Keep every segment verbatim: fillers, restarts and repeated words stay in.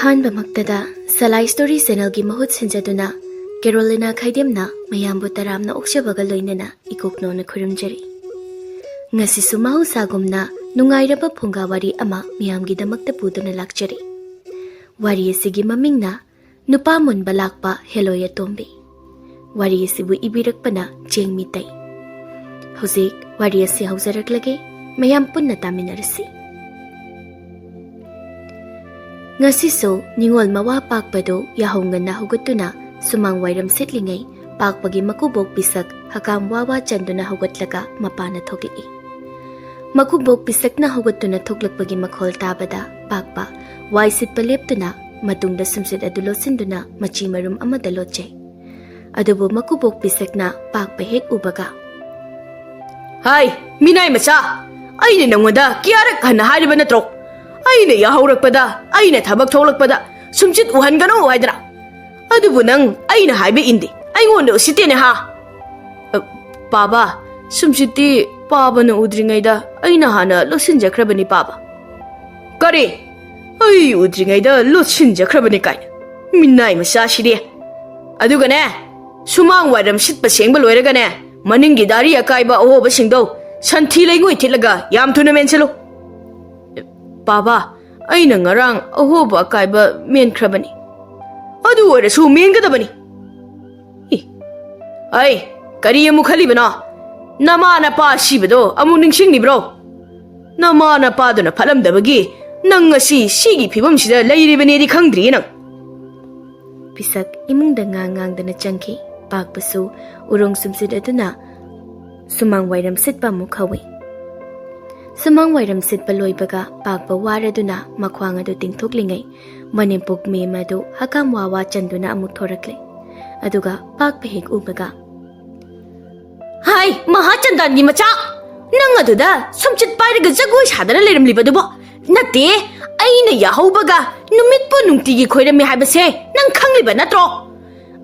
ꯑꯍꯥꯟꯕꯃꯛꯇꯗ ꯁꯂꯥꯏ story ꯆꯦꯅꯦꯜꯒꯤ ꯃꯍꯨꯠ ꯁꯤꯟꯖꯗꯨꯅ ꯀꯦꯔꯣꯂꯤꯅꯥ ꯈꯥꯏꯗꯦꯝꯅ ꯃꯌꯥꯝꯕꯨ ꯇꯔꯥꯝꯅ ꯑꯣꯛꯆꯕꯒ ꯂꯣꯏꯅꯅ ꯏꯀꯣꯛꯅꯣꯅ ꯈꯨꯔꯨꯝꯖꯔꯤ꯫ ꯉꯁꯤꯁꯨ ꯃꯍꯧꯁꯥꯒꯨꯝꯅ ꯅꯨꯡꯉꯥꯏꯔꯕ ꯐꯨꯡꯒꯥ ꯋꯥꯔꯤ ꯑꯃ ꯃꯌꯥꯝꯒꯤꯗꯃꯛꯇ ꯄꯨꯗꯨꯅ ꯂꯥꯛꯆꯔꯤ꯫ ꯋꯥꯔꯤ ꯑꯁꯤꯒꯤ ꯃꯃꯤꯡꯅ ꯅꯨꯄꯥ ꯃꯨꯟꯕ ꯂꯥꯛꯄ ꯍꯦꯂꯣꯏ ꯑꯇꯣꯝꯕꯤ꯫ ꯋꯥꯔꯤ ꯑꯁꯤꯕꯨ ꯏꯕꯤꯔꯛꯄꯅ ꯆꯦꯡ ꯃꯤꯇꯩ꯫ ꯍꯧꯖꯤꯛ ꯋꯥꯔꯤ ꯑꯁꯤ ꯍꯧꯖꯔꯛꯂꯒꯦ, ꯃꯌꯥꯝ ꯄꯨꯟꯅ ꯇꯥꯃꯤꯟꯅꯔꯁꯤ꯫ ꯉꯁꯤꯁꯨ ꯅꯤꯉꯣꯜ ꯃꯋꯥ ꯄꯥꯛꯄꯗꯨ ꯌꯥꯍꯧ ꯉꯟꯅ ꯍꯧꯒꯠꯇꯨꯅ ꯁꯨꯃꯥꯡ ꯋꯥꯏꯔꯝ ꯁꯤꯠꯂꯤꯉꯩ ꯄꯥꯛꯄꯒꯤ ꯃꯀꯨꯕꯣꯛ ꯄꯤꯁꯛ ꯍꯀꯥꯝ ꯋꯥ ꯋꯥ ꯆꯟꯗꯨꯅ ꯍꯧꯒꯠꯂꯒ ꯃꯄꯥꯟꯅ ꯊꯣꯛꯂꯛꯏ꯫ ꯃꯀꯨꯕꯣꯛ ꯄꯤꯁꯛꯅ ꯍꯧꯒꯠꯇꯨꯅ ꯊꯣꯛꯂꯛꯄꯒꯤ ꯃꯈꯣꯜ ꯇꯥꯕꯗ ꯄꯥꯛꯄ ꯋꯥꯏ ꯁꯤꯠꯄ ꯂꯦꯞꯇꯨꯅ ꯃꯇꯨꯡꯗ ꯁꯨꯝꯁꯤꯠ ꯑꯗꯨ ꯂꯣꯠꯁꯤꯟꯗꯨꯅ ꯃꯆꯤ ꯃꯔꯨꯝ ꯑꯃꯗ ꯂꯣꯠꯆꯩ꯫ ꯑꯗꯨꯕꯨ ꯃꯀꯨꯕꯣꯛ ꯄꯤꯁꯛꯅ ꯄꯥꯛꯄ ꯍꯦꯛ ꯎꯕꯒ, "ꯍꯥꯏ, ꯃꯤꯅꯥꯏ ꯃꯆꯥ! ꯑꯩꯅ ꯅꯪꯉꯣꯟꯗ ꯀꯌꯥꯔꯛ ꯍꯟꯅ ꯍꯥꯏꯔꯤꯕ ꯅꯠꯇ꯭ꯔꯣ? ꯑꯩꯅ ꯌꯥꯍꯧꯔꯛꯄꯗ, ꯑꯩꯅ ꯊꯕꯛ ꯊꯣꯛꯂꯛꯄꯗ ꯁꯨꯝꯆꯤꯠ ꯎꯍꯟꯒꯅꯨ ꯍꯥꯏꯗꯅ꯫ ꯑꯗꯨꯕꯨ ꯅꯪ ꯑꯩꯅ ꯍꯥꯏꯕ ꯏꯟꯗꯦ, ꯑꯩꯉꯣꯟꯗ ꯎꯁꯤꯠꯇꯦꯅꯦ ꯍꯥ?" "ꯑ, ꯄꯥꯕ, ꯁꯨꯝꯆꯤꯠꯇꯤ ꯄꯥꯕꯅ ꯎꯗ꯭ꯔꯤꯉꯩꯗ ꯑꯩꯅ ꯍꯥꯟꯅ ꯂꯣꯠꯁꯤꯟꯖꯈ꯭ꯔꯕꯅꯤ ꯄꯥꯕ꯫" "ꯀꯔꯤ? ꯑꯩ ꯎꯗ꯭ꯔꯤꯉꯩꯗ ꯂꯣꯠꯁꯤꯟꯖꯈ꯭ꯔꯕꯅꯤ ꯀꯥꯏꯅ? ꯃꯤꯅꯥꯏ ꯃꯆꯥꯁꯤꯗꯤ! ꯑꯗꯨꯒꯅꯦ, ꯁꯨꯃꯥꯡ ꯋꯥꯏꯔꯝ ꯁꯤꯠꯄ ꯁꯦꯡꯕ ꯂꯣꯏꯔꯒꯅꯦ, ꯃꯅꯤꯡꯒꯤ ꯗꯥꯔꯤ ꯑꯀꯥꯏꯕ ꯑꯍꯣꯕꯁꯤꯡꯗꯣ ꯁꯟꯊꯤ ꯂꯩꯉꯣꯏ ꯊꯤꯠꯂꯒ ꯌꯥꯝ ꯊꯨꯅ ꯃꯦꯟꯁꯤꯜꯂꯨ꯫" "ꯄꯥꯕ, ꯑꯩꯅ ꯉꯔꯥꯡ ꯑꯍꯣꯕ ꯑꯀꯥꯏꯕ ꯃꯦꯟꯈ꯭ꯔꯕꯅꯤ꯫" "ꯑꯗꯨ ꯑꯣꯏꯔꯁꯨ ꯃꯦꯟꯒꯗꯕꯅꯤ꯫" "ꯏ, ꯑꯩ, ꯀꯔꯤ ꯑꯃꯨꯛ ꯈꯜꯂꯤꯕꯅꯣ? ꯅꯃꯥ ꯅꯄꯥ ꯁꯤꯕꯗꯣ ꯑꯃꯨꯛ ꯅꯤꯡꯁꯤꯡꯂꯤꯕ꯭ꯔꯣ? ꯅꯃꯥ ꯅꯄꯥꯗꯨꯅ ꯐꯠꯂꯝꯗꯕꯒꯤ ꯅꯪ ꯉꯁꯤ ꯁꯤꯒꯤ ꯐꯤꯕꯝꯁꯤꯗ ꯂꯩꯔꯤꯕꯅꯦꯗꯤ ꯈꯪꯗ꯭ꯔꯤꯌꯦ ꯅꯪ꯫" ꯄꯤꯁꯛ ꯏꯃꯨꯡꯗ ꯉꯥꯡ ꯉꯥꯡꯗꯅ ꯆꯪꯈꯤ꯫ ꯄꯥꯛꯄꯁꯨ ꯎꯔꯣꯡ ꯁꯨꯝꯆꯤꯠ ꯑꯗꯨꯅ ꯁꯨꯃꯥꯡ ꯋꯥꯏꯔꯝ ꯁꯤꯠꯄ ꯑꯃꯨꯛ ꯍꯧꯏ꯫ ꯁꯨꯃꯥꯡ ꯋꯥꯏꯔꯝ ꯁꯤꯠꯄ ꯂꯣꯏꯕꯒ ꯄꯥꯛꯄ ꯋꯥꯔꯗꯨꯅ ꯃꯈ꯭ꯋꯥꯡ ꯑꯗꯨ ꯇꯤꯡꯊꯣꯛꯂꯤꯉꯩ ꯃꯅꯦꯝꯄꯣꯛ ꯃꯦꯝ ꯑꯗꯨ ꯍꯀꯥꯝ ꯋꯥ ꯋꯥ ꯆꯟꯗꯨꯅ ꯑꯃꯨꯛ ꯊꯣꯔꯛꯂꯦ꯫ ꯑꯗꯨꯒ ꯄꯥꯛꯄ ꯍꯦꯛ ꯎꯕꯒ, "ꯍꯥꯏ, ꯃꯍꯥꯆꯟꯗꯥꯟꯒꯤ ꯃꯆꯥ! ꯅꯪ ꯑꯗꯨꯗ ꯁꯨꯝꯆꯤꯠ ꯄꯥꯏꯔꯒ ꯖꯒꯣꯏ ꯁꯥꯗꯅ ꯂꯩꯔꯝꯂꯤꯕꯗꯨꯕꯣ? ꯅꯠꯇꯦ, ꯑꯩꯅ ꯌꯥꯍꯧꯕꯒ ꯅꯨꯃꯤꯠꯄꯨ ꯅꯨꯡꯇꯤꯒꯤ ꯈꯣꯏꯔꯝꯃꯤ ꯍꯥꯏꯕꯁꯦ ꯅꯪ ꯈꯪꯂꯤꯕ ꯅꯠꯇ꯭ꯔꯣ?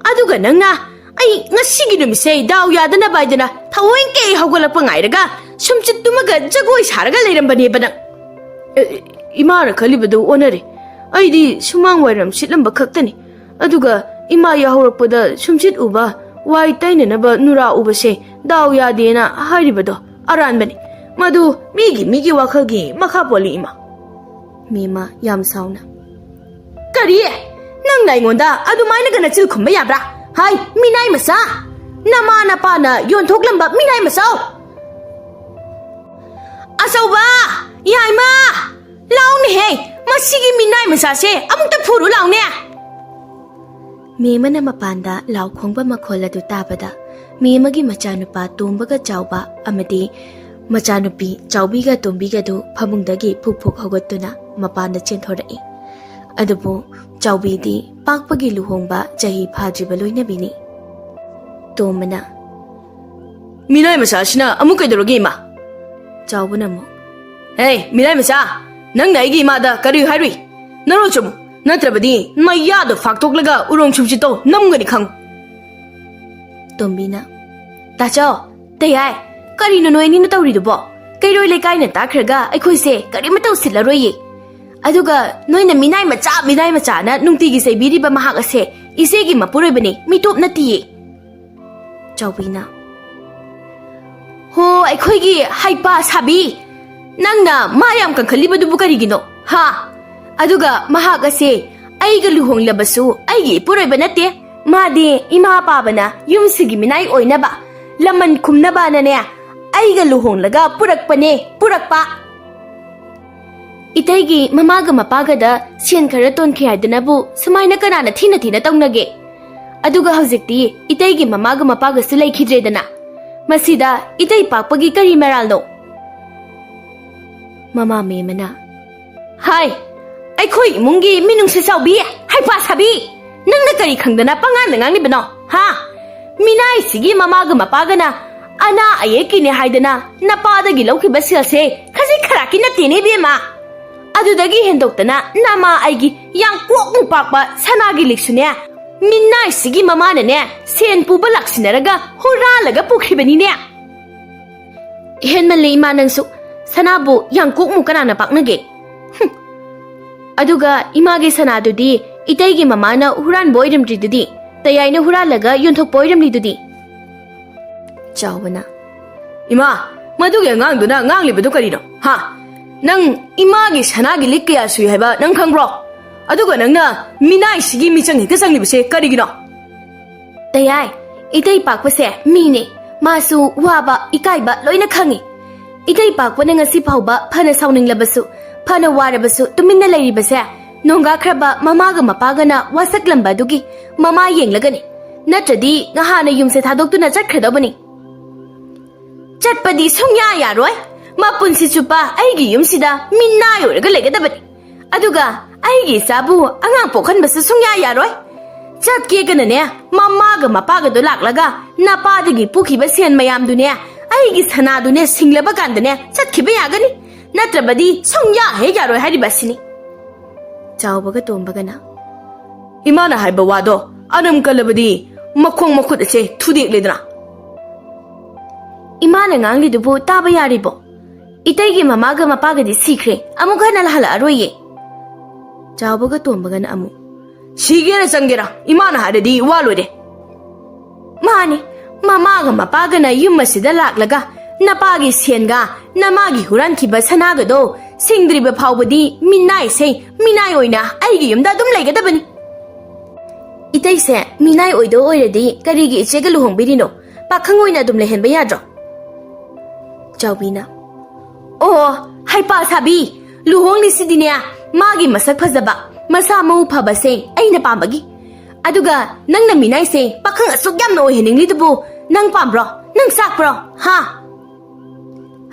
ꯑꯗꯨꯒ ꯅꯪꯅ ꯑꯩ ꯉꯁꯤꯒꯤ ꯅꯨꯃꯤꯠꯁꯦ ꯗꯥꯎ ꯌꯥꯗꯅꯕ ꯍꯥꯏꯗꯅ ꯊꯑꯣꯏꯡꯀꯤ ꯍꯧꯒꯠꯂꯛꯄ ꯉꯥꯏꯔꯒ ꯁꯨꯝꯆꯤꯠ ꯇꯨꯝꯃꯒ ꯖꯒꯣꯏ ꯁꯥꯔꯒ ꯂꯩꯔꯝꯕꯅꯦꯕ ꯅꯪ꯫" "ꯑꯦ, ꯏꯃꯥꯅ ꯈꯜꯂꯤꯕꯗꯨ ꯑꯣꯟꯅꯔꯦ꯫ ꯑꯩꯗꯤ ꯁꯨꯃꯥꯡ ꯋꯥꯏꯔꯝ ꯁꯤꯠꯂꯝꯕ ꯈꯛꯇꯅꯤ꯫ ꯑꯗꯨꯒ ꯏꯃꯥ ꯌꯥꯍꯧꯔꯛꯄꯗ ꯁꯨꯝꯁꯤꯠ ꯎꯕ, ꯋꯥꯏ ꯇꯩꯅꯅꯕ ꯅꯨꯔꯥ ꯎꯕꯁꯦ ꯗꯥꯎ ꯌꯥꯗꯦꯅ ꯍꯥꯏꯔꯤꯕꯗꯣ ꯑꯔꯥꯟꯕꯅꯤ꯫ ꯃꯗꯨ ꯃꯤꯒꯤ ꯃꯤꯒꯤ ꯋꯥꯈꯜꯒꯤ ꯃꯈꯥ ꯄꯣꯜꯂꯤ, ꯏꯃꯥ꯫ ꯃꯦꯃ ꯌꯥꯝ ꯁꯥꯎꯅ, "ꯀꯔꯤ? ꯅꯪꯅ ꯑꯩꯉꯣꯟꯗ ꯑꯗꯨꯃꯥꯏꯅꯒ ꯅꯆꯤꯜ ꯈꯨꯝꯕ ꯌꯥꯕ꯭ꯔꯥ? ꯍꯥꯏ, ꯃꯤꯅꯥꯏ ꯃꯆꯥ! ꯅꯃꯥ ꯅꯄꯥꯅ ꯌꯣꯟꯊꯣꯛꯂꯝꯕ ꯃꯤꯅꯥꯏ ꯃꯆꯥ!" "ꯑꯆꯧꯕ! ꯌꯥꯏꯃ! ꯂꯥꯎꯅꯦꯍꯦ! ꯃꯁꯤꯒꯤ ꯃꯤꯅꯥꯏ ꯃꯆꯥꯁꯦ ꯑꯃꯨꯛꯇ ꯐꯨꯔꯨ ꯂꯥꯎꯅꯦ!" ꯃꯦꯃꯅ ꯃꯄꯥꯟꯗ ꯂꯥꯎ ꯈꯣꯡꯕ ꯃꯈꯣꯜ ꯑꯗꯨ ꯇꯥꯕꯗ, ꯃꯦꯃꯒꯤ ꯃꯆꯥꯅꯨꯄꯥ ꯇꯣꯝꯕꯒ ꯆꯥꯎꯕ ꯑꯃꯗꯤ ꯃꯆꯥꯅꯨꯄꯤ ꯆꯥꯎꯕꯤꯒ ꯇꯣꯝꯕꯤꯒꯗꯨ ꯐꯃꯨꯡꯗꯒꯤ ꯐꯨꯛ ꯐꯨꯛ ꯍꯧꯒꯠꯇꯨꯅ ꯃꯄꯥꯟꯗ ꯆꯦꯟꯊꯣꯔꯛꯏ꯫ ꯑꯗꯨꯕꯨ ꯆꯥꯎꯕꯤꯗꯤ ꯄꯥꯛꯄꯒꯤ ꯂꯨꯍꯣꯡꯕ ꯆꯍꯤ ꯐꯥꯗ꯭ꯔꯤꯕ ꯂꯣꯏꯅꯕꯤꯅꯤ꯫ ꯇꯣꯝꯕꯅ, "ꯃꯤꯅꯥꯏ ꯃꯆꯥꯁꯤꯅ ꯑꯃꯨꯛ ꯀꯩꯗꯧꯔꯒꯦ, ꯏꯃꯥ?" ꯆꯥꯎꯕꯅ ꯑꯃꯨꯛ, "ꯍꯦ, ꯃꯤꯅꯥꯏ ꯃꯆꯥ! ꯅꯪꯅ ꯑꯩꯒꯤ ꯏꯃꯥꯗ ꯀꯔꯤ ꯍꯥꯏꯔꯨꯏ? ꯅꯔꯣꯜ ꯆꯨꯝꯃꯨ, ꯅꯠꯇ꯭ꯔꯕꯗꯤ ꯃꯌꯥꯗꯣ ꯐꯥꯛꯇꯣꯛꯂꯒ ꯎꯔꯣꯡ ꯁꯨꯝꯁꯤꯠꯇꯣ ꯅꯝꯒꯅꯤ, ꯈꯪꯉꯨ!" ꯇꯣꯝꯕꯤꯅ, "ꯇꯥꯆꯧ, ꯇꯩ ꯍꯥꯏ, ꯀꯔꯤꯅꯣ ꯅꯣꯏ ꯑꯅꯤꯅ ꯇꯧꯔꯤꯗꯨꯕꯣ? ꯀꯩꯔꯣꯏ ꯂꯩꯀꯥꯏꯅ ꯇꯥꯈ꯭ꯔꯒ ꯑꯩꯈꯣꯏꯁꯦ ꯀꯔꯤꯃꯇ ꯎꯁꯤꯜꯂꯔꯣꯏꯌꯦ꯫ ꯑꯗꯨꯒ ꯅꯣꯏꯅ ꯃꯤꯅꯥꯏ ꯃꯆꯥ, ꯃꯤꯅꯥꯏ ꯃꯆꯥꯅ ꯅꯨꯡꯇꯤꯒꯤ ꯆꯩꯕꯤꯔꯤꯕ ꯃꯍꯥꯛ ꯑꯁꯦ ꯏꯆꯦꯒꯤ ꯃꯄꯨꯔꯣꯏꯕꯅꯤ, ꯃꯤꯇꯣꯞ ꯅꯠꯇꯤꯌꯦ꯫" ꯆꯥꯎꯕꯤꯅ, "ꯍꯣ, ꯑꯩꯈꯣꯏꯒꯤ ꯍꯩꯄꯥ ꯁꯥꯕꯤ! ꯅꯪꯅ ꯃꯥ ꯌꯥꯝ ꯀꯟꯈꯠꯂꯤꯕꯗꯨꯕꯨ ꯀꯔꯤꯒꯤꯅꯣ, ꯍꯥ? ꯑꯗꯨꯒ ꯃꯍꯥꯛ ꯑꯁꯦ ꯑꯩꯒ ꯂꯨꯍꯣꯡꯂꯕꯁꯨ ꯑꯩꯒꯤ ꯏꯄꯨꯔꯣꯏꯕ ꯅꯠꯇꯦ꯫ ꯃꯥꯗꯤ ꯏꯃꯥ ꯄꯥꯕꯅ ꯌꯨꯝꯁꯤꯒꯤ ꯃꯤꯅꯥꯏ ꯑꯣꯏꯅꯕ, ꯂꯃꯟ ꯈꯨꯝꯅꯕꯅꯅꯦ ꯑꯩꯒ ꯂꯨꯍꯣꯡꯂꯒ ꯄꯨꯔꯛꯄꯅꯦ, ꯄꯨꯔꯛꯄ!" ꯏꯇꯩꯒꯤ ꯃꯃꯥꯒ ꯃꯄꯥꯒꯗ ꯁꯦꯟ ꯈꯔ ꯇꯣꯟꯈꯤ ꯍꯥꯏꯗꯅꯕꯨ ꯁꯨꯃꯥꯏꯅ ꯀꯅꯥꯅ ꯊꯤꯅ ꯊꯤꯅ ꯇꯧꯅꯒꯦ? ꯑꯗꯨꯒ ꯍꯧꯖꯤꯛꯇꯤ ꯏꯇꯩꯒꯤ ꯃꯃꯥꯒ ꯃꯄꯥꯒꯁꯨ ꯂꯩꯈꯤꯗ꯭ꯔꯦꯗꯅ꯫ ꯃꯁꯤꯗ ꯏꯇꯩ ꯄꯥꯛꯄꯒꯤ ꯀꯔꯤ ꯃꯔꯥꯜꯅꯣ? ꯃꯃꯥ ꯃꯦꯝꯃꯅ, "ꯍꯥꯏ, ꯑꯩꯈꯣꯏ ꯏꯃꯨꯡꯒꯤ ꯃꯤꯅꯨꯡꯁꯤ ꯆꯥꯎꯕꯤ, ꯍꯩꯄꯥ ꯁꯥꯕꯤ! ꯅꯪꯅ ꯀꯔꯤ ꯈꯪꯗꯅ ꯄꯉꯥꯡꯗ ꯉꯥꯡꯂꯤꯕꯅꯣ, ꯍꯥ? ꯃꯤꯅꯥꯏꯁꯤꯒꯤ ꯃꯃꯥꯒ ꯃꯄꯥꯒꯅ ꯑꯅꯥ ꯑꯌꯦꯛꯀꯤꯅꯦ ꯍꯥꯏꯗꯅ ꯅꯄꯥꯗꯒꯤ ꯂꯧꯈꯤꯕ ꯁꯦꯜꯁꯦ ꯈꯖꯤꯛ ꯈꯔꯥꯛꯀꯤ ꯅꯠꯇꯦꯅꯦ, ꯏꯕꯦꯝꯃ꯫ ꯑꯗꯨꯗꯒꯤ ꯍꯦꯟꯗꯣꯛꯇꯅ ꯅꯃꯥ ꯑꯩꯒꯤ ꯌꯥꯡꯀꯣꯛꯃꯨꯛ ꯄꯥꯛꯄ ꯁꯅꯥꯒꯤ ꯂꯤꯛꯁꯨꯅꯦ, ꯃꯤꯅꯥꯏꯁꯤꯒꯤ ꯃꯃꯥꯅꯅꯦ ꯁꯦꯟ ꯄꯨꯕ ꯂꯥꯛꯁꯤꯟꯅꯔꯒ ꯍꯨꯔꯥꯜꯂꯒ ꯄꯨꯈ꯭ꯔꯤꯕꯅꯤꯅꯦ꯫" "ꯍꯦꯟꯃꯜꯂꯦ ꯏꯃꯥ ꯅꯪꯁꯨ꯫ ꯁꯅꯥꯕꯨ ꯌꯥꯡꯀꯣꯛꯃꯨꯛ ꯀꯅꯥꯅ ꯄꯥꯛꯅꯒꯦ?" ꯍꯨꯝ꯫ ꯑꯗꯨꯒ ꯏꯃꯥꯒꯤ ꯁꯅꯥꯗꯨꯗꯤ ꯏꯇꯩꯒꯤ ꯃꯃꯥꯅ ꯍꯨꯔꯥꯟꯕ ꯑꯣꯏꯔꯝꯗ꯭ꯔꯤꯗꯨꯗꯤ? ꯇꯌꯥꯏꯅ ꯍꯨꯔꯥꯜꯂꯒ ꯌꯣꯟꯊꯣꯛꯄ ꯑꯣꯏꯔꯝꯂꯤꯗꯨꯗꯤ? ꯆꯥꯎꯕꯅ, "ꯏꯃꯥ, ꯃꯗꯨꯒꯤ ꯑꯉꯥꯡꯗꯨꯅ ꯉꯥꯡꯂꯤꯕꯗꯨ ꯀꯔꯤꯅꯣ? ꯍꯥ? ꯅꯪ ꯏꯃꯥꯒꯤ ꯁꯅꯥꯒꯤ ꯂꯤꯛ ꯀꯌꯥ ꯁꯨꯏ ꯍꯥꯏꯕ ꯅꯪ ꯈꯪꯕ꯭ꯔꯣ? ꯑꯗꯨꯒ ꯅꯪꯅ ꯃꯤꯅꯥꯏꯁꯤꯒꯤ ꯃꯤꯆꯪ ꯍꯦꯛꯇ ꯆꯪꯂꯤꯕꯁꯦ ꯀꯔꯤꯒꯤꯅꯣ?" "ꯇꯌꯥꯏ, ꯏꯇꯩ ꯄꯥꯛꯄꯁꯦ ꯃꯤꯅꯦ꯫ ꯃꯥꯁꯨ ꯋꯥꯕ, ꯏꯀꯥꯏꯕ ꯂꯣꯏꯅ ꯈꯪꯉꯤ꯫ ꯏꯇꯩ ꯄꯥꯛꯄꯅ ꯉꯁꯤ ꯐꯥꯎꯕ ꯐꯅ ꯁꯥꯎꯅꯤꯡꯂꯕꯁꯨ, ꯐꯅ ꯋꯥꯔꯕꯁꯨ ꯇꯨꯃꯤꯟꯅ ꯂꯩꯔꯤꯕꯁꯦ ꯅꯣꯡꯒꯥꯈ꯭ꯔꯕ ꯃꯃꯥꯒ ꯃꯄꯥꯒꯅ ꯋꯥꯁꯛꯂꯝꯕ ꯑꯗꯨꯒꯤ ꯃꯃꯥ ꯌꯦꯡꯂꯒꯅꯤ꯫ ꯅꯠꯇ꯭ꯔꯗꯤ ꯉꯍꯥꯟꯅ ꯌꯨꯝꯁꯦ ꯊꯥꯗꯣꯛꯇꯨꯅ ꯆꯠꯈ꯭ꯔꯗꯧꯕꯅꯤ꯫" "ꯆꯠꯄꯗꯤ ꯁꯨꯡꯌꯥ ꯌꯥꯔꯣꯏ꯫ ꯃꯄꯨꯟꯁꯤ ꯆꯨꯞꯄ ꯑꯩꯒꯤ ꯌꯨꯝꯁꯤꯗ ꯃꯤꯅꯥꯏ ꯑꯣꯏꯔꯒ ꯂꯩꯒꯗꯕꯅꯤ꯫ ꯑꯗꯨꯒ ꯑꯩꯒꯤ ꯏꯆꯥꯕꯨ ꯑꯉꯥꯡ ꯄꯣꯛꯍꯟꯕꯁꯨ ꯁꯨꯡꯌꯥ ꯌꯥꯔꯣꯏ꯫ ꯆꯠꯀꯦꯒꯅꯅꯦ, ꯃꯃꯥꯒ ꯃꯄꯥꯒꯗꯣ ꯂꯥꯛꯂꯒ ꯅꯄꯥꯗꯒꯤ ꯄꯨꯈꯤꯕ ꯁꯦꯟ ꯃꯌꯥꯝꯗꯨꯅꯦ, ꯑꯩꯒꯤ ꯁꯅꯥꯗꯨꯅꯦ ꯁꯤꯡꯂꯕ ꯀꯥꯟꯗꯅꯦ ꯆꯠꯈꯤꯕ ꯌꯥꯒꯅꯤ꯫ ꯅꯠꯇ꯭ꯔꯕꯗꯤ ꯁꯨꯡꯌꯥ ꯍꯦꯛ ꯌꯥꯔꯣꯏ ꯍꯥꯏꯔꯤꯕ ꯑꯁꯤꯅꯤ꯫" ꯆꯥꯎꯕꯒ ꯇꯣꯝꯕꯒꯅ, "ꯏꯃꯥꯅ ꯍꯥꯏꯕ ꯋꯥꯗꯣ ꯑꯅꯝ ꯀꯜꯂꯕꯗꯤ ꯃꯈꯣꯡ ꯃꯈꯨꯠ ꯑꯁꯦ ꯊꯨꯗꯦꯛꯂꯦꯗꯅ꯫" "ꯏꯃꯥꯅ ꯉꯥꯡꯂꯤꯗꯨꯕꯨ ꯇꯥꯕ ꯌꯥꯔꯤꯕꯣ? ꯏꯇꯩꯒꯤ ꯃꯃꯥꯒ ꯃꯄꯥꯒꯗꯤ ꯁꯤꯈ꯭ꯔꯦ, ꯑꯃꯨꯛ ꯍꯟꯅ ꯍꯜꯂꯛꯑꯔꯣꯏꯌꯦ꯫" ꯆꯥꯎꯕꯒ ꯇꯣꯝꯕꯒꯅ ꯑꯃꯨꯛ, "ꯁꯤꯒꯦꯔꯥ ꯆꯪꯒꯦꯔꯥ, ꯏꯃꯥꯅ ꯍꯥꯏꯔꯗꯤ ꯋꯥ ꯂꯣꯏꯔꯦ꯫" "ꯃꯥꯅꯤ, ꯃꯃꯥꯒ ꯃꯄꯥꯒꯅ ꯌꯨꯝ ꯑꯁꯤꯗ ꯂꯥꯛꯂꯒ ꯅꯄꯥꯒꯤ ꯁꯦꯟꯒ ꯅꯃꯥꯒꯤ ꯍꯨꯔꯥꯟꯈꯤꯕ ꯁꯅꯥꯒꯗꯣ ꯁꯤꯡꯗ꯭ꯔꯤꯕ ꯐꯥꯎꯕꯗꯤ ꯃꯤꯅꯥꯏꯁꯦ ꯃꯤꯅꯥꯏ ꯑꯣꯏꯅ ꯑꯩꯒꯤ ꯌꯨꯝꯗ ꯑꯗꯨꯝ ꯂꯩꯒꯗꯕꯅꯤ꯫" "ꯏꯇꯩꯁꯦ ꯃꯤꯅꯥꯏ ꯑꯣꯏꯗꯧ ꯑꯣꯏꯔꯗꯤ ꯀꯔꯤꯒꯤ ꯏꯆꯦꯒ ꯂꯨꯍꯣꯡꯕꯤꯔꯤꯅꯣ? ꯄꯥꯈꯪ ꯑꯣꯏꯅ ꯑꯗꯨꯝ ꯂꯩꯍꯟꯕ ꯌꯥꯗ꯭ꯔꯣ?" ꯆꯥꯎꯕꯤꯅ, "ꯑꯣ, ꯍꯩꯄꯥ ꯁꯥꯕꯤ! ꯂꯨꯍꯣꯡꯂꯤꯁꯤꯗꯤꯅꯦ, ꯃꯥꯒꯤ ꯃꯁꯛ ꯐꯖꯕ, ꯃꯁꯥ ꯃꯎ ꯐꯕꯁꯦ ꯑꯩꯅ ꯄꯥꯝꯕꯒꯤ꯫ ꯑꯗꯨꯒ ꯅꯪꯅ ꯃꯤꯅꯥꯏꯁꯦ ꯄꯥꯈꯪ ꯑꯁꯨꯛ ꯌꯥꯝꯅ ꯑꯣꯏꯍꯟꯅꯤꯡꯂꯤꯗꯨꯕꯨ ꯅꯪ ꯄꯥꯝꯕ꯭ꯔꯣ? ꯅꯪ ꯆꯥꯛꯄ꯭ꯔꯣ? ꯍꯥ?"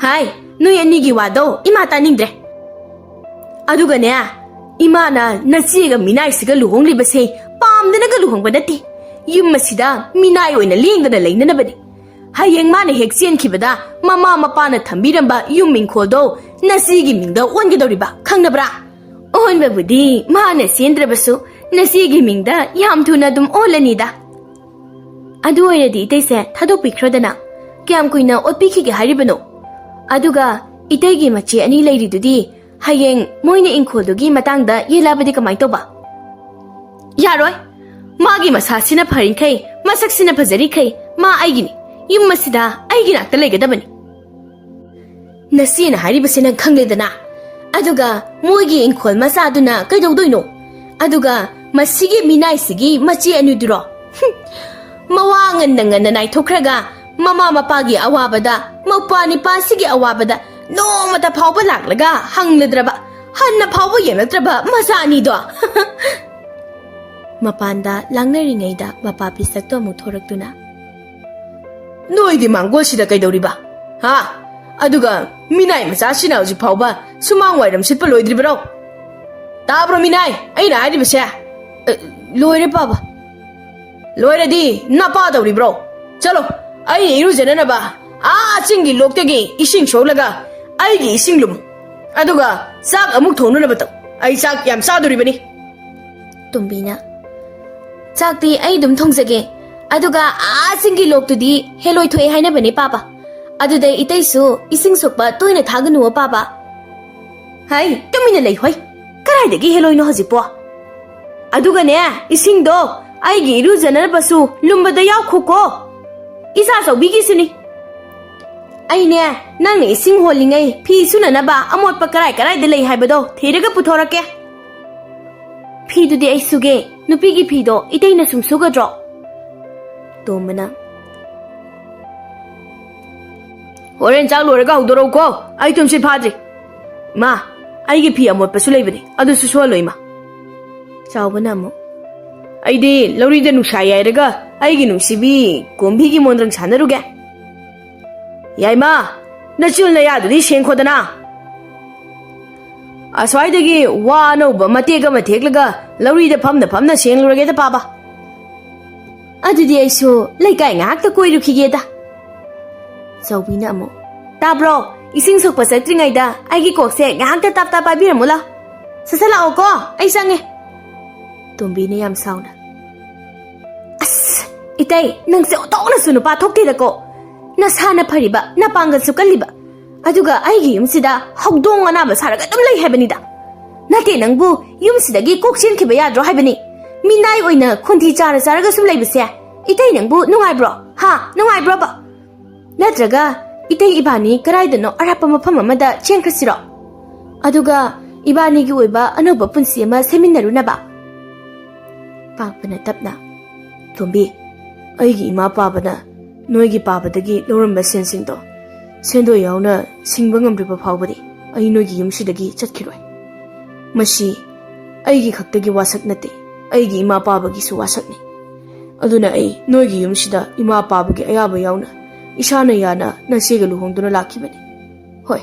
"ꯍꯥꯏ, ꯅꯣꯏ ꯑꯅꯤꯒꯤ ꯋꯥꯗꯣ ꯏꯃꯥ ꯇꯥꯅꯤꯡꯗ꯭ꯔꯦ꯫ ꯑꯗꯨꯒꯅꯦ, ꯏꯃꯥꯅ ꯅꯆꯦꯒ ꯃꯤꯅꯥꯏꯁꯤꯒ ꯂꯨꯍꯣꯡꯂꯤꯕꯁꯦ ꯄꯥꯝꯗꯅꯒ ꯂꯨꯍꯣꯡꯕ ꯅꯠꯇꯦ꯫ ꯌꯨꯝ ꯑꯁꯤꯗ ꯃꯤꯅꯥꯏ ꯑꯣꯏꯅ ꯂꯦꯡꯗꯅ ꯂꯩꯅꯅꯕꯅꯤ꯫ ꯍꯌꯦꯡ ꯃꯥꯅ ꯍꯦꯛ ꯆꯦꯟꯈꯤꯕꯗ ꯃꯃꯥ ꯃꯄꯥꯅ ꯊꯝꯕꯤꯔꯝꯕ ꯌꯨꯝ ꯏꯪꯈꯣꯜꯗꯣ ꯅꯆꯦꯒꯤ ꯃꯤꯡꯗ ꯑꯣꯟꯒꯗꯧꯔꯤꯕ, ꯈꯪꯅꯕ꯭ꯔꯥ?" "ꯑꯣꯟꯕꯕꯨꯗꯤ ꯃꯥꯅ ꯆꯦꯟꯗ꯭ꯔꯕꯁꯨ ꯅꯆꯦꯒꯤ ꯃꯤꯡꯗ ꯌꯥꯝ ꯊꯨꯅ ꯑꯗꯨꯝ ꯑꯣꯜꯂꯅꯤꯗ꯫" "ꯑꯗꯨ ꯑꯣꯏꯔꯗꯤ ꯏꯇꯩꯁꯦ ꯊꯥꯗꯣꯛꯄꯤꯈ꯭ꯔꯣꯗꯅ꯫ ꯀꯌꯥꯝ ꯀꯨꯏꯅ ꯑꯣꯠꯄꯤꯈꯤꯒꯦ ꯍꯥꯏꯔꯤꯕꯅꯣ? ꯑꯗꯨꯒ ꯏꯇꯩꯒꯤ ꯃꯆꯦ ꯑꯅꯤ ꯂꯩꯔꯤꯗꯨꯗꯤ ꯍꯌꯦꯡ ꯃꯣꯏꯅ ꯏꯪꯈꯣꯜꯗꯨꯒꯤ ꯃꯇꯥꯡꯗ ꯌꯦꯜꯂꯛꯑꯕꯗꯤ ꯀꯃꯥꯏꯅ ꯇꯧꯕ? ꯌꯥꯔꯣꯏ꯫ ꯃꯥꯒꯤ ꯃꯁꯥꯁꯤꯅ ꯐꯔꯤꯈꯩ, ꯃꯁꯛꯁꯤꯅ ꯐꯖꯔꯤꯈꯩ, ꯃꯥ ꯑꯩꯒꯤꯅꯤ꯫ ꯌꯨꯝ ꯑꯁꯤꯗ ꯑꯩꯒꯤ ꯅꯥꯛꯇ ꯂꯩꯒꯗꯕꯅꯤ꯫ ꯅꯆꯦꯅ ꯍꯥꯏꯔꯤꯕꯁꯦ ꯅꯪ ꯈꯪꯂꯦꯗꯅ꯫ ꯑꯗꯨꯒ ꯃꯣꯏꯒꯤ ꯏꯪꯈꯣꯜ ꯃꯆꯥꯗꯨꯅ ꯀꯩꯗꯧꯗꯣꯏꯅꯣ? ꯑꯗꯨꯒ ꯃꯁꯤꯒꯤ ꯃꯤꯅꯥꯏꯁꯤꯒꯤ ꯃꯆꯦ ꯑꯅꯤꯗꯨꯔꯣ? ꯍꯨꯝ, ꯃꯋꯥ ꯉꯟꯅ ꯉꯟꯅ ꯅꯥꯏꯊꯣꯛꯈ꯭ꯔꯒ ꯃꯃꯥ ꯃꯄꯥꯒꯤ ꯑꯋꯥꯕꯗ, ꯃꯧꯄ꯭ꯋꯥ ꯅꯤꯄꯥꯁꯤꯒꯤ ꯑꯋꯥꯕꯗ ꯅꯣꯡꯃꯇ ꯐꯥꯎꯕ ꯂꯥꯛꯂꯒ ꯍꯪꯂꯗ꯭ꯔꯕ, ꯍꯟꯅ ꯐꯥꯎꯕ ꯌꯦꯡꯂꯛꯇ꯭ꯔꯕ ꯃꯆꯥ ꯑꯅꯤꯗꯣ꯫ ꯃꯄꯥꯟꯗ ꯂꯥꯡꯅꯔꯤꯉꯩꯗ ꯃꯄꯥ ꯄꯤꯁꯛꯇꯣ ꯑꯃꯨꯛ ꯊꯣꯔꯛꯇꯨꯅ, "ꯅꯣꯏꯗꯤ ꯃꯥꯡꯒꯣꯜꯁꯤꯗ ꯀꯩꯗꯧꯔꯤꯕ? ꯍꯥ? ꯑꯗꯨꯒ ꯃꯤꯅꯥꯏ ꯃꯆꯥꯁꯤꯅ ꯍꯧꯖꯤꯛ ꯐꯥꯎꯕ ꯁꯨꯃꯥꯡ ꯋꯥꯏꯔꯝ ꯁꯤꯠꯄ ꯂꯣꯏꯗ꯭ꯔꯤꯕꯔꯣ? ꯇꯥꯕ꯭ꯔꯣ ꯃꯤꯅꯥꯏ? ꯑꯩꯅ ꯍꯥꯏꯔꯤꯕꯁꯦ?" "ꯑ, ꯂꯣꯏꯔꯦ ꯄꯥꯕ꯫" "ꯂꯣꯏꯔꯗꯤ ꯅꯄꯥ ꯇꯧꯔꯤꯕ꯭ꯔꯣ? ꯆꯠꯂꯣ, ꯑꯩ ꯏꯔꯨꯖꯅꯅꯕ ꯑꯥ ꯆꯤꯡꯒꯤ ꯂꯣꯛꯇꯒꯤ ꯏꯁꯤꯡ ꯁꯣꯛꯂꯒ ꯑꯩꯒꯤ ꯏꯁꯤꯡ ꯂꯨꯝꯃꯨ꯫ ꯑꯗꯨꯒ ꯆꯥꯛ ꯑꯃꯨꯛ ꯊꯣꯡꯅꯅꯕ ꯇꯧ꯫ ꯑꯩ ꯆꯥꯛ ꯌꯥꯝ ꯆꯥꯗꯣꯔꯤꯕꯅꯤ꯫" ꯇꯣꯝꯕꯤꯅ, "ꯆꯥꯛꯇꯤ ꯑꯩ ꯑꯗꯨꯝ ꯊꯣꯡꯖꯒꯦ꯫ ꯑꯗꯨꯒ ꯑꯥ ꯆꯤꯡꯒꯤ ꯂꯣꯛꯇꯨꯗꯤ ꯍꯦꯂꯣꯏ ꯊꯣꯛꯑꯦ ꯍꯥꯏꯅꯕꯅꯦ ꯄꯥꯕ꯫ ꯑꯗꯨꯗ ꯏꯇꯩꯁꯨ ꯏꯁꯤꯡ ꯁꯣꯛꯄ ꯇꯣꯏꯅ ꯊꯥꯒꯅꯨꯋꯣ ꯄꯥꯕ꯫" "ꯍꯩ, ꯇꯨꯃꯤꯟꯅ ꯂꯩ ꯍꯣꯏ꯫ ꯀꯗꯥꯏꯗꯒꯤ ꯍꯦꯂꯣꯏꯅꯣ ꯍꯧꯖꯤꯛꯄꯣ? ꯑꯗꯨꯒꯅꯦ, ꯏꯁꯤꯡꯗꯣ ꯑꯩꯒꯤ ꯏꯔꯨꯖꯅꯕꯁꯨ ꯂꯨꯝꯕꯗ ꯌꯥꯎꯈꯣꯀꯣ꯫ ꯏꯆꯥ ꯆꯧꯕꯤꯒꯤꯁꯨꯅꯤ꯫" "ꯑꯩꯅꯦ, ꯅꯪꯅ ꯏꯁꯤꯡ ꯍꯣꯜꯂꯤꯉꯩ ꯐꯤ ꯁꯨꯅꯅꯕ ꯑꯃꯣꯠꯄ ꯀꯔꯥꯏ ꯀꯔꯥꯏꯗ ꯂꯩ ꯍꯥꯏꯕꯗꯣ ꯊꯤꯔꯒ ꯄꯨꯊꯣꯔꯛꯀꯦ꯫" "ꯐꯤꯗꯨꯗꯤ ꯑꯩ ꯁꯨꯒꯦ꯫ ꯅꯨꯄꯤꯒꯤ ꯐꯤꯗꯣ ꯏꯇꯩꯅ ꯁꯨꯝ ꯁꯨꯒꯗ꯭ꯔꯣ?" ꯇꯣꯝꯕꯅ, "ꯍꯣꯔꯦꯟ ꯆꯥꯛ ꯂꯣꯏꯔꯒ ꯍꯧꯗꯣꯔꯛꯎꯀꯣ꯫ ꯑꯩ ꯇꯨꯝꯁꯤꯠ ꯐꯥꯗ꯭ꯔꯤ꯫ ꯏꯃꯥ, ꯑꯩꯒꯤ ꯐꯤ ꯑꯃꯣꯠꯄꯁꯨ ꯂꯩꯕꯅꯤ, ꯑꯗꯨꯁꯨ ꯁꯨꯍꯜꯂꯣ ꯏꯃꯥ꯫" ꯆꯥꯎꯕꯅ ꯑꯃꯨꯛ, "ꯑꯩꯗꯤ ꯂꯧꯔꯤꯗ ꯅꯨꯡꯁꯥ ꯌꯥꯏꯔꯒ ꯑꯩꯒꯤ ꯅꯨꯡꯁꯤꯕꯤ ꯀꯣꯝꯕꯤꯒꯤ ꯃꯣꯟꯗ꯭ꯔꯪ ꯁꯥꯟꯅꯔꯨꯒꯦ꯫" "ꯌꯥꯏꯃ, ꯅꯆꯤꯜ ꯅꯌꯥꯗꯨꯗꯤ ꯁꯦꯡꯈꯣꯗꯅ꯫ ꯑꯁ꯭ꯋꯥꯏꯗꯒꯤ ꯋꯥ ꯑꯅꯧꯕ ꯃꯇꯦꯛ ꯑꯃ ꯊꯦꯛꯂꯒ ꯂꯧꯔꯤꯗ ꯐꯝꯅ ꯐꯝꯅ ꯁꯦꯡꯂꯨꯔꯒꯦꯗ ꯄꯥꯕ꯫" "ꯑꯗꯨꯗꯤ ꯑꯩꯁꯨ ꯂꯩꯀꯥꯏ ꯉꯥꯏꯍꯥꯛꯇ ꯀꯣꯏꯔꯨꯈꯤꯒꯦꯗ꯫" ꯆꯥꯎꯕꯤꯅ ꯑꯃꯨꯛ, "ꯇꯥꯕ꯭ꯔꯣ? ꯏꯁꯤꯡ ꯁꯣꯛꯄ ꯆꯠꯇ꯭ꯔꯤꯉꯩꯗ ꯑꯩꯒꯤ ꯀꯣꯛꯁꯦ ꯉꯥꯏꯍꯥꯛꯇ ꯇꯥꯞ ꯇꯥꯞ ꯄꯥꯏꯕꯤꯔꯝꯃꯨ ꯂꯥꯎ꯫ ꯁꯠ ꯁꯠ ꯂꯥꯛꯑꯣꯀꯣ, ꯑꯩ ꯆꯪꯉꯦ꯫" ꯇꯣꯝꯕꯤꯅ ꯌꯥꯝ ꯁꯥꯎꯅ, "ꯑꯁ, ꯏꯇꯩ, ꯅꯪꯁꯦ ꯑꯣꯟꯊꯣꯛꯅꯁꯨ ꯅꯨꯄꯥ ꯊꯣꯛꯇꯦꯗꯀꯣ꯫ ꯅꯁꯥꯅ ꯐꯔꯤꯕ, ꯅꯄꯥꯡꯒꯜꯁꯨ ꯀꯜꯂꯤꯕ, ꯑꯗꯨꯒ ꯑꯩꯒꯤ ꯌꯨꯝꯁꯤꯗ ꯍꯧꯗꯣꯡ ꯑꯅꯥꯕ ꯁꯥꯔꯒ ꯑꯗꯨꯝ ꯂꯩ ꯍꯥꯏꯕꯅꯤꯗ꯫ ꯅꯠꯇꯦ, ꯅꯪꯕꯨ ꯌꯨꯝꯁꯤꯗꯒꯤ ꯀꯣꯛ ꯆꯦꯟꯈꯤꯕ ꯌꯥꯗ꯭ꯔꯣ ꯍꯥꯏꯕꯅꯤ? ꯃꯤꯅꯥꯏ ꯑꯣꯏꯅ ꯈꯣꯟꯊꯤ ꯆꯥꯔ ꯆꯥꯔꯒ ꯁꯨꯝ ꯂꯩꯕꯁꯦ ꯏꯇꯩ ꯅꯪꯕꯨ ꯅꯨꯡꯉꯥꯏꯕ꯭ꯔꯣ? ꯍꯥ? ꯅꯨꯡꯉꯥꯏꯕ꯭ꯔꯣꯕ? ꯅꯠꯇ꯭ꯔꯒ ꯏꯇꯩ ꯏꯕꯥꯅꯤ ꯀꯗꯥꯏꯗꯅꯣ ꯑꯔꯥꯞꯄ ꯃꯐꯝ ꯑꯃꯗ ꯆꯦꯟꯈ꯭ꯔꯁꯤꯔꯣ? ꯑꯗꯨꯒ ꯏꯕꯥꯅꯤꯒꯤ ꯑꯣꯏꯕ ꯑꯅꯧꯕ ꯄꯨꯟꯁꯤ ꯑꯃ ꯁꯦꯝꯃꯤꯟꯅꯔꯨꯅꯕ꯫ ꯄꯥꯛꯄꯅ ꯇꯞꯅ, "ꯇꯣꯝꯕꯤ, ꯑꯩꯒꯤ ꯏꯃꯥ ꯄꯥꯕꯅ ꯅꯣꯏꯒꯤ ꯄꯥꯕꯗꯒꯤ ꯂꯧꯔꯝꯕ ꯁꯦꯟꯁꯤꯡꯗꯣ ꯁꯦꯟꯗꯣꯏ ꯌꯥꯎꯅ ꯁꯤꯡꯕ ꯉꯝꯗ꯭ꯔꯤꯕ ꯐꯥꯎꯕꯗꯤ ꯑꯩ ꯅꯣꯏꯒꯤ ꯌꯨꯝꯁꯤꯗꯒꯤ ꯆꯠꯈꯤꯔꯣꯏ꯫ ꯃꯁꯤ ꯑꯩꯒꯤ ꯈꯛꯇꯒꯤ ꯋꯥꯁꯛ ꯅꯠꯇꯦ, ꯑꯩꯒꯤ ꯏꯃꯥ ꯄꯥꯕꯒꯤꯁꯨ ꯋꯥꯁꯛꯅꯤ꯫ ꯑꯗꯨꯅ ꯑꯩ ꯅꯣꯏꯒꯤ ꯌꯨꯝꯁꯤꯗ ꯏꯃꯥ ꯄꯥꯕꯒꯤ ꯑꯌꯥꯕ ꯌꯥꯎꯅ ꯏꯁꯥꯅ ꯌꯥꯅ ꯅꯆꯦꯒ ꯂꯨꯍꯣꯡꯗꯨꯅ ꯂꯥꯛꯈꯤꯕꯅꯤ꯫ ꯍꯣꯏ,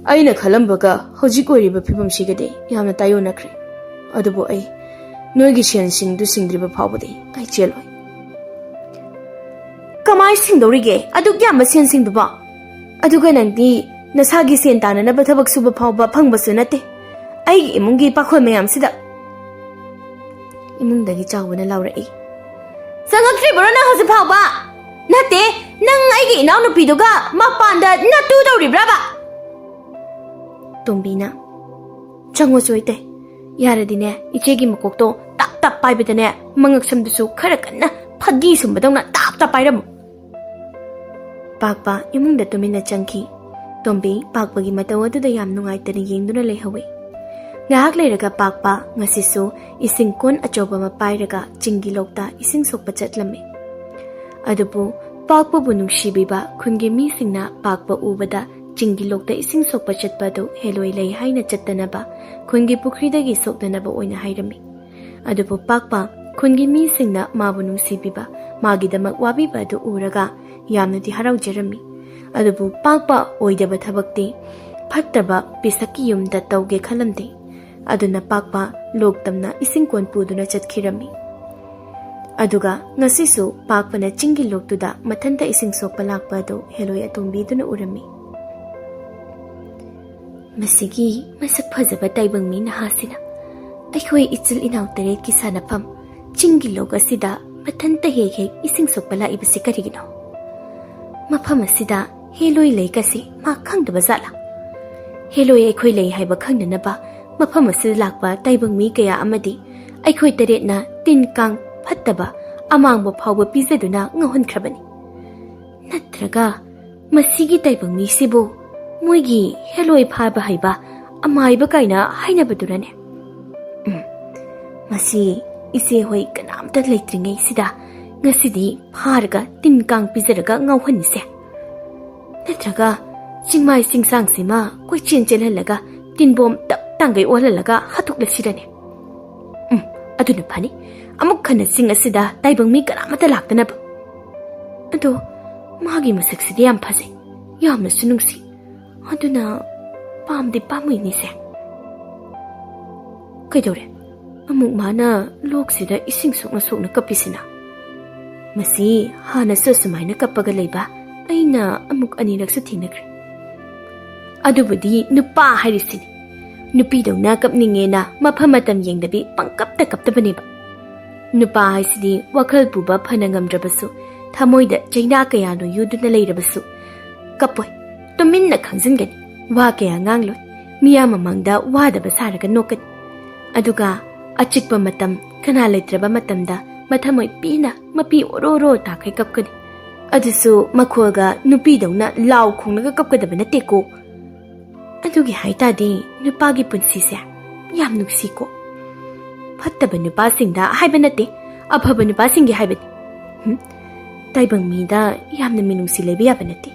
ꯑꯩꯅ ꯈꯜꯂꯝꯕꯒ ꯍꯧꯖꯤꯛ ꯑꯣꯏꯔꯤꯕ ꯐꯤꯕꯝꯁꯤꯒꯗꯤ ꯌꯥꯝꯅ ꯇꯥꯏꯌꯣꯟꯅꯈ꯭ꯔꯦ꯫ ꯑꯗꯨꯕꯨ ꯑꯩ ꯅꯣꯏꯒꯤ ꯁꯦꯟꯁꯤꯡꯗꯨ ꯁꯤꯡꯗ꯭ꯔꯤꯕ ꯐꯥꯎꯕꯗꯤ ꯑꯩ ꯆꯦꯜꯂꯣꯏ꯫" "ꯀꯃꯥꯏ ꯁꯤꯡꯗꯧꯔꯤꯒꯦ ꯑꯗꯨꯛ ꯌꯥꯝꯕ ꯁꯦꯟꯁꯤꯡꯗꯨꯕꯣ? ꯑꯗꯨꯒ ꯅꯪꯗꯤ ꯅꯁꯥꯒꯤ ꯁꯦꯟ ꯇꯥꯅꯅꯕ ꯊꯕꯛ ꯁꯨꯕ ꯐꯥꯎꯕ ꯐꯪꯕꯁꯨ ꯅꯠꯇꯦ꯫ ꯑꯩꯒꯤ ꯏꯃꯨꯡꯒꯤ ꯄꯥꯈꯣꯟ ꯃꯌꯥꯝꯁꯤꯗ꯫" ꯏꯃꯨꯡꯗꯒꯤ ꯆꯥꯎꯕꯅ ꯂꯥꯎꯔꯛꯏ꯫ "ꯆꯪꯉꯛꯇ꯭ꯔꯤꯕ꯭ꯔꯣ ꯅꯪ ꯍꯧꯖꯤꯛ ꯐꯥꯎꯕ? ꯅꯠꯇꯦ, ꯅꯪ ꯑꯩꯒꯤ ꯏꯅꯥꯎꯅꯨꯄꯤꯗꯨꯒ ꯃꯄꯥꯟꯗ ꯅꯠꯇꯨ ꯇꯧꯔꯤꯕ꯭ꯔꯕ?" ꯇꯣꯝꯕꯤꯅ, "ꯆꯪꯉꯣ ꯆꯣꯏꯇꯦ, ꯌꯥꯔꯗꯤꯅꯦ ꯏꯆꯦꯒꯤ ꯃꯀꯣꯛꯇꯣ ꯇꯥꯞ ꯇꯥꯞ ꯄꯥꯏꯕꯗꯅꯦ ꯃꯉꯛꯁꯝꯗꯨꯁꯨ ꯈꯔ ꯀꯟꯅ ꯐꯥꯒꯤ ꯁꯨꯝꯕꯗꯧꯅ ꯇꯥꯞ ꯇꯥꯞ ꯄꯥꯏꯔꯝꯃꯨ꯫" ꯄꯥꯛꯄ ꯏꯃꯨꯡꯗ ꯇꯨꯃꯤꯟꯅ ꯆꯪꯈꯤ꯫ ꯇꯣꯝꯕꯤ ꯄꯥꯛꯄꯒꯤ ꯃꯇꯧ ꯑꯗꯨꯗ ꯌꯥꯝ ꯅꯨꯡꯉꯥꯏꯇꯅ ꯌꯦꯡꯗꯨꯅ ꯂꯩꯍꯧꯏ꯫ ꯉꯥꯏꯍꯥꯛ ꯂꯩꯔꯒ ꯄꯥꯛꯄ ꯉꯁꯤꯁꯨ ꯏꯁꯤꯡ ꯀꯣꯟ ꯑꯆꯧꯕ ꯑꯃ ꯄꯥꯏꯔꯒ ꯆꯤꯡꯒꯤ ꯂꯣꯛꯇ ꯏꯁꯤꯡ ꯁꯣꯛꯄ ꯆꯠꯂꯝꯃꯤ꯫ ꯑꯗꯨꯕꯨ ꯄꯥꯛꯄꯕꯨ ꯅꯨꯡꯁꯤꯕꯤꯕ ꯈꯨꯟꯒꯤ ꯃꯤꯁꯤꯡꯅ ꯄꯥꯛꯄ ꯎꯕꯗ ꯆꯤꯡꯒꯤ ꯂꯣꯛꯇ ꯏꯁꯤꯡ ꯁꯣꯛꯄ ꯆꯠꯄ ꯑꯗꯨ ꯍꯦꯂꯣꯏ ꯂꯩ ꯍꯥꯏꯅ ꯆꯠꯇꯅꯕ ꯈꯨꯟꯒꯤ ꯄꯨꯈ꯭ꯔꯤꯗꯒꯤ ꯁꯣꯛꯅꯅꯕ ꯑꯣꯏꯅ ꯍꯥꯏꯔꯝꯃꯤ꯫ ꯑꯗꯨꯕꯨ ꯄꯥꯛꯄ ꯈꯨꯟꯒꯤ ꯃꯤꯁꯤꯡꯅ ꯃꯥꯕꯨ ꯅꯨꯡꯁꯤꯕꯤꯕ, ꯃꯥꯒꯤꯗꯃꯛ ꯋꯥꯕꯤꯕ ꯑꯗꯨ ꯎꯔꯒ ꯌꯥꯝꯅꯗꯤ ꯍꯔꯥꯎꯖꯔꯝꯃꯤ꯫ ꯑꯗꯨꯕꯨ ꯄꯥꯛꯄ ꯑꯣꯏꯗꯕ ꯊꯕꯛꯇꯤ ꯐꯠꯇꯕ ꯄꯤꯁꯛꯀꯤ ꯌꯨꯝꯗ ꯇꯧꯒꯦ ꯈꯜꯂꯝꯗꯦ꯫ ꯑꯗꯨꯅ ꯄꯥꯛꯄ ꯂꯣꯛ ꯇꯝꯅ ꯏꯁꯤꯡ ꯀꯣꯟ ꯄꯨꯗꯨꯅ ꯆꯠꯈꯤꯔꯝꯃꯤ꯫ ꯑꯗꯨꯒ ꯉꯁꯤꯁꯨ ꯄꯥꯛꯄꯅ ꯆꯤꯡꯒꯤ ꯂꯣꯛꯇꯨꯗ ꯃꯊꯟꯇ ꯏꯁꯤꯡ ꯁꯣꯛꯄ ꯂꯥꯛꯄ ꯑꯗꯨ ꯍꯦꯂꯣꯏ ꯑꯇꯣꯝꯕꯤꯗꯨꯅ ꯎꯔꯝꯃꯤ꯫ "ꯃꯁꯤꯒꯤ ꯃꯁꯛ ꯐꯖꯕ ꯇꯥꯏꯕꯪ ꯃꯤ ꯅꯍꯥꯁꯤꯅ ꯑꯩꯈꯣꯏ ꯏꯆꯤꯜ ꯏꯅꯥꯎ ꯇꯔꯦꯠꯀꯤ ꯁꯥꯟꯅꯐꯝ ꯆꯤꯡꯒꯤ ꯂꯣꯛ ꯑꯁꯤꯗ ꯃꯊꯟꯇ ꯍꯦꯛ ꯍꯦꯛ ꯏꯁꯤꯡ ꯁꯣꯛꯄ ꯂꯥꯛꯏꯕꯁꯤ ꯀꯔꯤꯒꯤꯅꯣ? ꯃꯐꯝ ꯑꯁꯤꯗ ꯍꯦꯂꯣꯏ ꯂꯩꯀꯥꯁꯤ ꯃꯥ ꯈꯪꯗꯕ ꯖꯥꯠꯂꯥ? ꯍꯦꯂꯣꯏ ꯑꯩꯈꯣꯏ ꯂꯩ ꯍꯥꯏꯕ ꯈꯪꯅꯅꯕ ꯃꯐꯝ ꯑꯁꯤꯗ ꯂꯥꯛꯄ ꯇꯥꯏꯕꯪ ꯃꯤ ꯀꯌꯥ ꯑꯃꯗꯤ ꯑꯩꯈꯣꯏ ꯇꯔꯦꯠꯅ ꯇꯤꯟ ꯀꯥꯡ ꯐꯠꯇꯕ ꯑꯃꯥꯡꯕ ꯐꯥꯎꯕ ꯄꯤꯖꯗꯨꯅ ꯉꯧꯍꯟꯈ꯭ꯔꯕꯅꯤ꯫ ꯅꯠꯇ꯭ꯔꯒ ꯃꯁꯤꯒꯤ ꯇꯥꯏꯕꯪ ꯃꯤꯁꯤꯕꯨ ꯃꯣꯏꯒꯤ ꯍꯦꯂꯣꯏ ꯐꯥꯕ ꯍꯩꯕ ꯑꯃꯥꯏꯕ ꯀꯥꯏꯅ ꯍꯥꯏꯅꯕꯗꯨꯔꯅꯦ? ꯎꯝ, ꯃꯁꯤ ꯏꯆꯦ ꯍꯣꯏ ꯀꯅꯥꯝꯇ ꯂꯩꯇ꯭ꯔꯤꯉꯩꯁꯤꯗ ꯉꯁꯤꯗꯤ ꯐꯥꯔꯒ ꯇꯤꯟ ꯀꯥꯡ ꯄꯤꯖꯔꯒ ꯉꯧꯍꯟꯁꯦ꯫ ꯅꯠꯇ꯭ꯔꯒ ꯆꯤꯡꯃꯥꯏ ꯆꯤꯡꯁꯥꯡꯁꯤꯃ ꯀꯣꯏꯆꯦꯟ ꯆꯦꯜꯍꯜꯂꯒ ꯇꯤꯟꯕꯣꯝ ꯇꯞ ꯇꯥꯡꯒꯩ ꯑꯣꯜꯍꯜꯂꯒ ꯍꯥꯠꯇꯣꯛꯂꯁꯤꯔꯅꯦ? ꯎꯝ, ꯑꯗꯨꯅ ꯐꯅꯤ꯫ ꯑꯃꯨꯛ ꯍꯟꯅ ꯆꯤꯡ ꯑꯁꯤꯗ ꯇꯥꯏꯕꯪ ꯃꯤ ꯀꯅꯥꯃꯠꯇ ꯂꯥꯛꯇꯅꯕ꯫ ꯑꯗꯣ ꯃꯥꯒꯤ ꯃꯁꯛꯁꯤꯗꯤ ꯌꯥꯝ ꯐꯖꯩ, ꯌꯥꯝꯅꯁꯨ ꯅꯨꯡꯁꯤ꯫ ꯑꯗꯨꯅ ꯄꯥꯝꯗꯤ ꯄꯥꯝꯃꯨꯏꯅꯦꯁꯦ꯫ ꯀꯩꯗꯧꯔꯦ? ꯑꯃꯨꯛ ꯃꯥꯅ ꯂꯣꯛꯁꯤꯗ ꯏꯁꯤꯡ ꯁꯣꯛꯅ ꯁꯣꯛꯅ ꯀꯞꯄꯤꯁꯤꯅ? ꯃꯁꯤ ꯍꯥꯟꯅꯁꯨ ꯑꯁꯨꯃꯥꯏꯅ ꯀꯞꯄꯒ ꯂꯩꯕ ꯑꯩꯅ ꯑꯃꯨꯛ ꯑꯅꯤꯔꯛꯁꯨ ꯊꯦꯡꯅꯈ꯭ꯔꯦ꯫ ꯑꯗꯨꯕꯨꯗꯤ ꯅꯨꯄꯥ ꯍꯥꯏꯔꯤꯁꯤꯅꯤ꯫ ꯅꯨꯄꯤꯗꯧꯅ ꯀꯞꯅꯤꯡꯉꯦꯅ ꯃꯐꯝ ꯃꯇꯝ ꯌꯦꯡꯗꯕꯤ ꯄꯪꯀꯞꯇ ꯀꯞꯇꯕꯅꯦꯕ꯫ ꯅꯨꯄꯥ ꯍꯥꯏꯁꯤꯗꯤ ꯋꯥꯈꯜ ꯄꯨꯕ ꯐꯅ ꯉꯝꯗ꯭ꯔꯕꯁꯨ, ꯊꯃꯣꯏꯗ ꯆꯩꯅꯥ ꯀꯌꯥꯅ ꯌꯨꯗꯨꯅ ꯂꯩꯔꯕꯁꯨ ꯀꯞꯄꯣꯏ꯫ ꯇꯨꯃꯤꯟꯅ ꯈꯥꯡꯖꯤꯟꯒꯅꯤ꯫ ꯋꯥ ꯀꯌꯥ ꯉꯥꯡꯂꯣꯏ꯫ ꯃꯤꯌꯥꯝ ꯃꯃꯥꯡꯗ ꯋꯥꯗꯕ ꯁꯥꯔꯒ ꯅꯣꯛꯀꯅꯤ꯫ ꯑꯗꯨꯒ ꯑꯆꯤꯛꯄ ꯃꯇꯝ, ꯀꯅꯥ ꯂꯩꯇ꯭ꯔꯕ ꯃꯇꯝꯗ ꯃꯊꯃꯣꯏ ꯄꯤꯅ ꯃꯄꯤ ꯑꯣꯔꯣ ꯑꯣꯔꯣ ꯇꯥꯈꯩ ꯀꯞꯀꯅꯤ꯫ ꯑꯗꯨꯁꯨ ꯃꯈꯣꯜꯒ ꯅꯨꯄꯤꯗꯧꯅ ꯂꯥꯎ ꯈꯣꯡꯂꯒ ꯀꯞꯀꯗꯕ ꯅꯠꯇꯦꯀꯣ꯫ ꯑꯗꯨꯒꯤ ꯍꯥꯏꯇꯥꯔꯗꯤ ꯅꯨꯄꯥꯒꯤ ꯄꯨꯟꯁꯤꯁꯦ ꯌꯥꯝ ꯅꯨꯡꯁꯤꯀꯣ꯫ ꯐꯠꯇꯕ ꯅꯨꯄꯥꯁꯤꯡꯗ ꯍꯥꯏꯕ ꯅꯠꯇꯦ, ꯑꯐꯕ ꯅꯨꯄꯥꯁꯤꯡꯒꯤ ꯍꯥꯏꯕꯅꯤ꯫ ꯍꯨꯝ, ꯇꯥꯏꯕꯪ ꯃꯤꯗ ꯌꯥꯝꯅ ꯃꯤꯅꯨꯡꯁꯤ ꯂꯩꯕ ꯌꯥꯕ ꯅꯠꯇꯦ꯫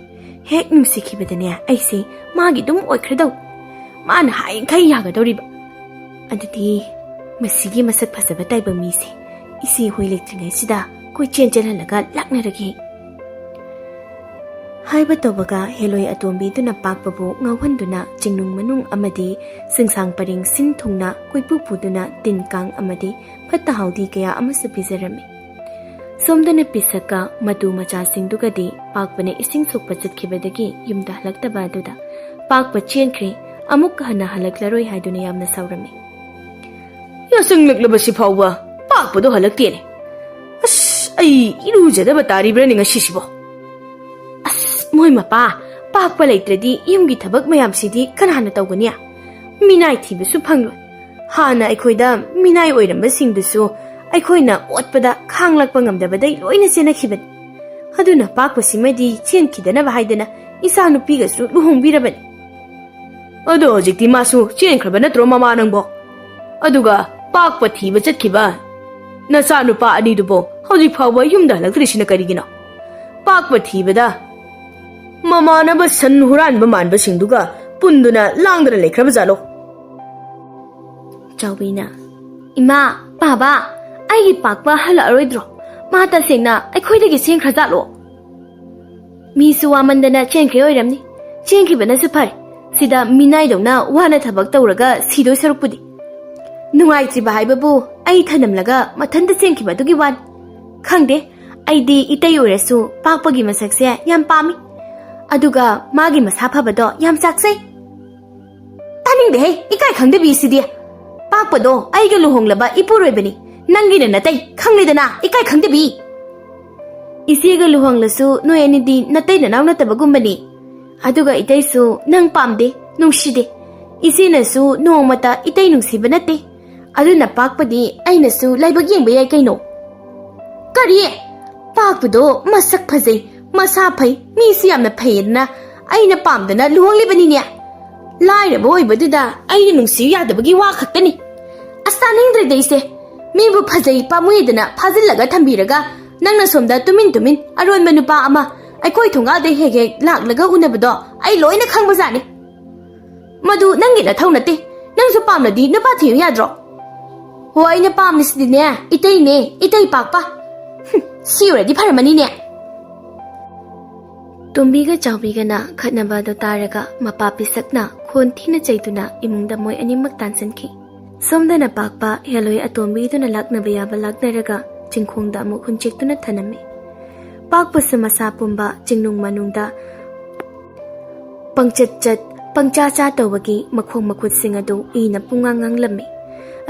ꯍꯦꯛ ꯅꯨꯡꯁꯤꯈꯤꯕꯗꯅꯦ ꯑꯩꯁꯦ ꯃꯥꯒꯤ ꯑꯗꯨꯝ ꯑꯣꯏꯈ꯭ꯔꯗꯧ꯫ ꯃꯥꯅ ꯍꯥꯏꯈꯩ ꯌꯥꯒꯗꯧꯔꯤꯕ꯫ ꯑꯗꯨꯗꯤ ꯃꯁꯤꯒꯤ ꯃꯁꯛ ꯐꯖꯕ ꯇꯥꯏꯕꯪ ꯃꯤꯁꯦ ꯏꯆꯦ ꯍꯣꯏ ꯂꯩꯇ꯭ꯔꯤꯉꯩꯁꯤꯗ ꯀꯣꯏꯆꯦꯟ ꯆꯦꯜꯍꯜꯂꯒ ꯂꯥꯛꯅꯔꯒꯦ꯫ ꯍꯥꯏꯕ ꯇꯧꯕꯒ ꯍꯦꯂꯣꯏ ꯑꯇꯣꯝꯕꯤꯗꯨꯅ ꯄꯥꯛꯄꯕꯨ ꯉꯥꯎꯍꯟꯗꯨꯅ ꯆꯤꯡꯅꯨꯡ ꯃꯅꯨꯡ ꯑꯃꯗꯤ ꯆꯤꯡꯁꯥꯡ ꯄꯔꯦꯡ ꯁꯤꯟ ꯊꯨꯡꯅ ꯀꯣꯏꯄꯨ ꯄꯨꯗꯨꯅ ꯇꯤꯟ ꯀꯥꯡ ꯑꯃꯗꯤ ꯐꯠꯇ ꯍꯥꯎꯗꯤ ꯀꯌꯥ ꯑꯃꯁꯨ ꯄꯤꯖꯔꯝꯃꯤ꯫ ꯁꯣꯝꯗꯅ ꯄꯤꯁꯛꯀ ꯃꯇꯨ ꯃꯆꯥꯁꯤꯡꯗꯨꯒꯗꯤ ꯄꯥꯛꯄꯅ ꯏꯁꯤꯡ ꯁꯣꯛꯄ ꯆꯠꯈꯤꯕꯗꯒꯤ ꯌꯨꯝꯗ ꯍꯜꯂꯛꯇꯕ ꯑꯗꯨꯗ ꯄꯥꯛꯄ ꯆꯦꯟꯈ꯭ꯔꯦ, ꯑꯃꯨꯛ ꯍꯟꯅ ꯍꯜꯂꯛꯂꯔꯣꯏ ꯍꯥꯏꯗꯨꯅ ꯌꯥꯝꯅ ꯁꯥꯎꯔꯝꯃꯤ꯫ ꯌꯥꯁꯪꯂꯛꯂꯕꯁꯤ ꯐꯥꯎꯕ ꯄꯥꯛꯄꯗꯣ ꯍꯜꯂꯛꯇꯦꯅꯦ꯫ ꯑꯁ, ꯑꯩ ꯏꯔꯨꯖꯗꯕ ꯇꯥꯔꯤꯕ꯭ꯔꯥꯅꯦ ꯉꯁꯤꯁꯤꯕꯣ? ꯑꯁ, ꯍꯣꯏ ꯃꯄꯥ, ꯄꯥꯛꯄ ꯂꯩꯇ꯭ꯔꯗꯤ ꯌꯨꯝꯒꯤ ꯊꯕꯛ ꯃꯌꯥꯝꯁꯤꯗꯤ ꯀꯅꯥꯅ ꯇꯧꯒꯅꯤ? ꯃꯤꯅꯥꯏ ꯊꯤꯕꯁꯨ ꯐꯪꯂꯣꯏ꯫ ꯍꯥꯟꯅ ꯑꯩꯈꯣꯏꯗ ꯃꯤꯅꯥꯏ ꯑꯣꯏꯔꯝꯕꯁꯤꯡꯗꯨꯁꯨ ꯑꯩꯈꯣꯏꯅ ꯑꯣꯠꯄꯗ ꯈꯥꯡꯂꯛꯄ ꯉꯝꯗꯕꯗꯩ ꯂꯣꯏꯅ ꯆꯦꯟꯅꯈꯤꯕꯅꯤ꯫ ꯑꯗꯨꯅ ꯄꯥꯛꯄꯁꯤꯃꯗꯤ ꯆꯦꯟꯈꯤꯗꯅꯕ ꯍꯥꯏꯗꯅ ꯏꯆꯥꯅꯨꯄꯤꯒꯁꯨ ꯂꯨꯍꯣꯡꯕꯤꯔꯕꯅꯤ꯫ ꯑꯗꯣ ꯍꯧꯖꯤꯛꯇꯤ ꯃꯥꯁꯨ ꯆꯦꯟꯈ꯭ꯔꯕ ꯅꯠꯇ꯭ꯔꯣ ꯃꯃꯥ ꯅꯪꯕꯣ? ꯑꯗꯨꯒ ꯄꯥꯛꯄ ꯊꯤꯕ ꯆꯠꯈꯤꯕ ꯅꯆꯥꯅꯨꯄꯥ ꯑꯅꯤꯗꯨꯕꯣ ꯍꯧꯖꯤꯛ ꯐꯥꯎꯕ ꯌꯨꯝꯗ ꯍꯜꯂꯛꯇ꯭ꯔꯤꯁꯤꯅ ꯀꯔꯤꯒꯤꯅꯣ? ꯄꯥꯛꯄ ꯊꯤꯕꯗ ꯃꯃꯥꯟꯅꯕ ꯁꯟ ꯍꯨꯔꯥꯟꯕ ꯃꯥꯟꯕꯁꯤꯡꯗꯨꯒ ꯄꯨꯟꯗꯨꯅ ꯂꯥꯡꯗꯅ ꯂꯩꯈ꯭ꯔꯕ ꯖꯥꯠꯂꯣ? ꯆꯥꯎꯕꯤꯅ, "ꯏꯃꯥ, ꯄꯥꯕ, ꯑꯩꯒꯤ ꯄꯥꯛꯄ ꯍꯜꯂꯛꯑꯔꯣꯏꯗ꯭ꯔꯣ? ꯃꯥ ꯇꯁꯦꯡꯅ ꯑꯩꯈꯣꯏꯗꯒꯤ ꯆꯦꯟꯈ꯭ꯔꯖꯥꯠꯂꯣ?" "ꯃꯤꯁꯨ ꯋꯥꯃꯟꯗꯅ ꯆꯦꯟꯈ꯭ꯔꯦ ꯑꯣꯏꯔꯝꯅꯤ꯫ ꯆꯦꯟꯈꯤꯕꯅꯁꯨ ꯐꯔꯦ꯫ ꯁꯤꯗ ꯃꯤꯅꯥꯏꯗꯧꯅ ꯋꯥꯅ ꯊꯕꯛ ꯇꯧꯔꯒ ꯁꯤꯗꯣꯏ ꯁꯔꯨꯛꯄꯨꯗꯤ꯫ ꯅꯨꯡꯉꯥꯏꯇ꯭ꯔꯤꯕ ꯍꯥꯏꯕꯕꯨ ꯑꯩ ꯊꯅꯝꯂꯒ ꯃꯊꯟꯇ ꯆꯦꯟꯈꯤꯕ ꯑꯗꯨꯒꯤ ꯋꯥꯅꯤ꯫ ꯈꯪꯗꯦ, ꯑꯩꯗꯤ ꯏꯇꯩ ꯑꯣꯏꯔꯁꯨ ꯄꯥꯛꯄꯒꯤ ꯃꯁꯛꯁꯦ ꯌꯥꯝ ꯄꯥꯝꯃꯤ꯫ ꯑꯗꯨꯒ ꯃꯥꯒꯤ ꯃꯁꯥ ꯐꯕꯗꯣ ꯌꯥꯝ ꯆꯥꯛꯆꯩ꯫" "ꯇꯥꯅꯤꯡꯗꯦꯍꯦ, ꯏꯀꯥꯏ ꯈꯪꯗꯕꯤ ꯁꯤꯗꯤ꯫ ꯄꯥꯛꯄꯗꯣ ꯑꯩꯒ ꯂꯨꯍꯣꯡꯂꯕ ꯏꯄꯨꯔꯣꯏꯕꯅꯤ, ꯅꯪꯒꯤꯅ ꯅꯇꯩ, ꯈꯪꯂꯦꯗꯅ, ꯏꯀꯥꯏ ꯈꯪꯗꯕꯤ!" "ꯏꯆꯦꯒ ꯂꯨꯍꯣꯡꯂꯁꯨ ꯅꯣꯏ ꯑꯅꯤꯗꯤ ꯅꯇꯩ ꯅꯅꯥꯎ ꯅꯠꯇꯕꯒꯨꯝꯕꯅꯤ꯫ ꯑꯗꯨꯒ ꯏꯇꯩꯁꯨ ꯅꯪ ꯄꯥꯝꯗꯦ, ꯅꯨꯡꯁꯤꯗꯦ꯫ ꯏꯆꯦꯅꯁꯨ ꯅꯣꯡꯃꯇ ꯏꯇꯩ ꯅꯨꯡꯁꯤꯕ ꯅꯠꯇꯦ꯫ ꯑꯗꯨꯅ ꯄꯥꯛꯄꯗꯤ ꯑꯩꯅꯁꯨ ꯂꯥꯏꯕꯛ ꯌꯦꯡꯕ ꯌꯥꯏ ꯀꯩꯅꯣ꯫" "ꯀꯔꯤ? ꯄꯥꯛꯄꯗꯣ ꯃꯁꯛ ꯐꯖꯩ, ꯃꯁꯥ ꯐꯩ, ꯃꯤꯁꯨ ꯌꯥꯝꯅ ꯐꯩꯌꯦꯅ ꯑꯩꯅ ꯄꯥꯝꯗꯅ ꯂꯨꯍꯣꯡꯂꯤꯕꯅꯤꯅꯦ꯫ ꯂꯥꯏꯔꯕ ꯑꯣꯏꯕꯗꯨꯗ ꯑꯩꯅ ꯅꯨꯡꯁꯤꯌꯨ ꯌꯥꯗꯕꯒꯤ ꯋꯥ ꯈꯛꯇꯅꯤ꯫ ꯑꯁ, ꯇꯥꯅꯤꯡꯗ꯭ꯔꯦꯗ ꯑꯩꯁꯦ꯫ ꯃꯤꯕꯨ ꯐꯖꯩ ꯄꯥꯝꯃꯨꯏꯗꯅ ꯐꯥꯖꯤꯜꯂꯒ ꯊꯝꯕꯤꯔꯒ ꯅꯪꯅ ꯁꯣꯝꯗ ꯇꯨꯃꯤꯟ ꯇꯨꯃꯤꯟ ꯑꯔꯣꯟꯕ ꯅꯨꯄꯥ ꯑꯃ ꯑꯩꯈꯣꯏ ꯊꯣꯡꯒꯥꯜꯗ ꯍꯦꯛ ꯍꯦꯛ ꯂꯥꯛꯂꯒ ꯎꯅꯕꯗꯣ ꯑꯩ ꯂꯣꯏꯅ ꯈꯪꯕꯖꯥꯠꯅꯤ꯫ ꯃꯗꯨ ꯅꯪꯒꯤ ꯅꯊꯧ ꯅꯠꯇꯦ꯫ ꯅꯪꯁꯨ ꯄꯥꯝꯂꯗꯤ ꯅꯨꯄꯥ ꯊꯤꯌꯨ ꯌꯥꯗ꯭ꯔꯣ?" "ꯍꯣ, ꯑꯩꯅ ꯄꯥꯝꯂꯤꯁꯤꯗꯤꯅꯦ, ꯏꯇꯩꯅꯦ, ꯏꯇꯩ ꯄꯥꯛꯄ꯫ ꯍꯨꯝ, ꯁꯤ ꯑꯣꯏꯔꯗꯤ ꯐꯔꯝꯃꯅꯤꯅꯦ꯫" ꯇꯣꯝꯕꯤꯒ ꯆꯥꯎꯕꯤꯒꯅ ꯈꯠꯅꯕ ꯑꯗꯨ ꯇꯥꯔꯒ ꯃꯄꯥ ꯄꯤꯁꯛꯅ ꯈꯣꯟ ꯊꯤꯅ ꯆꯩꯗꯨꯅ ꯏꯃꯨꯡꯗ ꯃꯣꯏ ꯑꯅꯤꯃꯛ ꯇꯥꯟꯁꯤꯟꯈꯤ꯫ ꯁꯣꯝꯗꯅ ꯄꯥꯛꯄ ꯍꯦꯂꯣꯏ ꯑꯇꯣꯝꯕꯤꯗꯨꯅ ꯂꯥꯛꯅꯕ ꯌꯥꯕ ꯂꯥꯛꯅꯔꯒ ꯆꯤꯡꯈꯣꯡꯗ ꯑꯃꯨꯛ ꯍꯨꯟꯆꯦꯛꯇꯨꯅ ꯊꯅꯝꯃꯤ꯫ ꯄꯥꯛꯄꯁꯨ ꯃꯁꯥ ꯄꯨꯝꯕ ꯆꯤꯡꯅꯨꯡ ꯃꯅꯨꯡꯗ ꯄꯪꯆꯠ ꯆꯠ, ꯄꯪꯆꯥ ꯆꯥ ꯇꯧꯕꯒꯤ ꯃꯈꯣꯡ ꯃꯈꯨꯠꯁꯤꯡ ꯑꯗꯨ ꯏꯅ ꯄꯨꯡꯉꯥꯡ ꯉꯥꯡꯂꯝꯃꯤ꯫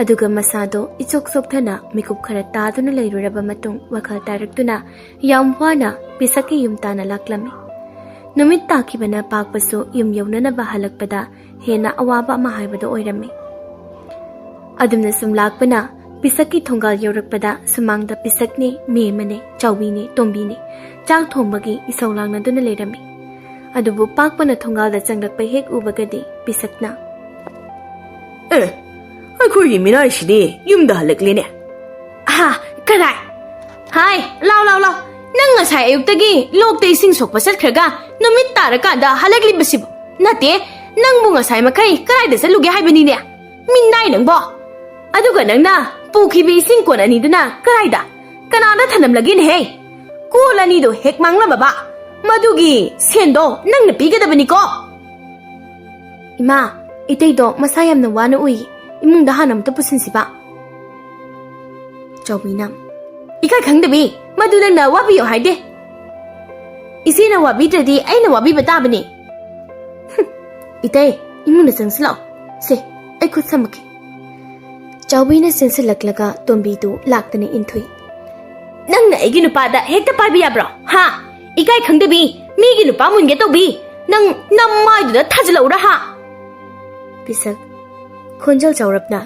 ꯑꯗꯨꯒ ꯃꯁꯥꯗꯣ ꯏꯆꯣꯛ ꯆꯣꯛꯊꯅ ꯃꯤꯀꯨꯞ ꯈꯔ ꯇꯥꯗꯨꯅ ꯂꯩꯔꯨꯔꯕ ꯃꯇꯨꯡ ꯋꯥꯈꯜ ꯇꯥꯔꯛꯇꯨꯅ ꯌꯥꯝ ꯋꯥꯅ ꯄꯤꯁꯛꯀꯤ ꯌꯨꯝ ꯇꯥꯟꯅ ꯂꯥꯛꯂꯝꯃꯤ꯫ ꯅꯨꯃꯤꯠ ꯇꯥꯈꯤꯕꯅ ꯄꯥꯛꯄꯁꯨ ꯌꯨꯝ ꯌꯧꯅꯅꯕ ꯍꯜꯂꯛꯄꯗ ꯍꯦꯟꯅ ꯑꯋꯥꯕ ꯑꯃ ꯍꯥꯏꯕꯗꯣ ꯑꯣꯏꯔꯝꯃꯤ꯫ ꯑꯗꯨꯝꯅ ꯁꯨꯝ ꯂꯥꯛꯄꯅ ꯄꯤꯁꯛꯀꯤ ꯊꯣꯡꯒꯥꯜ ꯌꯧꯔꯛꯄꯗ ꯁꯨꯃꯥꯡꯗ ꯄꯤꯁꯛꯅꯦ, ꯃꯦꯝꯃꯅꯦ, ꯆꯥꯎꯕꯤꯅꯦ, ꯇꯣꯝꯕꯤꯅꯦ ꯆꯥꯛ ꯊꯣꯡꯕꯒꯤ ꯏꯁꯧ ꯂꯥꯡꯅꯗꯨꯅ ꯂꯩꯔꯝꯃꯤ꯫ ꯑꯗꯨꯕꯨ ꯄꯥꯛꯄꯅ ꯊꯣꯡꯒꯥꯜꯗ ꯆꯪꯂꯛꯄ ꯍꯦꯛ ꯎꯕꯒꯗꯤ ꯄꯤꯁꯛꯅ, "ꯑꯦ, ꯑꯩꯈꯣꯏꯒꯤ ꯃꯤꯅꯥꯏꯁꯤꯗꯤ ꯌꯨꯝꯗ ꯍꯜꯂꯛꯂꯦꯅꯦ꯫ ꯍꯥ, ꯀꯗꯥꯏ? ꯍꯥꯏ, ꯂꯥꯎ, ꯂꯥꯎ, ꯂꯥꯎ꯫ ꯅꯪ ꯉꯁꯥꯏ ꯑꯌꯨꯛꯇꯒꯤ ꯂꯣꯛꯇ ꯏꯁꯤꯡ ꯁꯣꯛꯄ ꯆꯠꯈ꯭ꯔꯒ ꯅꯨꯃꯤꯠ ꯇꯥꯔꯀꯥꯟꯗ ꯍꯜꯂꯛꯂꯤꯕꯁꯤꯕꯨ? ꯅꯠꯇꯦ, ꯅꯪꯕꯨ ꯉꯁꯥꯏ ꯃꯈꯩ ꯀꯗꯥꯏꯗ ꯆꯠꯂꯨꯒꯦ ꯍꯥꯏꯕꯅꯤꯅꯦ? ꯃꯤꯅꯥꯏ ꯅꯪꯕꯣ! ꯑꯗꯨꯒ ꯅꯪꯅ ꯄꯨꯈꯤꯕ ꯏꯁꯤꯡ ꯀꯣꯟ ꯑꯅꯤꯗꯨꯅ ꯀꯗꯥꯏꯗ? ꯀꯅꯥꯗ ꯊꯅꯝꯂꯒꯦꯅꯦꯍꯦ? ꯀꯣꯜ ꯑꯅꯤꯗꯣ ꯍꯦꯛ ꯃꯥꯡꯂꯝꯃꯕ, ꯃꯗꯨꯒꯤ ꯁꯦꯟꯗꯣ ꯅꯪꯅ ꯄꯤꯒꯗꯕꯅꯤꯀꯣ?" "ꯏꯃꯥ, ꯏꯇꯩꯗꯣ ꯃꯁꯥ ꯌꯥꯝꯅ ꯋꯥꯅ ꯎꯏ, ꯏꯃꯨꯡꯗ ꯍꯥꯟꯅ ꯑꯃꯨꯛꯇ ꯄꯨꯁꯤꯟꯁꯤꯕ?" ꯆꯥꯎꯕꯤꯅ, "ꯏꯀꯥꯏ ꯈꯪꯗꯕꯤ, ꯃꯗꯨ ꯅꯪꯅ ꯋꯥꯕꯤꯌꯣ ꯍꯥꯏꯗꯦ꯫ ꯏꯆꯦꯅ ꯋꯥꯕꯤꯗ꯭ꯔꯗꯤ ꯑꯩꯅ ꯋꯥꯕꯤꯕ ꯇꯥꯕꯅꯤ꯫ ꯍꯨꯝ, ꯏꯇꯩ, ꯏꯃꯨꯡꯗ ꯆꯪꯁꯤꯜꯂꯛꯑꯣ꯫ ꯁꯦ, ꯑꯩ ꯈꯨꯠ ꯁꯝꯃꯛꯀꯦ꯫" ꯆꯥꯎꯕꯤꯅ ꯆꯦꯟꯁꯤꯜꯂꯛꯂꯒ ꯇꯣꯝꯕꯤꯗꯨ ꯂꯥꯛꯇꯅ ꯏꯟꯊꯨꯏ꯫ "ꯅꯪꯅ ꯑꯩꯒꯤ ꯅꯨꯄꯥꯗ ꯍꯦꯛꯇ ꯄꯥꯏꯕ ꯌꯥꯕ꯭ꯔꯣ? ꯍꯥ? ꯏꯀꯥꯏ ꯈꯪꯗꯕꯤ, ꯃꯤꯒꯤ ꯅꯨꯄꯥ ꯃꯨꯟꯒꯦ ꯇꯧꯕꯤ, ꯅꯪ ꯅꯃꯥꯏꯗꯨꯗ ꯊꯥꯖꯤꯜꯂꯛꯎꯔꯥ, ꯍꯥ?" ꯄꯤꯁꯛ, ꯈꯣꯟꯖꯦꯜ ꯆꯥꯎꯔꯞꯅ,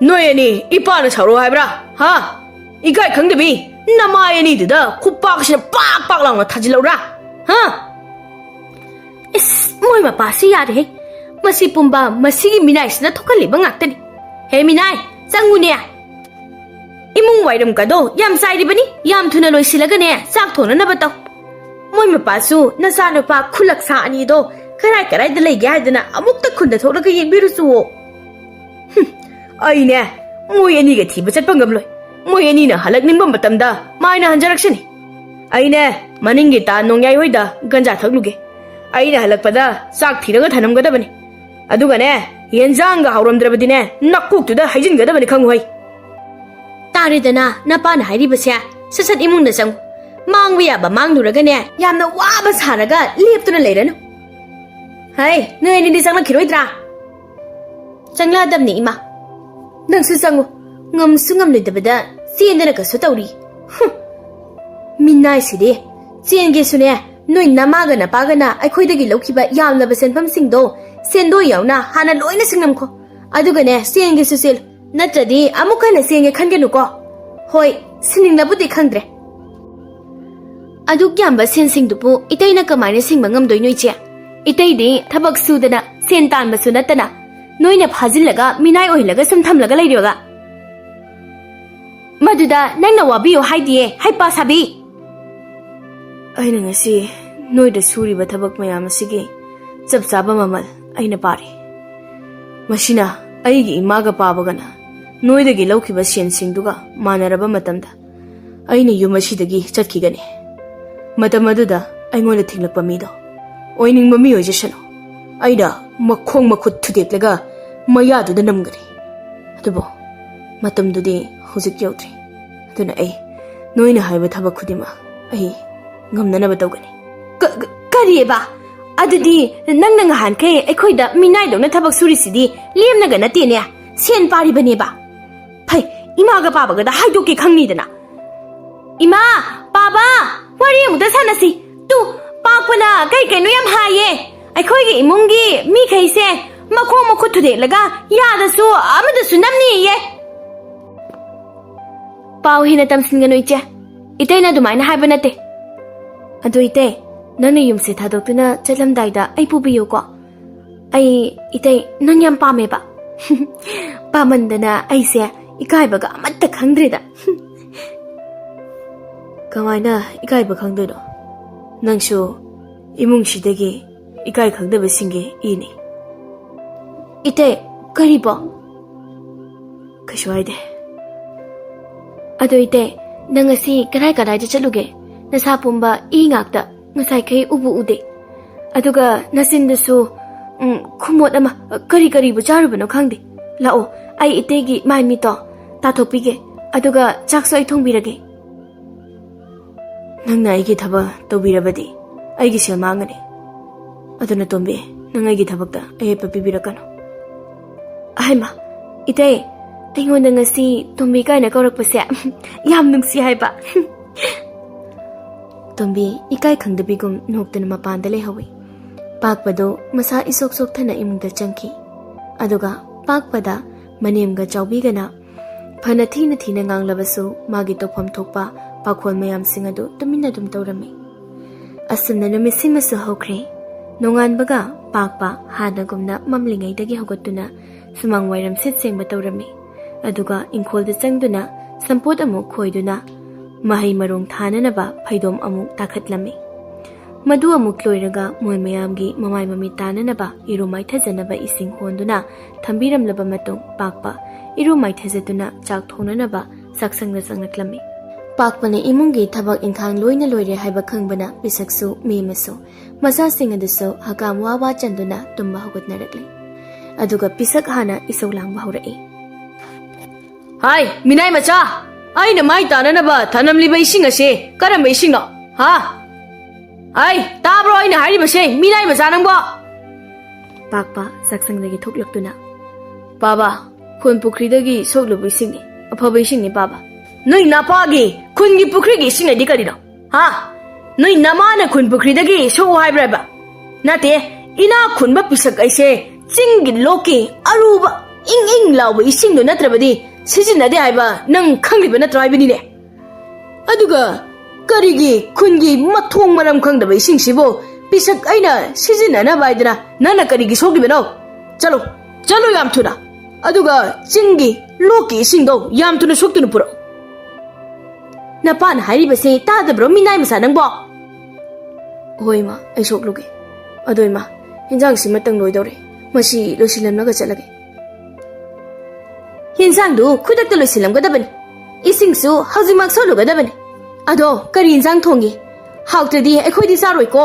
"ꯅꯣꯏ ꯑꯅꯤ ꯏꯄꯥꯅ ꯁꯥꯎꯔꯣ ꯍꯥꯏꯕ꯭ꯔꯥ? ꯍꯥ? ꯏꯀꯥꯏ ꯈꯪꯗꯕꯤ, ꯅꯃꯥꯏ ꯑꯅꯤꯗꯨꯗ ꯈꯨꯄꯥꯛꯁꯤꯅ ꯄꯥꯛ ꯄꯥꯛ ꯂꯥꯎꯅ ꯊꯥꯖꯤꯜꯂꯛꯎꯔꯥ? ꯍꯥ?" ꯏꯁ, ꯃꯣꯏ ꯃꯄꯥꯁꯤ ꯌꯥꯔꯦꯍꯦ꯫ ꯃꯁꯤ ꯄꯨꯝꯕ ꯃꯁꯤꯒꯤ ꯃꯤꯅꯥꯏꯁꯤꯅ ꯊꯣꯛꯍꯜꯂꯤꯕ ꯉꯥꯛꯇꯅꯤ꯫ ꯍꯦ ꯃꯤꯅꯥꯏ, ꯆꯪꯉꯨꯅꯦ꯫ ꯏꯃꯨꯡ ꯋꯥꯏꯔꯝꯒꯗꯣ ꯌꯥꯝ ꯆꯥꯏꯔꯤꯕꯅꯤ, ꯌꯥꯝ ꯊꯨꯅ ꯂꯣꯏꯁꯤꯜꯂꯒꯅꯦ ꯆꯥꯛ ꯊꯣꯡꯅꯅꯕ ꯇꯧ꯫ ꯃꯣꯏ ꯃꯄꯥꯁꯨ ꯅꯆꯥꯅꯨꯄꯥ ꯈꯨꯂꯛꯁꯥ ꯑꯅꯤꯗꯣ ꯀꯔꯥꯏ ꯀꯔꯥꯏꯗ ꯂꯩꯒꯦ ꯍꯥꯏꯗꯅ ꯑꯃꯨꯛꯇ ꯈꯨꯟꯗ ꯊꯣꯛꯂꯒ ꯌꯦꯡꯕꯤꯔꯨꯆꯨꯋꯣ꯫ ꯍꯨꯝ, ꯑꯩꯅꯦ ꯃꯣꯏ ꯑꯅꯤꯒ ꯊꯤꯕ ꯆꯠꯄ ꯉꯝꯂꯣꯏ꯫ ꯃꯣꯏ ꯑꯅꯤꯅ ꯍꯜꯂꯛꯅꯤꯡꯕ ꯃꯇꯝꯗ ꯃꯥꯏꯅ ꯍꯟꯖꯔꯛꯁꯅꯤ꯫ ꯑꯩꯅꯦ ꯃꯅꯤꯡꯒꯤ ꯇꯥ ꯅꯣꯡꯌꯥꯏ ꯍꯣꯏꯗ ꯒꯟꯖꯥ ꯊꯛꯂꯨꯒꯦ꯫ ꯑꯩꯅ ꯍꯜꯂꯛꯄꯗ ꯆꯥꯛ ꯊꯤꯔꯒ ꯊꯅꯝꯒꯗꯕꯅꯤ꯫ ꯑꯗꯨꯒꯅꯦ, ꯌꯦꯟꯖꯥꯡꯒ ꯍꯥꯎꯔꯝꯗ꯭ꯔꯕꯗꯤꯅꯦ, ꯅꯀꯣꯛꯇꯨꯗ ꯍꯩꯖꯤꯟꯒꯗꯕꯅꯤ, ꯈꯪꯉꯨꯍꯩ꯫ ꯇꯥꯔꯦꯗꯅ, ꯅꯄꯥꯅ ꯍꯥꯏꯔꯤꯕꯁꯦ꯫ ꯁꯠ ꯁꯠ ꯏꯃꯨꯡꯗ ꯆꯪꯉꯨ꯫ ꯃꯥꯡꯕ ꯌꯥꯕ ꯃꯥꯡꯂꯨꯔꯒꯅꯦ, ꯌꯥꯝꯅ ꯋꯥꯕ ꯁꯥꯔꯒ ꯂꯦꯞꯇꯨꯅ ꯂꯩꯔꯅꯨ꯫ ꯍꯩ, ꯅꯣꯏ ꯑꯅꯤꯗꯤ ꯆꯪꯂꯛꯈꯤꯔꯣꯏꯗ꯭ꯔꯥ? ꯆꯪꯂꯛꯑꯗꯕꯅꯤ, ꯏꯃꯥ꯫ ꯅꯪꯁꯨ ꯆꯪꯉꯨ꯫ ꯉꯝꯁꯨ ꯉꯝꯂꯣꯏꯗꯕꯗ ꯆꯦꯟꯗꯅ ꯀꯩꯁꯨ ꯇꯧꯔꯤ꯫ ꯍꯨꯝ꯫ ꯃꯤꯅꯥꯏꯁꯤꯗꯤ ꯆꯦꯟꯒꯦꯁꯨꯅꯦ, ꯅꯣꯏ ꯅꯃꯥꯒ ꯅꯄꯥꯒꯅ ꯑꯩꯈꯣꯏꯗꯒꯤ ꯂꯧꯈꯤꯕ ꯌꯥꯝꯂꯕ ꯁꯦꯟꯐꯝꯁꯤꯡꯗꯣ ꯁꯦꯟꯗꯣꯏ ꯌꯥꯎꯅ ꯍꯥꯟꯅ ꯂꯣꯏꯅ ꯁꯤꯡꯂꯝꯈꯣ꯫ ꯑꯗꯨꯒꯅꯦ, ꯆꯦꯟꯒꯦꯁꯨ ꯆꯦꯜꯂꯨ, ꯅꯠꯇ꯭ꯔꯗꯤ ꯑꯃꯨꯛ ꯍꯟꯅ ꯆꯦꯟꯒꯦ ꯈꯟꯒꯅꯨꯀꯣ꯫ ꯍꯣꯏ, ꯁꯤꯡꯅꯤꯡꯂꯕꯨꯗꯤ ꯈꯪꯗ꯭ꯔꯦ꯫ ꯑꯗꯨꯛ ꯌꯥꯝꯕ ꯁꯦꯟꯁꯤꯡꯗꯨꯕꯨ ꯏꯇꯩꯅ ꯀꯃꯥꯏꯅ ꯁꯤꯡꯕ ꯉꯝꯗꯣꯏꯅꯣ, ꯏꯆꯦ? ꯏꯇꯩꯗꯤ ꯊꯕꯛ ꯁꯨꯗꯅ ꯁꯦꯟ ꯇꯥꯟꯕꯁꯨ ꯅꯠꯇꯅ, ꯅꯣꯏꯅ ꯐꯥꯖꯤꯜꯂꯒ ꯃꯤꯅꯥꯏ ꯑꯣꯏꯍꯜꯂꯒ ꯁꯨꯝ ꯊꯝꯂꯒ ꯂꯩꯔꯤꯕ? ꯃꯗꯨꯗ ꯅꯪꯅ ꯋꯥꯕꯤꯌꯨ ꯍꯥꯏꯗꯤꯌꯦ, ꯍꯩꯄꯥ ꯁꯥꯕꯤ! ꯑꯩꯅ ꯉꯁꯤ ꯅꯣꯏꯗ ꯁꯨꯔꯤꯕ ꯊꯕꯛ ꯃꯌꯥꯝ ꯑꯁꯤꯒꯤ ꯆꯞ ꯆꯥꯕ ꯃꯃꯜ ꯑꯩꯅ ꯄꯥꯔꯤ꯫ ꯃꯁꯤꯅ ꯑꯩꯒꯤ ꯏꯃꯥꯒ ꯄꯥꯕꯒꯅ ꯅꯣꯏꯗꯒꯤ ꯂꯧꯈꯤꯕ ꯁꯦꯟꯁꯤꯡꯗꯨꯒ ꯃꯥꯟꯅꯔꯕ ꯃꯇꯝꯗ, ꯑꯩꯅ ꯌꯨꯝ ꯑꯁꯤꯗꯒꯤ ꯆꯠꯈꯤꯒꯅꯤ꯫ ꯃꯇꯝ ꯑꯗꯨꯗ ꯑꯩꯉꯣꯟꯗ ꯊꯤꯡꯂꯛꯄ ꯃꯤꯗꯣ ꯑꯣꯏꯅꯤꯡꯕ ꯃꯤ ꯑꯣꯏꯖꯁꯅꯨ, ꯑꯩꯅ ꯃꯈꯣꯡ ꯃꯈꯨꯠ ꯊꯨꯗꯦꯛꯂꯒ ꯃꯌꯥꯗꯨꯗ ꯅꯝꯒꯅꯤ꯫ ꯑꯗꯨꯕꯨ ꯃꯇꯝꯗꯨꯗꯤ ꯍꯧꯖꯤꯛ ꯌꯧꯗ꯭ꯔꯤ꯫ ꯑꯗꯨꯅ ꯑꯩ ꯅꯣꯏꯅ ꯍꯥꯏꯕ ꯊꯕꯛ ꯈꯨꯗꯤꯡꯃꯛ ꯑꯩ ꯉꯝꯅꯅꯕ ꯇꯧꯒꯅꯤ꯫ ꯀ-, ꯀ-, ꯀꯔꯤꯑꯕ? ꯑꯗꯨꯗꯤ ꯅꯪꯅ ꯉꯍꯥꯟꯈꯩ ꯑꯩꯈꯣꯏꯗ ꯃꯤꯅꯥꯏꯗꯧꯅ ꯊꯕꯛ ꯁꯨꯔꯤꯁꯤꯗꯤ ꯂꯦꯝꯅꯒ ꯅꯠꯇꯦꯅꯦ, ꯁꯦꯟ ꯄꯥꯔꯤꯕꯅꯦꯕ꯫ ꯐꯩ, ꯏꯃꯥꯒ ꯄꯥꯕꯒꯗ ꯍꯥꯏꯗꯣꯛꯀꯦ ꯈꯪꯅꯤꯗꯅ꯫ ꯏꯃꯥ, ꯄꯥꯕ, ꯋꯥꯔꯤ ꯑꯃꯨꯛꯇ ꯁꯥꯟꯅꯁꯤ꯫ ꯇꯨ, ꯄꯥꯛꯄꯅ ꯀꯩ ꯀꯩꯅꯣ ꯌꯥꯝ ꯍꯥꯏꯌꯦ꯫ ꯑꯩꯈꯣꯏꯒꯤ ꯏꯃꯨꯡꯒꯤ ꯃꯤꯈꯩꯁꯦ ꯃꯈꯣꯡ ꯃꯈꯨꯠ ꯊꯨꯗꯦꯛꯂꯒ ꯌꯥꯗꯁꯨ ꯑꯃꯗꯁꯨ ꯅꯝꯅꯤꯌꯦ꯫ ꯄꯥꯎ ꯍꯦꯟꯅ ꯇꯝꯁꯤꯟꯒꯅꯨ, ꯏꯆꯦ꯫ ꯏꯇꯩꯅ ꯑꯗꯨꯃꯥꯏꯅ ꯍꯥꯏꯕ ꯅꯠꯇꯦ꯫ ꯑꯗꯨ ꯏꯇꯩ, ꯅꯪꯅ ꯌꯨꯝꯁꯦ ꯊꯥꯗꯣꯛꯇꯨꯅ ꯆꯠꯂꯝꯗꯥꯏꯗ ꯑꯩ ꯄꯨꯕꯤꯌꯨꯀꯣ꯫ ꯑꯩ, ꯏꯇꯩ, ꯅꯪ ꯌꯥꯝ ꯄꯥꯝꯃꯦꯕ꯫ ꯄꯥꯝꯃꯟꯗꯅ ꯑꯩꯁꯦ ꯏꯀꯥꯏꯕꯒ ꯑꯃꯠꯇ ꯈꯪꯗ꯭ꯔꯦꯗ꯫ ꯀꯃꯥꯏꯅ ꯏꯀꯥꯏꯕ ꯈꯪꯗꯣꯏꯅꯣ? ꯅꯪꯁꯨ ꯏꯃꯨꯡꯁꯤꯗꯒꯤ ꯏꯀꯥꯏ ꯈꯪꯗꯕꯁꯤꯡꯒꯤ ꯏꯅꯤ꯫ ꯏꯇꯩ, ꯀꯔꯤꯕꯣ? ꯀꯩꯁꯨ ꯍꯥꯏꯗꯦ꯫ ꯑꯗꯣ ꯏꯇꯩ, ꯅꯪ ꯉꯁꯤ ꯀꯗꯥꯏ ꯀꯗꯥꯏꯗ ꯆꯠꯂꯨꯒꯦ? ꯅꯁꯥ ꯄꯨꯝꯕ ꯏ ꯉꯥꯛꯇ꯫ ꯉꯁꯥꯏꯈꯩ ꯎꯕꯨ ꯎꯗꯦ꯫ ꯑꯗꯨꯒ ꯅꯆꯤꯟꯗꯁꯨ, ꯎꯝ, ꯈꯨꯃꯣꯠ ꯑꯃ, ꯀꯔꯤ ꯀꯔꯤꯕꯨ ꯆꯥꯔꯨꯕꯅꯣ ꯈꯪꯗꯦ꯫ ꯂꯥꯛꯑꯣ, ꯑꯩ ꯏꯇꯩꯒꯤ ꯃꯥꯏ ꯃꯤꯠꯇꯣ ꯇꯥꯊꯣꯛꯄꯤꯒꯦ, ꯑꯗꯨꯒ ꯆꯥꯛꯁꯨ ꯑꯩ ꯊꯣꯡꯕꯤꯔꯒꯦ꯫ ꯅꯪꯅ ꯑꯩꯒꯤ ꯊꯕꯛ ꯇꯧꯕꯤꯔꯕꯗꯤ ꯑꯩꯒꯤ ꯁꯦꯜ ꯃꯥꯡꯒꯅꯤ꯫ ꯑꯗꯨꯅ ꯇꯣꯝꯕꯤ, ꯅꯪ ꯑꯩꯒꯤ ꯊꯕꯛꯇ ꯑꯌꯦꯠꯄ ꯄꯤꯕꯤꯔꯛꯀꯅꯨ꯫ ꯍꯥꯏꯃ, ꯏꯇꯩ, ꯑꯩꯉꯣꯟꯗ ꯉꯁꯤ ꯇꯣꯝꯕꯤ ꯀꯥꯏꯅ ꯀꯧꯔꯛꯄꯁꯦ ꯌꯥꯝ ꯅꯨꯡꯁꯤ ꯍꯥꯏꯕ꯫ ꯇꯣꯝꯕꯤ ꯏꯀꯥꯏ ꯈꯪꯗꯕꯤꯒꯨꯝ ꯅꯣꯛꯇꯨꯅ ꯃꯄꯥꯟꯗ ꯂꯩꯍꯧꯏ꯫ ꯄꯥꯛꯄꯗꯣ ꯃꯁꯥ ꯏꯁꯣꯛ ꯁꯣꯛꯊꯅ ꯏꯃꯨꯡꯗ ꯆꯪꯈꯤ꯫ ꯑꯗꯨꯒ ꯄꯥꯛꯄꯗ ꯃꯅꯦꯝꯒ ꯆꯥꯎꯕꯤꯒꯅ ꯐꯅ ꯊꯤꯅ ꯊꯤꯅ ꯉꯥꯡꯂꯕꯁꯨ ꯃꯥꯒꯤ ꯇꯧꯐꯝ ꯊꯣꯛꯄ ꯄꯥꯈꯣꯜ ꯃꯌꯥꯝꯁꯤꯡ ꯑꯗꯨ ꯇꯨꯃꯤꯟꯅ ꯑꯗꯨꯝ ꯇꯧꯔꯝꯃꯤ꯫ ꯑꯁꯨꯝꯅ ꯅꯨꯃꯤꯠꯁꯤꯃꯁꯨ ꯍꯧꯈ꯭ꯔꯦ꯫ ꯅꯣꯡꯉꯥꯟꯕꯒ ꯄꯥꯛꯄ ꯍꯥꯟꯅꯒꯨꯝꯅ ꯃꯝꯂꯤꯉꯩꯗꯒꯤ ꯍꯧꯒꯠꯇꯨꯅ ꯁꯨꯃꯥꯡ ꯋꯥꯏꯔꯝ ꯁꯤꯠ ꯁꯦꯡꯕ ꯇꯧꯔꯝꯃꯤ꯫ ꯑꯗꯨꯒ ꯏꯪꯈꯣꯜꯗ ꯆꯪꯗꯨꯅ ꯁꯝꯄꯣꯠ ꯑꯃꯨꯛ ꯈꯣꯏꯗꯨꯅ ꯃꯍꯩ ꯃꯔꯣꯡ ꯊꯥꯅꯅꯕ ꯐꯩꯗꯣꯝ ꯑꯃꯨꯛ ꯇꯥꯈꯠꯂꯝꯃꯤ꯫ ꯃꯗꯨ ꯑꯃꯨꯛ ꯂꯣꯏꯔꯒ ꯃꯣꯏ ꯃꯌꯥꯝꯒꯤ ꯃꯃꯥꯏ ꯃꯃꯤꯠ ꯇꯥꯅꯅꯕ ꯏꯔꯨ ꯃꯥꯏꯊꯖꯅꯕ ꯏꯁꯤꯡ ꯍꯣꯟꯗꯨꯅ ꯊꯝꯕꯤꯔꯝꯂꯕ ꯃꯇꯨꯡ ꯄꯥꯛꯄ ꯏꯔꯨ ꯃꯥꯏꯊꯖꯗꯨꯅ ꯆꯥꯛ ꯊꯣꯡꯅꯅꯕ ꯆꯥꯛꯁꯪꯗ ꯆꯪꯂꯛꯂꯝꯃꯤ꯫ ꯄꯥꯛꯄꯅ ꯏꯃꯨꯡꯒꯤ ꯊꯕꯛ ꯏꯪꯈꯥꯡ ꯂꯣꯏꯅ ꯂꯣꯏꯔꯦ ꯍꯥꯏꯕ ꯈꯪꯕꯅ ꯄꯤꯁꯛꯁꯨ ꯃꯦꯝꯃꯁꯨ ꯃꯆꯥꯁꯤꯡ ꯑꯗꯨꯁꯨ ꯍꯀꯥꯝ ꯋꯥ ꯋꯥ ꯆꯟꯗꯨꯅ ꯇꯨꯝꯕ ꯍꯧꯒꯠꯅꯔꯛꯂꯤ꯫ ꯑꯗꯨꯒ ꯄꯤꯁꯛ ꯍꯥꯟꯅ ꯏꯁꯧ ꯂꯥꯡꯕ ꯍꯧꯔꯛꯏ꯫ ꯍꯥꯏ, ꯃꯤꯅꯥꯏ ꯃꯆꯥ! ꯑꯩꯅ ꯃꯥꯏ ꯇꯥꯅꯅꯕ ꯊꯅꯝꯂꯤꯕ ꯏꯁꯤꯡ ꯑꯁꯤ ꯀꯔꯝꯕ ꯏꯁꯤꯡꯅꯣ? ꯍꯥ? ꯍꯥꯏ, ꯇꯥꯕ꯭ꯔꯣ ꯑꯩꯅ ꯍꯥꯏꯔꯤꯕꯁꯦ, ꯃꯤꯅꯥꯏ ꯃꯆꯥ ꯅꯪꯕꯣ? ꯄꯥꯛꯄ ꯆꯥꯛꯁꯪꯗꯒꯤ ꯊꯣꯛꯂꯛꯇꯨꯅ, ꯄꯥꯕ, ꯈꯨꯟ ꯄꯨꯈ꯭ꯔꯤꯗꯒꯤ ꯁꯣꯛꯂꯨꯕ ꯏꯁꯤꯡꯅꯤ, ꯑꯐꯕ ꯏꯁꯤꯡꯅꯤ ꯄꯥꯕ꯫ ꯅꯣꯏ ꯅꯄꯥꯒꯤ ꯈꯨꯟꯒꯤ ꯄꯨꯈ꯭ꯔꯤꯒꯤ ꯏꯁꯤꯡ ꯍꯥꯏꯗꯤ ꯀꯔꯤꯅꯣ? ꯍꯥ? ꯅꯣꯏ ꯅꯃꯥꯅ ꯈꯨꯟ ꯄꯨꯈ꯭ꯔꯤꯗꯒꯤ ꯁꯣꯛꯎ ꯍꯥꯏꯕ꯭ꯔꯕ? ꯅꯠꯇꯦ, ꯏꯅꯥꯛ ꯈꯨꯟꯕ ꯄꯤꯁꯛ ꯑꯩꯁꯦ ꯆꯤꯡꯒꯤ ꯂꯣꯛꯀꯤ ꯑꯔꯨꯕ ꯏꯪ ꯏꯪ ꯂꯥꯎꯕ ꯏꯁꯤꯡꯗꯨ ꯅꯠꯇ꯭ꯔꯕꯗꯤ ꯁꯤꯖꯤꯟꯅꯗꯦ ꯍꯥꯏꯕ ꯅꯪ ꯈꯪꯂꯤꯕ ꯅꯠꯇ꯭ꯔꯣ ꯍꯥꯏꯕꯅꯤꯅꯦ? ꯑꯗꯨꯒ ꯀꯔꯤꯒꯤ ꯈꯨꯟꯒꯤ ꯃꯊꯣꯡ ꯃꯔꯝ ꯈꯪꯗꯕ ꯏꯁꯤꯡꯁꯤꯕꯨ ꯄꯤꯁꯛ ꯑꯩꯅ ꯁꯤꯖꯤꯟꯅꯅꯕ ꯍꯥꯏꯗꯅ ꯅꯪꯅ ꯀꯔꯤꯒꯤ ꯁꯣꯛꯂꯤꯕꯅꯣ? ꯆꯠꯂꯨ, ꯆꯠꯂꯨ ꯌꯥꯝ ꯊꯨꯅ꯫ ꯑꯗꯨꯒ ꯆꯤꯡꯒꯤ ꯂꯣꯛꯀꯤ ꯏꯁꯤꯡꯗꯣ ꯌꯥꯝ ꯊꯨꯅ ꯁꯣꯛꯇꯨꯅ ꯄꯨꯔꯛꯎ꯫ ꯅꯄꯥꯅ ꯍꯥꯏꯔꯤꯕꯁꯦ ꯇꯥꯗꯕ꯭ꯔꯣ, ꯃꯤꯅꯥꯏ ꯃꯆꯥ ꯅꯪꯕꯣ? ꯍꯣꯏ ꯏꯃꯥ, ꯑꯩ ꯁꯣꯛꯂꯨꯒꯦ꯫ ꯑꯗꯣ ꯏꯃꯥ, ꯏꯟꯖꯥꯡꯁꯤ ꯃꯇꯪ ꯂꯣꯏꯗꯧꯔꯦ, ꯃꯁꯤ ꯂꯣꯏꯁꯤꯜꯂꯝꯂꯒ ꯆꯠꯂꯒꯦ꯫ ꯌꯦꯟꯁꯥꯡꯗꯨ ꯈꯨꯗꯛꯇ ꯂꯣꯏꯁꯤꯜꯂꯝꯒꯗꯕꯅꯤ꯫ ꯏꯁꯤꯡꯁꯨ ꯍꯧꯖꯤꯛꯃꯛ ꯁꯣꯠꯂꯨꯒꯗꯕꯅꯤ꯫ ꯑꯗꯣ ꯀꯔꯤ ꯌꯦꯟꯁꯥꯡ ꯊꯣꯡꯒꯦ? ꯍꯥꯎꯇ꯭ꯔꯗꯤ ꯑꯩꯈꯣꯏꯗꯤ ꯆꯥꯔꯣꯏꯀꯣ꯫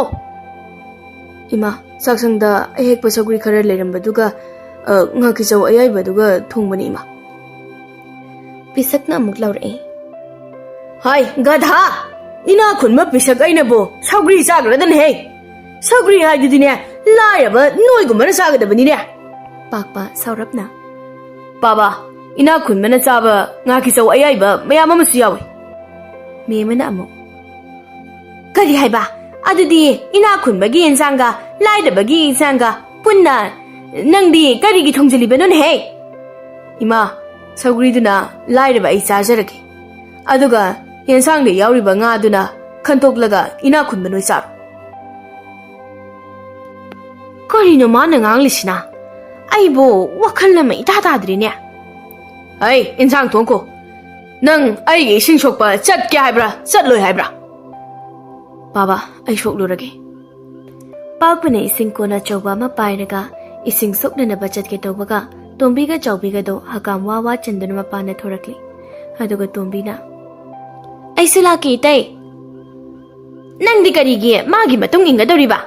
ꯏꯃꯥ, ꯆꯥꯛꯁꯪꯗ ꯑꯍꯦꯛꯄ ꯁꯧꯒ꯭ꯔꯤ ꯈꯔ ꯂꯩꯔꯝꯕꯗꯨꯒ, ꯑ, ꯉꯥꯀꯤꯆꯧ ꯑꯌꯥꯏꯕꯗꯨꯒ ꯊꯣꯡꯕꯅꯤ, ꯏꯃꯥ꯫ ꯄꯤꯁꯛꯅ ꯑꯃꯨꯛ ꯂꯥꯎꯔꯛꯏ꯫ ꯍꯥꯏ, ꯒꯙꯥ! ꯏꯅꯥ ꯈꯨꯟꯕ ꯄꯤꯁꯛ ꯑꯩꯅꯕꯨ ꯁꯧꯒ꯭ꯔꯤ ꯆꯥꯒꯗ꯭ꯔꯅꯦꯍꯦ? ꯁꯧꯒ꯭ꯔꯤ ꯍꯥꯏꯗꯨꯗꯤꯅꯦ, ꯂꯥꯏꯔꯕ ꯅꯣꯏꯒꯨꯝꯕꯅ ꯆꯥꯒꯗꯕꯅꯤꯅꯦ꯫ ꯄꯥꯛꯄ ꯁꯥꯎꯔꯞꯅ꯫ ꯄꯥꯕ, ꯏꯅꯥ ꯈꯨꯟꯕꯅ ꯆꯥꯕ ꯉꯥꯀꯤꯆꯧ ꯑꯌꯥꯏꯕ ꯃꯌꯥꯝ ꯑꯃꯁꯨ ꯌꯥꯎꯏ꯫ ꯃꯦꯝꯃꯅ ꯑꯃꯨꯛ꯫ ꯀꯔꯤ ꯍꯥꯏꯕ? ꯑꯗꯨꯗꯤ ꯏꯅꯥꯛ ꯈꯨꯟꯕꯒꯤ ꯏꯟꯁꯥꯡꯒ ꯂꯥꯏꯔꯕꯒꯤ ꯏꯟꯁꯥꯡꯒ ꯄꯨꯟꯅ ꯅꯪꯗꯤ ꯀꯔꯤꯒꯤ ꯊꯣꯡꯖꯤꯜꯂꯤꯕꯅꯣꯅꯦꯍꯦ? ꯏꯃꯥ, ꯁꯧꯒ꯭ꯔꯤꯗꯨꯅ ꯂꯥꯏꯔꯕ ꯑꯩ ꯆꯥꯖꯔꯒꯦ, ꯑꯗꯨꯒ ꯌꯦꯟꯁꯥꯡꯗ ꯌꯥꯎꯔꯤꯕ ꯉꯥꯗꯨꯅ ꯈꯟꯇꯣꯛꯂꯒ ꯏꯅꯥꯛ ꯈꯨꯟꯕ ꯅꯣꯏ ꯆꯥꯔꯣ꯫ ꯀꯔꯤꯅꯣ ꯃꯥꯅ ꯉꯥꯡꯂꯤꯁꯤꯅ? ꯑꯩꯕꯨ ꯋꯥꯈꯜ ꯑꯃ ꯏꯇꯥ ꯇꯥꯗ꯭ꯔꯤꯅꯦ꯫ ꯑꯩ ꯏꯟꯁꯥꯡ ꯊꯣꯡꯈꯣ꯫ ꯅꯪ ꯑꯩꯒꯤ ꯏꯁꯤꯡ ꯁꯣꯛꯄ ꯆꯠꯀꯦ ꯍꯥꯏꯕ꯭ꯔꯥ, ꯆꯠꯂꯣꯏ ꯍꯥꯏꯕ꯭ꯔꯥ? ꯕꯥꯕꯥ, ꯑꯩ ꯁꯣꯛꯂꯨꯔꯒꯦ꯫ ꯄꯥꯛꯄꯅ ꯏꯁꯤꯡ ꯀꯣꯟ ꯑꯆꯧꯕ ꯑꯃ ꯄꯥꯏꯔꯒ ꯏꯁꯤꯡ ꯁꯣꯛꯅꯅꯕ ꯆꯠꯀꯦ ꯇꯧꯕꯒ, ꯇꯣꯝꯕꯤꯒ ꯆꯥꯎꯕꯤꯒꯗꯣ ꯍꯀꯥꯝ ꯋꯥ ꯋꯥ ꯆꯟꯗꯨꯅ ꯃꯄꯥꯟꯗ ꯊꯣꯔꯛꯂꯤ꯫ ꯑꯗꯨꯒ ꯇꯣꯝꯕꯤꯅ, "ꯑꯩꯁꯨ ꯂꯥꯛꯀꯦ, ꯏꯇꯩ꯫" "ꯅꯪꯗꯤ ꯀꯔꯤꯒꯤ ꯃꯥꯒꯤ ꯃꯇꯨꯡ ꯏꯟꯒꯗꯧꯔꯤꯕ?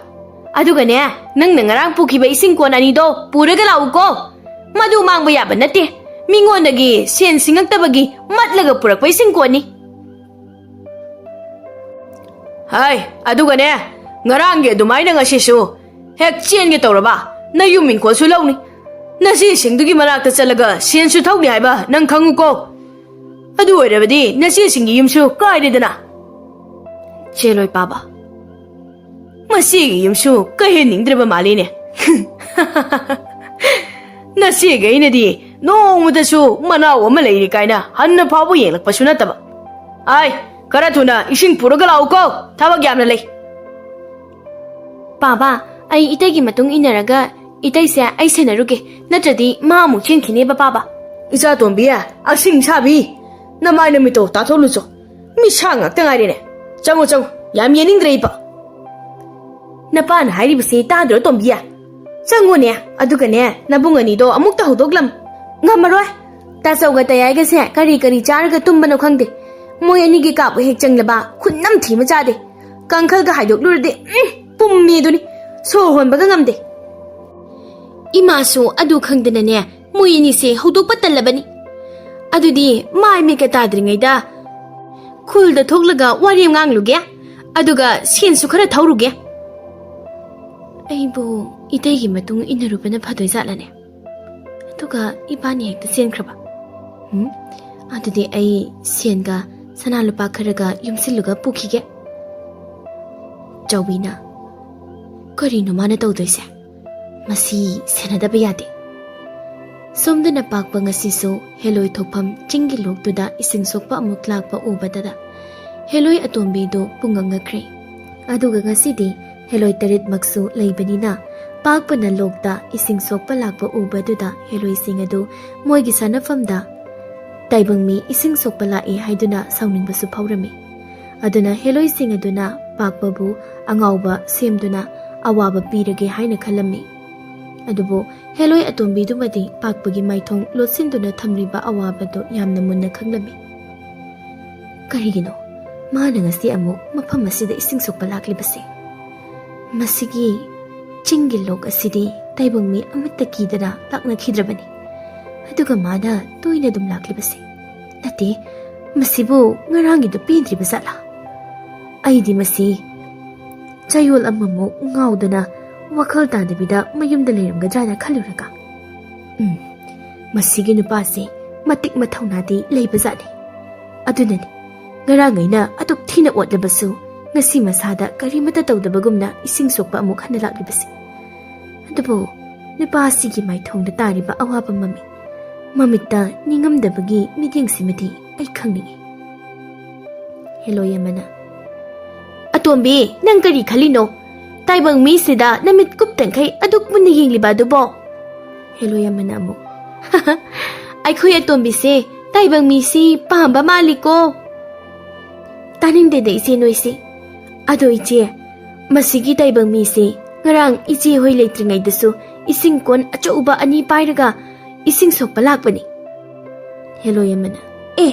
ꯑꯗꯨꯒꯅꯦ, ꯅꯪꯅ ꯉꯔꯥꯡ ꯄꯨꯈꯤꯕ ꯏꯁꯤꯡ ꯀꯣꯟ ꯑꯅꯤꯗꯣ ꯄꯨꯔꯒ ꯂꯥꯛꯎꯀꯣ꯫ ꯃꯗꯨ ꯃꯥꯡꯕ ꯌꯥꯕ ꯅꯠꯇꯦ꯫ ꯃꯤꯉꯣꯟꯗꯒꯤ ꯁꯦꯟ ꯁꯤꯡꯉꯛꯇꯕꯒꯤ ꯃꯠꯂꯒ ꯄꯨꯔꯛꯄ ꯏꯁꯤꯡ ꯀꯣꯟꯅꯤ꯫" "ꯍꯥꯏ, ꯑꯗꯨꯒꯅꯦ, ꯉꯔꯥꯡꯒꯤ ꯑꯗꯨꯃꯥꯏꯅ ꯉꯁꯤꯁꯨ ꯍꯦꯛ ꯆꯦꯟꯒꯦ ꯇꯧꯔꯕ, ꯅꯌꯨꯝ ꯏꯪꯈꯣꯜꯁꯨ ꯂꯧꯅꯤ꯫ ꯅꯆꯦꯁꯤꯡꯗꯨꯒꯤ ꯃꯅꯥꯛꯇ ꯆꯠꯂꯒ ꯁꯦꯟꯁꯨ ꯊꯧꯅꯤ ꯍꯥꯏꯕ ꯅꯪ ꯈꯪꯉꯨꯀꯣ꯫ ꯑꯗꯨ ꯑꯣꯏꯔꯕꯗꯤ ꯅꯆꯦꯁꯤꯡꯒꯤ ꯌꯨꯝꯁꯨ ꯀꯥꯏꯔꯦꯗꯅ꯫" "ꯆꯦꯜꯂꯣꯏ, ꯄꯥꯕ꯫ ꯃꯁꯤꯒꯤ ꯌꯨꯝꯁꯨ ꯀꯥꯏꯍꯟꯅꯤꯡꯗ꯭ꯔꯕ ꯃꯥꯜꯂꯤꯅꯦ꯫" "ꯅꯆꯦꯒꯩꯅꯗꯤ ꯅꯣꯡꯃꯗꯁꯨ ꯃꯅꯥꯎ ꯑꯃ ꯂꯩꯔꯤ ꯀꯥꯏꯅ ꯍꯟꯅ ꯐꯥꯎꯕ ꯌꯦꯡꯂꯛꯄꯁꯨ ꯅꯠꯇꯕ꯫ ꯑꯥꯏ, ꯈꯔ ꯊꯨꯅ ꯏꯁꯤꯡ ꯄꯨꯔꯒ ꯂꯥꯛꯎꯀꯣ, ꯊꯕꯛ ꯌꯥꯝꯅ ꯂꯩ꯫" "ꯄꯥꯕ, ꯑꯩ ꯏꯇꯩꯒꯤ ꯃꯇꯨꯡ ꯏꯟꯅꯔꯒ ꯏꯇꯩꯁꯦ ꯑꯩ ꯁꯦꯟꯅꯔꯨꯒꯦ, ꯅꯠꯇ꯭ꯔꯗꯤ ꯃꯥ ꯑꯃꯨꯛ ꯆꯦꯟꯈꯤꯅꯦꯕ, ꯄꯥꯕ꯫" "ꯏꯆꯥ ꯇꯣꯝꯕꯤ, ꯑꯁꯤꯡ ꯁꯥꯕꯤ, ꯅꯃꯥꯏ ꯅꯃꯤꯠꯇꯣ ꯇꯥꯊꯣꯛꯂꯨꯆꯣ꯫ ꯃꯤꯁꯥ ꯉꯥꯛꯇ ꯉꯥꯏꯔꯦꯅꯦ꯫ ꯆꯪꯉꯨ, ꯆꯪꯉꯨ, ꯌꯥꯝ ꯌꯦꯡꯅꯤꯡꯗ꯭ꯔꯦ ꯏꯄꯥ꯫" "ꯅꯄꯥꯅ ꯍꯥꯏꯔꯤꯕꯁꯤ ꯇꯥꯗ꯭ꯔꯣ, ꯇꯣꯝꯕꯤ? ꯆꯪꯉꯨꯅꯦ, ꯑꯗꯨꯒꯅꯦ, ꯅꯕꯨꯡ ꯑꯅꯤꯗꯣ ꯑꯃꯨꯛꯇ ꯍꯧꯗꯣꯛꯂꯝ꯫" "ꯉꯝꯃꯔꯣꯏ꯫ ꯇꯥꯆꯧꯒ ꯇꯌꯥꯏꯒꯁꯦ ꯀꯔꯤ ꯀꯔꯤ ꯆꯥꯔꯒ ꯇꯨꯝꯕꯅꯣ ꯈꯪꯗꯦ꯫ ꯃꯣꯏ ꯑꯅꯤꯒꯤ ꯀꯥꯕꯨ ꯍꯦꯛ ꯆꯪꯂꯕ ꯈꯨꯠꯅꯝ ꯊꯤ ꯑꯃ ꯆꯥꯗꯦ꯫ ꯀꯥꯡꯈꯜꯒ ꯍꯥꯏꯗꯣꯛꯂꯨꯔꯗꯤ, ꯎꯝ, ꯄꯨꯝꯃꯤ ꯑꯗꯨꯅꯤ꯫ ꯁꯣꯔ ꯍꯣꯟꯕꯒ ꯉꯝꯗꯦ꯫" ꯏꯃꯥꯁꯨ ꯑꯗꯨ ꯈꯪꯗꯅꯅꯦ, ꯃꯣꯏ ꯑꯅꯤꯁꯦ ꯍꯧꯗꯣꯛꯄ ꯇꯜꯂꯕꯅꯤ꯫ "ꯑꯗꯨꯗꯤ ꯃꯥꯏ ꯃꯤꯠꯀ ꯇꯥꯗ꯭ꯔꯤꯉꯩꯗ ꯈꯨꯜꯗ ꯊꯣꯛꯂꯒ ꯋꯥꯔꯤ ꯉꯥꯡꯂꯨꯒꯦ, ꯑꯗꯨꯒ ꯁꯦꯟꯁꯨ ꯈꯔ ꯊꯧꯔꯨꯒꯦ꯫" ꯑꯩꯕꯨ ꯏꯇꯩꯒꯤ ꯃꯇꯨꯡ ꯏꯟꯅꯔꯨꯕꯅ ꯐꯗꯣꯏꯖꯥꯠꯂꯅꯦ? ꯑꯗꯨꯒ ꯏꯕꯥꯅꯤ ꯍꯦꯛꯇ ꯆꯦꯟꯈ꯭ꯔꯕ꯫ ꯎꯝ, ꯑꯗꯨꯗꯤ ꯑꯩ ꯁꯦꯟꯒ ꯁꯅꯥ ꯂꯨꯄꯥ ꯈꯔꯒ ꯌꯨꯝꯁꯤꯜꯂꯒ ꯄꯨꯈꯤꯒꯦ꯫ ꯆꯥꯎꯕꯤꯅ, "ꯀꯔꯤꯅꯣ ꯃꯥꯅ ꯇꯧꯗꯣꯏꯁꯦ? ꯃꯁꯤ ꯁꯦꯟꯅꯗꯕ ꯌꯥꯗꯦ"꯫ ꯁꯣꯝꯗꯅ ꯄꯥꯛꯄ ꯉꯁꯤꯁꯨ ꯍꯦꯂꯣꯏ ꯊꯣꯛꯐꯝ ꯆꯤꯡꯒꯤ ꯂꯣꯛꯇꯨꯗ ꯏꯁꯤꯡ ꯁꯣꯛꯄ ꯑꯃꯨꯛ ꯂꯥꯛꯄ ꯎꯕꯗꯗ ꯍꯦꯂꯣꯏ ꯑꯇꯣꯝꯕꯤꯗꯨ ꯄꯨꯡꯉꯛ ꯉꯛꯈ꯭ꯔꯦ꯫ ꯑꯗꯨꯒ ꯉꯁꯤꯗꯤ ꯍꯦꯂꯣꯏ ꯇꯔꯦꯠꯃꯛꯁꯨ ꯂꯩꯕꯅꯤꯅ ꯄꯥꯛꯄꯅ ꯂꯣꯛꯇ ꯏꯁꯤꯡ ꯁꯣꯛꯄ ꯂꯥꯛꯄ ꯎꯕꯗꯨꯗ ꯍꯦꯂꯣꯏꯁꯤꯡ ꯑꯗꯨ ꯃꯣꯏꯒꯤ ꯁꯥꯟꯅꯐꯝꯗ ꯇꯥꯏꯕꯪ ꯃꯤ ꯏꯁꯤꯡ ꯁꯣꯛꯄ ꯂꯥꯛꯏ ꯍꯥꯏꯗꯨꯅ ꯁꯥꯎꯅꯤꯡꯕꯁꯨ ꯐꯥꯎꯔꯝꯃꯤ꯫ ꯑꯗꯨꯅ ꯍꯦꯂꯣꯏꯁꯤꯡ ꯑꯗꯨꯅ ꯄꯥꯛꯄꯕꯨ ꯑꯉꯥꯎꯕ ꯁꯦꯝꯗꯨꯅ ꯑꯋꯥꯕ ꯄꯤꯔꯒꯦ ꯍꯥꯏꯅ ꯈꯜꯂꯝꯃꯤ꯫ ꯑꯗꯨꯕꯨ ꯍꯦꯂꯣꯏ ꯑꯇꯣꯝꯕꯤꯗꯨꯃꯗꯤ ꯄꯥꯛꯄꯒꯤ ꯃꯥꯏꯊꯣꯡ ꯂꯣꯠꯁꯤꯟꯗꯨꯅ ꯊꯝꯂꯤꯕ ꯑꯋꯥꯕꯗꯨ ꯌꯥꯝꯅ ꯃꯨꯟꯅ ꯈꯪꯂꯝꯃꯤ꯫ "ꯀꯔꯤꯒꯤꯅꯣ ꯃꯥꯅ ꯉꯁꯤ ꯑꯃꯨꯛ ꯃꯐꯝ ꯑꯁꯤꯗ ꯏꯁꯤꯡ ꯁꯣꯛꯄ ꯂꯥꯛꯂꯤꯕꯁꯦ? ꯃꯁꯤꯒꯤ ꯆꯤꯡꯒꯤ ꯂꯣꯛ ꯑꯁꯤꯗꯤ ꯇꯥꯏꯕꯪ ꯃꯤ ꯑꯃꯠꯇ ꯀꯤꯗꯅ ꯂꯥꯛꯅꯈꯤꯗ꯭ꯔꯕꯅꯤ꯫ ꯑꯗꯨꯒ ꯃꯥꯅ ꯇꯣꯏꯅ ꯑꯗꯨꯝ ꯂꯥꯛꯂꯤꯕꯁꯦ꯫ ꯅꯠꯇꯦ, ꯃꯁꯤꯕꯨ ꯉꯔꯥꯡꯒꯤꯗꯨ ꯄꯦꯟꯗ꯭ꯔꯤꯕ ꯖꯥꯠꯂꯥ? ꯑꯩꯗꯤ ꯃꯁꯤ ꯆꯌꯣꯜ ꯑꯃꯃꯨꯛ ꯉꯥꯎꯗꯅ ꯋꯥꯈꯜ ꯇꯥꯗꯕꯤꯗ ꯃꯌꯨꯝꯗ ꯂꯩꯔꯝꯒꯗ꯭ꯔꯥꯅ ꯈꯜꯂꯨꯔꯒ꯫ ꯎꯝ, ꯃꯁꯤꯒꯤ ꯅꯨꯄꯥꯁꯦ ꯃꯇꯤꯛ ꯃꯊꯧꯅꯥꯗꯤ ꯂꯩꯕꯖꯥꯠꯅꯤ꯫ ꯑꯗꯨꯅꯅꯤ ꯉꯔꯥꯡ ꯑꯩꯅ ꯑꯗꯨꯛ ꯊꯤꯅ ꯑꯣꯠꯂꯕꯁꯨ ꯉꯁꯤ ꯃꯁꯥꯗ ꯀꯔꯤꯃꯠꯇ ꯇꯧꯗꯕꯒꯨꯝꯅ ꯏꯁꯤꯡ ꯁꯣꯛꯄ ꯑꯃꯨꯛ ꯍꯟꯅ ꯂꯥꯛꯂꯤꯕꯁꯦ꯫ ꯑꯗꯨꯕꯨ ꯅꯨꯄꯥ ꯑꯁꯤꯒꯤ ꯃꯥꯏꯊꯣꯡꯗ ꯇꯥꯔꯤꯕ ꯑꯋꯥꯕ ꯃꯃꯤ, ꯃꯃꯤꯠꯇ ꯅꯤꯡꯉꯝꯗꯕꯒꯤ ꯃꯤꯠꯌꯦꯡꯁꯤꯃꯗꯤ ꯑꯩ ꯈꯪꯅꯤꯡꯏ"꯫ ꯍꯦꯂꯣꯏ ꯑꯃꯅ, "ꯑꯇꯣꯝꯕꯤ, ꯅꯪ ꯀꯔꯤ ꯈꯜꯂꯤꯅꯣ? ꯇꯥꯏꯕꯪ ꯃꯤꯁꯤꯗ ꯅꯃꯤꯠ ꯀꯨꯞꯇꯪꯈꯩ ꯑꯗꯨꯛ ꯃꯨꯟꯅ ꯌꯦꯡꯂꯤꯕ ꯑꯗꯨꯕꯣ?" ꯍꯦꯂꯣꯏ ꯑꯃꯅ ꯑꯃꯨꯛ, "ꯑꯩꯈꯣꯏ ꯑꯇꯣꯝꯕꯤꯁꯦ ꯇꯥꯏꯕꯪ ꯃꯤꯁꯤ ꯄꯥꯝꯕ ꯃꯥꯜꯂꯤꯀꯣ"꯫ "ꯇꯥꯅꯤꯡꯗꯦꯗ ꯏꯆꯦ ꯅꯣꯏꯁꯤ꯫ ꯑꯗꯣ ꯏꯆꯦ, ꯃꯁꯤꯒꯤ ꯇꯥꯏꯕꯪ ꯃꯤꯁꯤ ꯉꯔꯥꯡ ꯏꯆꯦ ꯍꯣꯏ ꯂꯩꯇ꯭ꯔꯤꯉꯩꯗꯁꯨ ꯏꯁꯤꯡ ꯀꯣꯟ ꯑꯆꯧꯕ ꯑꯅꯤ ꯄꯥꯏꯔꯒ ꯏꯁꯤꯡ ꯁꯣꯛꯄ ꯂꯥꯛꯄꯅꯤ"꯫ ꯍꯦꯂꯣꯏ ꯑꯃꯅ, "ꯑꯦ,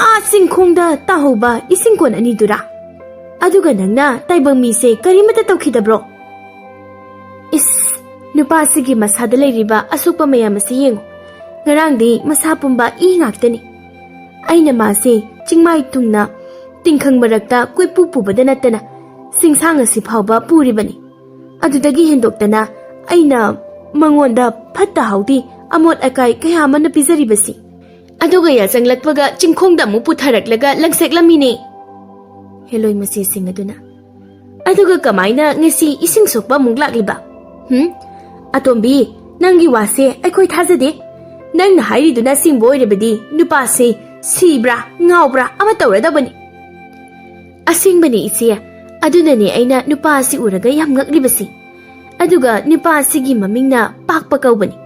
ꯑꯥ ꯆꯤꯡꯈꯣꯡꯗ ꯇꯥꯍꯧꯕ ꯏꯁꯤꯡ ꯀꯣꯟ ꯑꯅꯤꯗꯨꯔꯥ? ꯑꯗꯨꯒ ꯅꯪꯅ ꯇꯥꯏꯕꯪ ꯃꯤꯁꯦ ꯀꯔꯤꯃꯠꯇ ꯇꯧꯈꯤꯗꯕ꯭ꯔꯣ? ꯏꯁ, ꯅꯨꯄꯥꯁꯤꯒꯤ ꯃꯁꯥꯗ ꯂꯩꯔꯤꯕ ꯑꯁꯣꯛꯄ ꯃꯌꯥꯝ ꯑꯁꯤ ꯌꯦꯡꯉꯨ꯫ ꯉꯔꯥꯡꯗꯤ ꯃꯁꯥ ꯄꯨꯝꯕ ꯏ ꯉꯥꯛꯇꯅꯤ꯫ ꯑꯩꯅ ꯃꯥꯁꯦ ꯆꯤꯡꯃꯥꯏ ꯊꯨꯡꯅ ꯇꯤꯡꯈꯪ ꯃꯔꯛꯇ ꯀꯣꯏꯄꯨ ꯄꯨꯕꯗ ꯅꯠꯇꯅ ꯆꯤꯡꯁꯥꯡ ꯑꯁꯤ ꯐꯥꯎꯕ ꯄꯨꯔꯤꯕꯅꯤ꯫ ꯑꯗꯨꯗꯒꯤ ꯍꯦꯟꯗꯣꯛꯇꯅ ꯑꯩꯅ ꯃꯉꯣꯟꯗ ꯐꯠꯇ ꯍꯥꯎꯗꯤ ꯑꯃꯣꯠ ꯑꯀꯥꯏ ꯀꯌꯥ ꯑꯃꯅ ꯄꯤꯖꯔꯤꯕꯁꯤ꯫ ꯑꯗꯨꯒ ꯌꯥꯆꯪꯂꯛꯄꯒ ꯆꯤꯡꯈꯣꯡꯗ ꯑꯃꯨꯛ ꯄꯨꯊꯔꯛꯂꯒ ꯂꯪꯁꯦꯛꯂꯝꯃꯤꯅꯦ"꯫ ꯍꯦꯂꯣꯏ ꯃꯆꯦꯁꯤꯡ ꯑꯗꯨꯅ, ꯑꯗꯨꯒ ꯀꯃꯥꯏꯅ ꯉꯁꯤ ꯏꯁꯤꯡ ꯁꯣꯛꯄ ꯑꯃꯨꯛ ꯂꯥꯛꯂꯤꯕ? ꯍꯨꯝ? ꯑꯇꯣꯝꯕꯤ, ꯅꯪꯒꯤ ꯋꯥꯁꯦ ꯑꯩꯈꯣꯏ ꯊꯥꯖꯗꯦ꯫ ꯅꯪꯅ ꯍꯥꯏꯔꯤꯗꯨꯅ ꯑꯁꯦꯡꯕ ꯑꯣꯏꯔꯕꯗꯤ ꯅꯨꯄꯥꯁꯦ ꯁꯤꯕ꯭ꯔꯥ, ꯉꯥꯎꯕ꯭ꯔꯥ ꯑꯃ ꯇꯧꯔꯗꯕꯅꯤ꯫ ꯑꯁꯦꯡꯕꯅꯤ ꯏꯆꯦ, ꯑꯗꯨꯅꯅꯦ ꯑꯩꯅ ꯅꯨꯄꯥ ꯑꯁꯤ ꯎꯔꯒ ꯌꯥꯝ ꯉꯛꯂꯤꯕꯁꯤ꯫ ꯑꯗꯨꯒ ꯅꯨꯄꯥ ꯑꯁꯤꯒꯤ ꯃꯃꯤꯡꯅ ꯄꯥꯛꯄ ꯀꯧꯕꯅꯤ꯫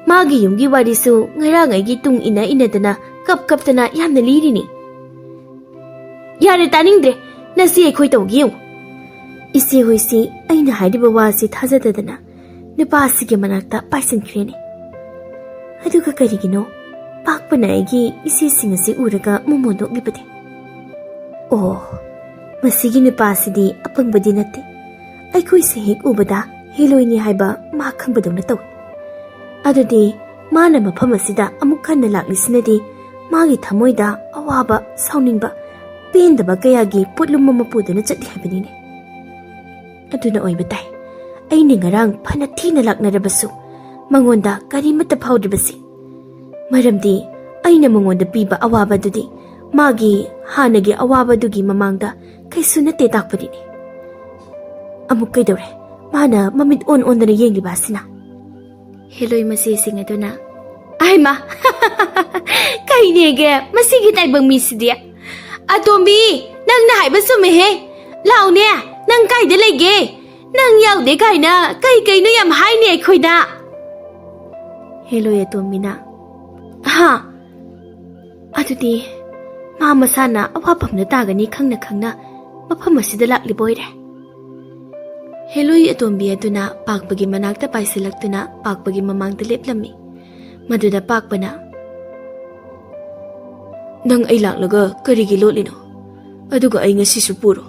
ꯃꯥꯒꯤ ꯌꯨꯝꯒꯤ ꯋꯥꯔꯤꯁꯨ ꯉꯔꯥꯡ ꯑꯩꯒꯤ ꯇꯨꯡ ꯏꯟꯅ ꯏꯟꯅꯗꯅ ꯀꯞ ꯀꯞꯇꯅ ꯌꯥꯝꯅ ꯂꯤꯔꯤꯅꯤ꯫ ꯌꯥꯔꯦ, ꯇꯥꯅꯤꯡꯗ꯭ꯔꯦ꯫ ꯅꯁꯤ ꯑꯩꯈꯣꯏ ꯇꯧꯒꯦ ꯌꯦꯡꯉꯨ꯫ ꯏꯆꯦ ꯍꯣꯏꯁꯤ ꯑꯩꯅ ꯍꯥꯏꯔꯤꯕ ꯋꯥꯁꯤ ꯊꯥꯖꯗꯗꯅ ꯅꯨꯄꯥ ꯑꯁꯤꯒꯤ ꯃꯅꯥꯛꯇ ꯄꯥꯏꯁꯤꯟꯈ꯭ꯔꯦꯅꯦ꯫ ꯑꯗꯨꯒ ꯀꯔꯤꯒꯤꯅꯣ ꯄꯥꯛꯄꯅ ꯑꯩꯒꯤ ꯏꯆꯦꯁꯤꯡ ꯑꯁꯤ ꯎꯔꯒ ꯃꯃꯣꯟ ꯅꯣꯛꯂꯤꯕꯗꯤ? ꯑꯣ, ꯃꯁꯤꯒꯤ ꯅꯨꯄꯥꯁꯤꯗꯤ ꯑꯄꯪꯕꯗꯤ ꯅꯠꯇꯦ꯫ ꯑꯩꯈꯣꯏꯁꯦ ꯍꯦꯛ ꯎꯕꯗ ꯍꯦꯂꯣꯏꯅꯤ ꯍꯥꯏꯕ ꯃꯥ ꯈꯪꯕꯗꯧꯅ ꯇꯧꯏ꯫ ꯑꯗꯨꯗꯤ ꯃꯥꯅ ꯃꯐꯝ ꯑꯁꯤꯗ ꯑꯃꯨꯛ ꯍꯟꯅ ꯂꯥꯛꯂꯤꯁꯤꯅꯗꯤ ꯃꯥꯒꯤ ꯊꯃꯣꯏꯗ ꯑꯋꯥꯕ, ꯁꯥꯎꯅꯤꯡꯕ, ꯄꯦꯟꯗꯕ ꯀꯌꯥꯒꯤ ꯄꯣꯠꯂꯨꯝ ꯑꯃ ꯄꯨꯗꯨꯅ ꯆꯠꯂꯤ ꯍꯥꯏꯕꯅꯤꯅꯦ꯫ ꯑꯗꯨꯅ ꯑꯣꯏꯕ ꯇꯥꯏ꯫ ꯑꯩꯅ ꯉꯔꯥꯡ ꯐꯅ ꯊꯤꯅ ꯂꯥꯛꯅꯔꯕꯁꯨ ꯃꯉꯣꯟꯗ ꯀꯔꯤꯃꯠꯇ ꯐꯥꯎꯗ꯭ꯔꯤꯕꯁꯤ꯫ ꯃꯔꯝꯗꯤ ꯑꯩꯅ ꯃꯉꯣꯟꯗ ꯄꯤꯕ ꯑꯋꯥꯕꯗꯨꯗꯤ ꯃꯥꯒꯤ ꯍꯥꯟꯅꯒꯤ ꯑꯋꯥꯕꯗꯨꯒꯤ ꯃꯃꯥꯡꯗ ꯀꯩꯁꯨ ꯅꯠꯇꯦ ꯇꯥꯛꯄꯅꯤꯅꯦ꯫ ꯑꯃꯨꯛ ꯀꯩꯗꯧꯔꯦ? ꯃꯥꯅ ꯃꯃꯤꯠ ꯑꯣꯟ ꯑꯣꯟꯗꯅ ꯌꯦꯡꯂꯤꯕ ꯑꯁꯤꯅ? ꯍꯦꯂꯣꯏ ꯃꯆꯦꯁꯤꯡ ꯑꯗꯨꯅ, "ꯑꯥꯏꯃ, ꯀꯩꯅꯦꯒꯦ ꯃꯁꯤꯒꯤ ꯇꯥꯏꯕꯪ ꯃꯤꯁꯤꯗꯤ? ꯑꯇꯣꯝꯕꯤ, ꯅꯪꯅ ꯍꯥꯏꯕ ꯆꯨꯝꯃꯦꯍꯦ꯫ ꯂꯥꯎꯅꯦ, ꯅꯪ ꯀꯥꯏꯗ ꯂꯩꯒꯦ? ꯅꯪ ꯌꯥꯎꯗꯦ ꯀꯥꯏꯅ ꯀꯩ ꯀꯩꯅꯣ ꯌꯥꯝ ꯍꯥꯏꯅꯦ ꯑꯩꯈꯣꯏꯗ?" ꯍꯦꯂꯣꯏ ꯑꯇꯣꯝꯕꯤꯅ, "ꯍꯥ? ꯑꯗꯨꯗꯤ ꯃꯥ ꯃꯁꯥꯅ ꯑꯋꯥꯐꯝꯗ ꯇꯥꯒꯅꯤ ꯈꯪꯅ ꯈꯪꯅ ꯃꯐꯝ ꯑꯁꯤꯗ ꯂꯥꯛꯂꯤꯕ ꯑꯣꯏꯔꯦ?" ꯍꯦꯂꯣꯏ ꯑꯇꯣꯝꯕꯤ ꯑꯗꯨꯅ ꯄꯥꯛꯄꯒꯤ ꯃꯅꯥꯛꯇ ꯄꯥꯏꯁꯤꯜꯂꯛꯇꯨꯅ ꯄꯥꯛꯄꯒꯤ ꯃꯃꯥꯡꯗ ꯂꯦꯞꯂꯝꯃꯤ꯫ ꯃꯗꯨꯗ ꯄꯥꯛꯄꯅ, "ꯅꯪ ꯑꯩ ꯂꯥꯛꯂꯒ ꯀꯔꯤꯒꯤ ꯂꯣꯠꯂꯤꯅꯣ? ꯑꯗꯨꯒ ꯑꯩ ꯉꯁꯤꯁꯨ ꯄꯨꯔꯣ꯫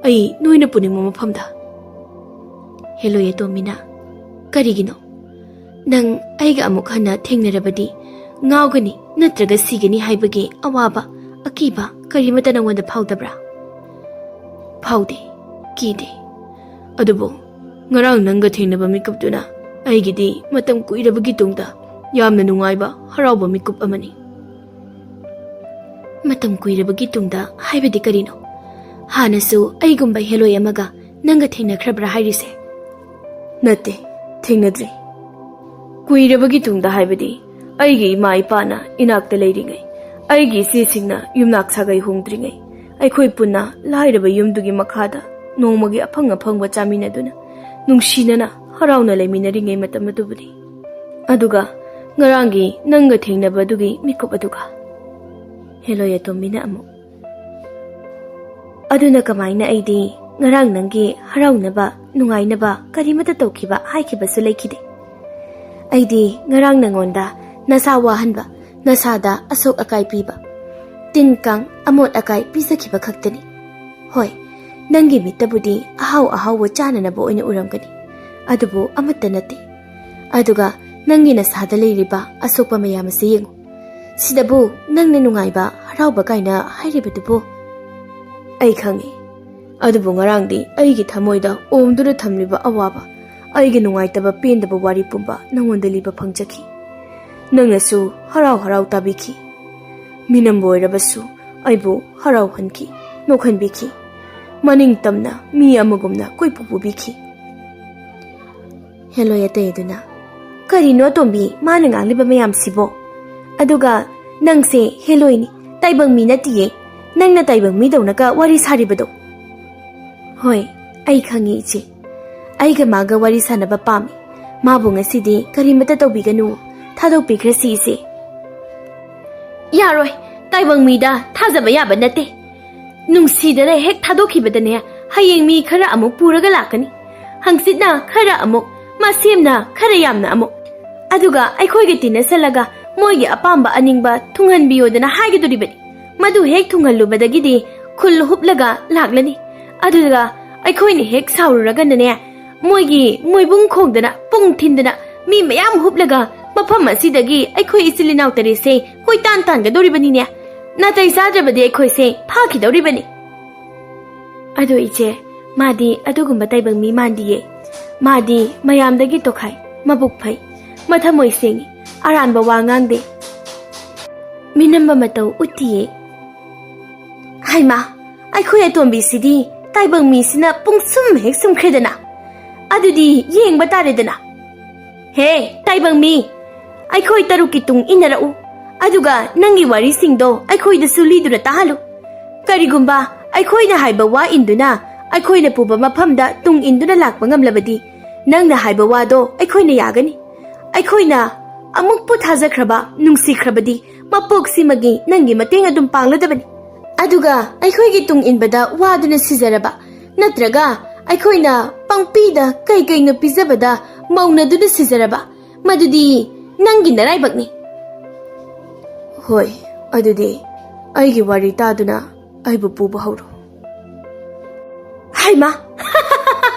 ꯑꯩ ꯅꯣꯏꯅ ꯄꯨꯅꯤꯡꯕ ꯃꯐꯝꯗ꯫" ꯍꯦꯂꯣꯏ ꯑꯇꯣꯝꯕꯤꯅ, "ꯀꯔꯤꯒꯤꯅꯣ? ꯅꯪ ꯑꯩꯒ ꯑꯃꯨꯛ ꯍꯟꯅ ꯊꯦꯡꯅꯔꯕꯗꯤ ꯉꯥꯎꯒꯅꯤ ꯅꯠꯇ꯭ꯔꯒ ꯁꯤꯒꯅꯤ ꯍꯥꯏꯕꯒꯤ ꯑꯋꯥꯕ, ꯑꯀꯤꯕ ꯀꯔꯤꯃꯠꯇ ꯅꯉꯣꯟꯗ ꯐꯥꯎꯗꯕ꯭ꯔꯥ?" "ꯐꯥꯎꯗꯦ, ꯀꯤꯗꯦ꯫ ꯑꯗꯨꯕꯨ ꯉꯔꯥꯡ ꯅꯪꯒ ꯊꯦꯡꯅꯕ ꯃꯤꯀꯨꯞꯇꯨꯅ ꯑꯩꯒꯤꯗꯤ ꯃꯇꯝ ꯀꯨꯏꯔꯕꯒꯤ ꯇꯨꯡꯗ ꯌꯥꯝꯅ ꯅꯨꯡꯉꯥꯏꯕ, ꯍꯔꯥꯎꯕ ꯃꯤꯀꯨꯞ ꯑꯃꯅꯤ꯫" "ꯃꯇꯝ ꯀꯨꯏꯔꯕꯒꯤ ꯇꯨꯡꯗ ꯍꯥꯏꯕꯗꯤ ꯀꯔꯤꯅꯣ? ꯍꯥꯟꯅꯁꯨ ꯑꯩꯒꯨꯝꯕ ꯍꯦꯂꯣꯏ ꯑꯃꯒ ꯅꯪꯒ ꯊꯦꯡꯅꯈ꯭ꯔꯕ꯭ꯔꯥ ꯍꯥꯏꯔꯤꯁꯦ? ꯅꯠꯇꯦ, ꯊꯦꯡꯅꯗ꯭ꯔꯤ꯫ ꯀꯨꯏꯔꯕꯒꯤ ꯇꯨꯡꯗ, ꯍꯥꯏꯕꯗꯤ ꯑꯩꯒꯤ ꯏꯃꯥ ꯏꯄꯥꯅ ꯏꯅꯥꯛꯇ ꯂꯩꯔꯤꯉꯩ, ꯑꯩꯒꯤ ꯏꯆꯦꯁꯤꯡꯅ ꯌꯨꯝꯅꯥꯛ ꯁꯥꯒꯩ ꯍꯣꯡꯗ꯭ꯔꯤꯉꯩ, ꯑꯩꯈꯣꯏ ꯄꯨꯟꯅ ꯂꯥꯏꯔꯕ ꯌꯨꯝꯗꯨꯒꯤ ꯃꯈꯥꯗ ꯅꯣꯡꯃꯒꯤ ꯑꯐꯪ ꯑꯐꯪꯕ ꯆꯥꯃꯤꯟꯅꯗꯨꯅ ꯅꯨꯡꯁꯤꯅꯅ ꯍꯔꯥꯎꯅ ꯂꯩꯃꯤꯟꯅꯔꯤꯉꯩ ꯃꯇꯝ ꯑꯗꯨꯕꯨꯅꯤ꯫ ꯑꯗꯨꯒ ꯉꯔꯥꯡꯒꯤ ꯅꯪꯒ ꯊꯦꯡꯅꯕꯗꯨꯒꯤ ꯃꯤꯀꯨꯞ ꯑꯗꯨꯒ꯫ ꯍꯦꯂꯣꯏ ꯑꯇꯣꯝꯕꯤꯅ ꯑꯃꯨꯛ, "ꯑꯗꯨꯅ ꯀꯃꯥꯏꯅ ꯑꯩꯗꯤ ꯉꯔꯥꯡ ꯅꯪꯒꯤ ꯍꯔꯥꯎꯅꯕ, ꯅꯨꯡꯉꯥꯏꯅꯕ ꯀꯔꯤꯃꯠꯇ ꯇꯧꯈꯤꯕ ꯍꯥꯏꯈꯤꯕꯁꯨ ꯂꯩꯈꯤꯗꯦ? ꯑꯩꯗꯤ ꯉꯔꯥꯡ ꯅꯪꯉꯣꯟꯗ ꯅꯁꯥ ꯋꯥꯍꯟꯕ, ꯅꯁꯥꯗ ꯑꯁꯣꯛ ꯑꯀꯥꯏ ꯄꯤꯕ, ꯇꯤꯟ ꯀꯥꯡ ꯑꯃꯣꯠ ꯑꯀꯥꯏ ꯄꯤꯖꯈꯤꯕ ꯈꯛꯇꯅꯤ꯫ ꯍꯣꯏ, ꯅꯪꯒꯤ ꯃꯤꯠꯇꯕꯨꯗꯤ ꯑꯍꯥꯎ ꯑꯍꯥꯎꯕ ꯆꯥꯅꯅꯕ ꯑꯣꯏꯅ ꯎꯔꯝꯒꯅꯤ, ꯑꯗꯨꯕꯨ ꯑꯃꯠꯇ ꯅꯠꯇꯦ꯫ ꯑꯗꯨꯒ ꯅꯪꯒꯤ ꯅꯁꯥꯗ ꯂꯩꯔꯤꯕ ꯑꯁꯣꯛꯄ ꯃꯌꯥꯝ ꯑꯁꯤ ꯌꯦꯡꯉꯨ꯫ ꯁꯤꯗꯕꯨ ꯅꯪꯅ ꯅꯨꯡꯉꯥꯏꯕ, ꯍꯔꯥꯎꯕ ꯀꯥꯏꯅ ꯍꯥꯏꯔꯤꯕꯗꯨꯕꯨ?" "ꯑꯩ ꯈꯪꯉꯤ, ꯑꯗꯨꯕꯨ ꯉꯔꯥꯡꯗꯤ ꯑꯩꯒꯤ ꯊꯃꯣꯏꯗ ꯑꯣꯝꯗꯨꯅ ꯊꯝꯂꯤꯕ ꯑꯋꯥꯕ, ꯑꯩꯒꯤ ꯅꯨꯡꯉꯥꯏꯇꯕ, ꯄꯦꯟꯗꯕ ꯋꯥꯔꯤ ꯄꯨꯝꯕ ꯅꯉꯣꯟꯗ ꯂꯤꯕ ꯐꯪꯖꯈꯤ꯫ ꯅꯪꯅꯁꯨ ꯍꯔꯥꯎ ꯍꯔꯥꯎ ꯇꯥꯕꯤꯈꯤ꯫ ꯃꯤꯅꯝꯕ ꯑꯣꯏꯔꯕꯁꯨ ꯑꯩꯕꯨ ꯍꯔꯥꯎꯍꯟꯈꯤ, ꯅꯣꯛꯍꯟꯕꯤꯈꯤ꯫ ꯃꯅꯤꯡ ꯇꯝꯅ ꯃꯤ ꯑꯃꯒꯨꯝꯅ ꯀꯣꯏꯄꯨ ꯄꯨꯕꯤꯈꯤ꯫" ꯍꯦꯂꯣꯏ ꯑꯇꯩ ꯑꯗꯨꯅ, "ꯀꯔꯤꯅꯣ ꯑꯇꯣꯝꯕꯤ, ꯃꯥꯅ ꯉꯥꯡꯂꯤꯕ ꯃꯌꯥꯝꯁꯤꯕꯣ? ꯑꯗꯨꯒ ꯅꯪꯁꯦ ꯍꯦꯂꯣꯏꯅꯤ, ꯇꯥꯏꯕꯪ ꯃꯤ ꯅꯠꯇꯤꯌꯦ꯫ ꯅꯪꯅ ꯇꯥꯏꯕꯪ ꯃꯤꯗꯧꯅꯒ ꯋꯥꯔꯤ ꯁꯥꯔꯤꯕꯗꯣ?" "ꯍꯣꯏ, ꯑꯩ ꯈꯪꯉꯤ ꯏꯆꯦ꯫ ꯑꯩꯒ ꯃꯥꯒ ꯋꯥꯔꯤ ꯁꯥꯟꯅꯕ ꯄꯥꯝꯃꯤ꯫ ꯃꯥꯕꯨ ꯉꯁꯤꯗꯤ ꯀꯔꯤꯃꯠꯇ ꯇꯧꯕꯤꯒꯅꯨ꯫ ꯊꯥꯗꯣꯛꯄꯤꯈ꯭ꯔꯁꯤ ꯏꯆꯦ꯫" "ꯌꯥꯔꯣꯏ, ꯇꯥꯏꯕꯪ ꯃꯤꯗ ꯊꯥꯖꯕ ꯌꯥꯕ ꯅꯠꯇꯦ꯫ ꯅꯨꯡꯁꯤꯗꯅ ꯍꯦꯛ ꯊꯥꯗꯣꯛꯈꯤꯕꯗꯅꯦ, ꯍꯌꯦꯡ ꯃꯤ ꯈꯔ ꯑꯃꯨꯛ ꯄꯨꯔꯒ ꯂꯥꯛꯀꯅꯤ꯫ ꯍꯪꯆꯤꯠꯅ ꯈꯔ ꯑꯃꯨꯛ, ꯃꯁꯦꯝꯅ ꯈꯔ ꯌꯥꯝꯅ ꯑꯃꯨꯛ꯫ ꯑꯗꯨꯒ ꯑꯩꯈꯣꯏꯒ ꯇꯤꯟꯅꯁꯜꯂꯒ ꯃꯣꯏꯒꯤ ꯑꯄꯥꯝꯕ ꯑꯅꯤꯡꯕ ꯊꯨꯡꯍꯟꯕꯤꯌꯣꯗꯅ ꯍꯥꯏꯒꯗꯣꯔꯤꯕꯅꯤ꯫ ꯃꯗꯨ ꯍꯦꯛ ꯊꯨꯡꯍꯜꯂꯨꯕꯗꯒꯤꯗꯤ ꯈꯨꯜ ꯍꯨꯞꯂꯒ ꯂꯥꯛꯂꯅꯤ꯫ ꯑꯗꯨꯒ ꯑꯩꯈꯣꯏꯅ ꯍꯦꯛ ꯁꯥꯎꯔꯨꯔꯒꯅꯅꯦ, ꯃꯣꯏꯒꯤ ꯃꯣꯏꯕꯨꯡ ꯈꯣꯡꯗꯅ, ꯄꯨꯡ ꯊꯤꯟꯗꯅ, ꯃꯤ ꯃꯌꯥꯝ ꯍꯨꯞꯂꯒ ꯃꯐꯝ ꯑꯁꯤꯗꯒꯤ ꯑꯩꯈꯣꯏ ꯏꯆꯤꯜ ꯏꯅꯥꯎ ꯇꯔꯦꯠꯁꯦ ꯀꯣꯏꯇꯥꯟ ꯇꯥꯟꯒꯗꯧꯔꯤꯕꯅꯤꯅꯦ꯫ ꯅꯥꯇꯩ ꯆꯥꯗ꯭ꯔꯕꯗꯤ ꯑꯩꯈꯣꯏꯁꯦ ꯐꯥꯈꯤꯗꯧꯔꯤꯕꯅꯤ꯫" "ꯑꯗꯣ ꯏꯆꯦ, ꯃꯥꯗꯤ ꯑꯗꯨꯒꯨꯝꯕ ꯇꯥꯏꯕꯪ ꯃꯤ ꯃꯥꯟꯗꯤꯌꯦ꯫ ꯃꯥꯗꯤ ꯃꯌꯥꯝꯗꯒꯤ ꯇꯣꯈꯥꯏ, ꯃꯕꯨꯛ ꯐꯩ, ꯃꯊꯃꯣꯏ ꯁꯦꯡꯉꯤ, ꯑꯔꯥꯟꯕ ꯋꯥ ꯉꯥꯡꯗꯦ, ꯃꯤꯅꯝꯕ ꯃꯇꯧ ꯎꯠꯇꯤꯌꯦ꯫" "ꯍꯩꯃꯥ, ꯑꯩꯈꯣꯏ ꯑꯇꯣꯝꯕꯤꯁꯤꯗꯤ ꯇꯥꯏꯕꯪ ꯃꯤꯁꯤꯅ ꯄꯨꯡꯁꯨꯝ ꯍꯦꯛ ꯁꯨꯝꯈ꯭ꯔꯦꯗꯅ꯫ ꯑꯗꯨꯗꯤ ꯌꯦꯡꯕ ꯇꯥꯔꯦꯗꯅ꯫ ꯍꯦ, ꯇꯥꯏꯕꯪ ꯃꯤ, ꯑꯩꯈꯣꯏ ꯇꯔꯨꯛꯀꯤ ꯇꯨꯡ ꯏꯟꯅꯔꯛꯎ, ꯑꯗꯨꯒ ꯅꯪꯒꯤ ꯋꯥꯔꯤꯁꯤꯡꯗꯣ ꯑꯩꯈꯣꯏꯗꯁꯨ ꯂꯤꯗꯨꯅ ꯇꯥꯍꯜꯂꯨ꯫ ꯀꯔꯤꯒꯨꯝꯕ ꯑꯩꯈꯣꯏꯅ ꯍꯥꯏꯕ ꯋꯥ ꯏꯟꯗꯨꯅ ꯑꯩꯈꯣꯏꯅ ꯄꯨꯕ ꯃꯐꯝꯗ ꯇꯨꯡ ꯏꯟꯗꯨꯅ ꯂꯥꯛꯄ ꯉꯝꯂꯕꯗꯤ, ꯅꯪꯅ ꯍꯥꯏꯕ ꯋꯥꯗꯣ ꯑꯩꯈꯣꯏꯅ ꯌꯥꯒꯅꯤ꯫ ꯑꯩꯈꯣꯏꯅ ꯑꯃꯨꯛꯄꯨ ꯊꯥꯖꯈ꯭ꯔꯕ, ꯅꯨꯡꯁꯤꯈ꯭ꯔꯕꯗꯤ, ꯃꯄꯣꯛꯁꯤꯃꯒꯤ ꯅꯪꯒꯤ ꯃꯇꯦꯡ ꯑꯗꯨꯝ ꯄꯥꯡꯂꯗꯕꯅꯤ꯫ ꯑꯗꯨꯒ ꯑꯩꯈꯣꯏꯒꯤ ꯇꯨꯡ ꯏꯟꯕꯗ ꯋꯥꯗꯨꯅ ꯁꯤꯖꯔꯕ, ꯅꯠꯇ꯭ꯔꯒ ꯑꯩꯈꯣꯏꯅ ꯄꯪꯄꯤꯗ ꯀꯩ ꯀꯩꯅꯣ ꯄꯤꯖꯕꯗ ꯃꯧꯅꯗꯨꯅ ꯁꯤꯖꯔꯕ, ꯃꯗꯨꯗꯤ ꯅꯪꯒꯤ ꯅꯔꯥꯏꯕꯛꯅꯤ꯫ ꯍꯣꯏ, ꯑꯗꯨꯗꯤ ꯑꯩꯒꯤ ꯋꯥꯔꯤ ꯇꯥꯗꯨꯅ ꯑꯩꯕꯨ ꯄꯨꯕ ꯍꯧꯔꯣ꯫ ꯍꯩꯃꯥ!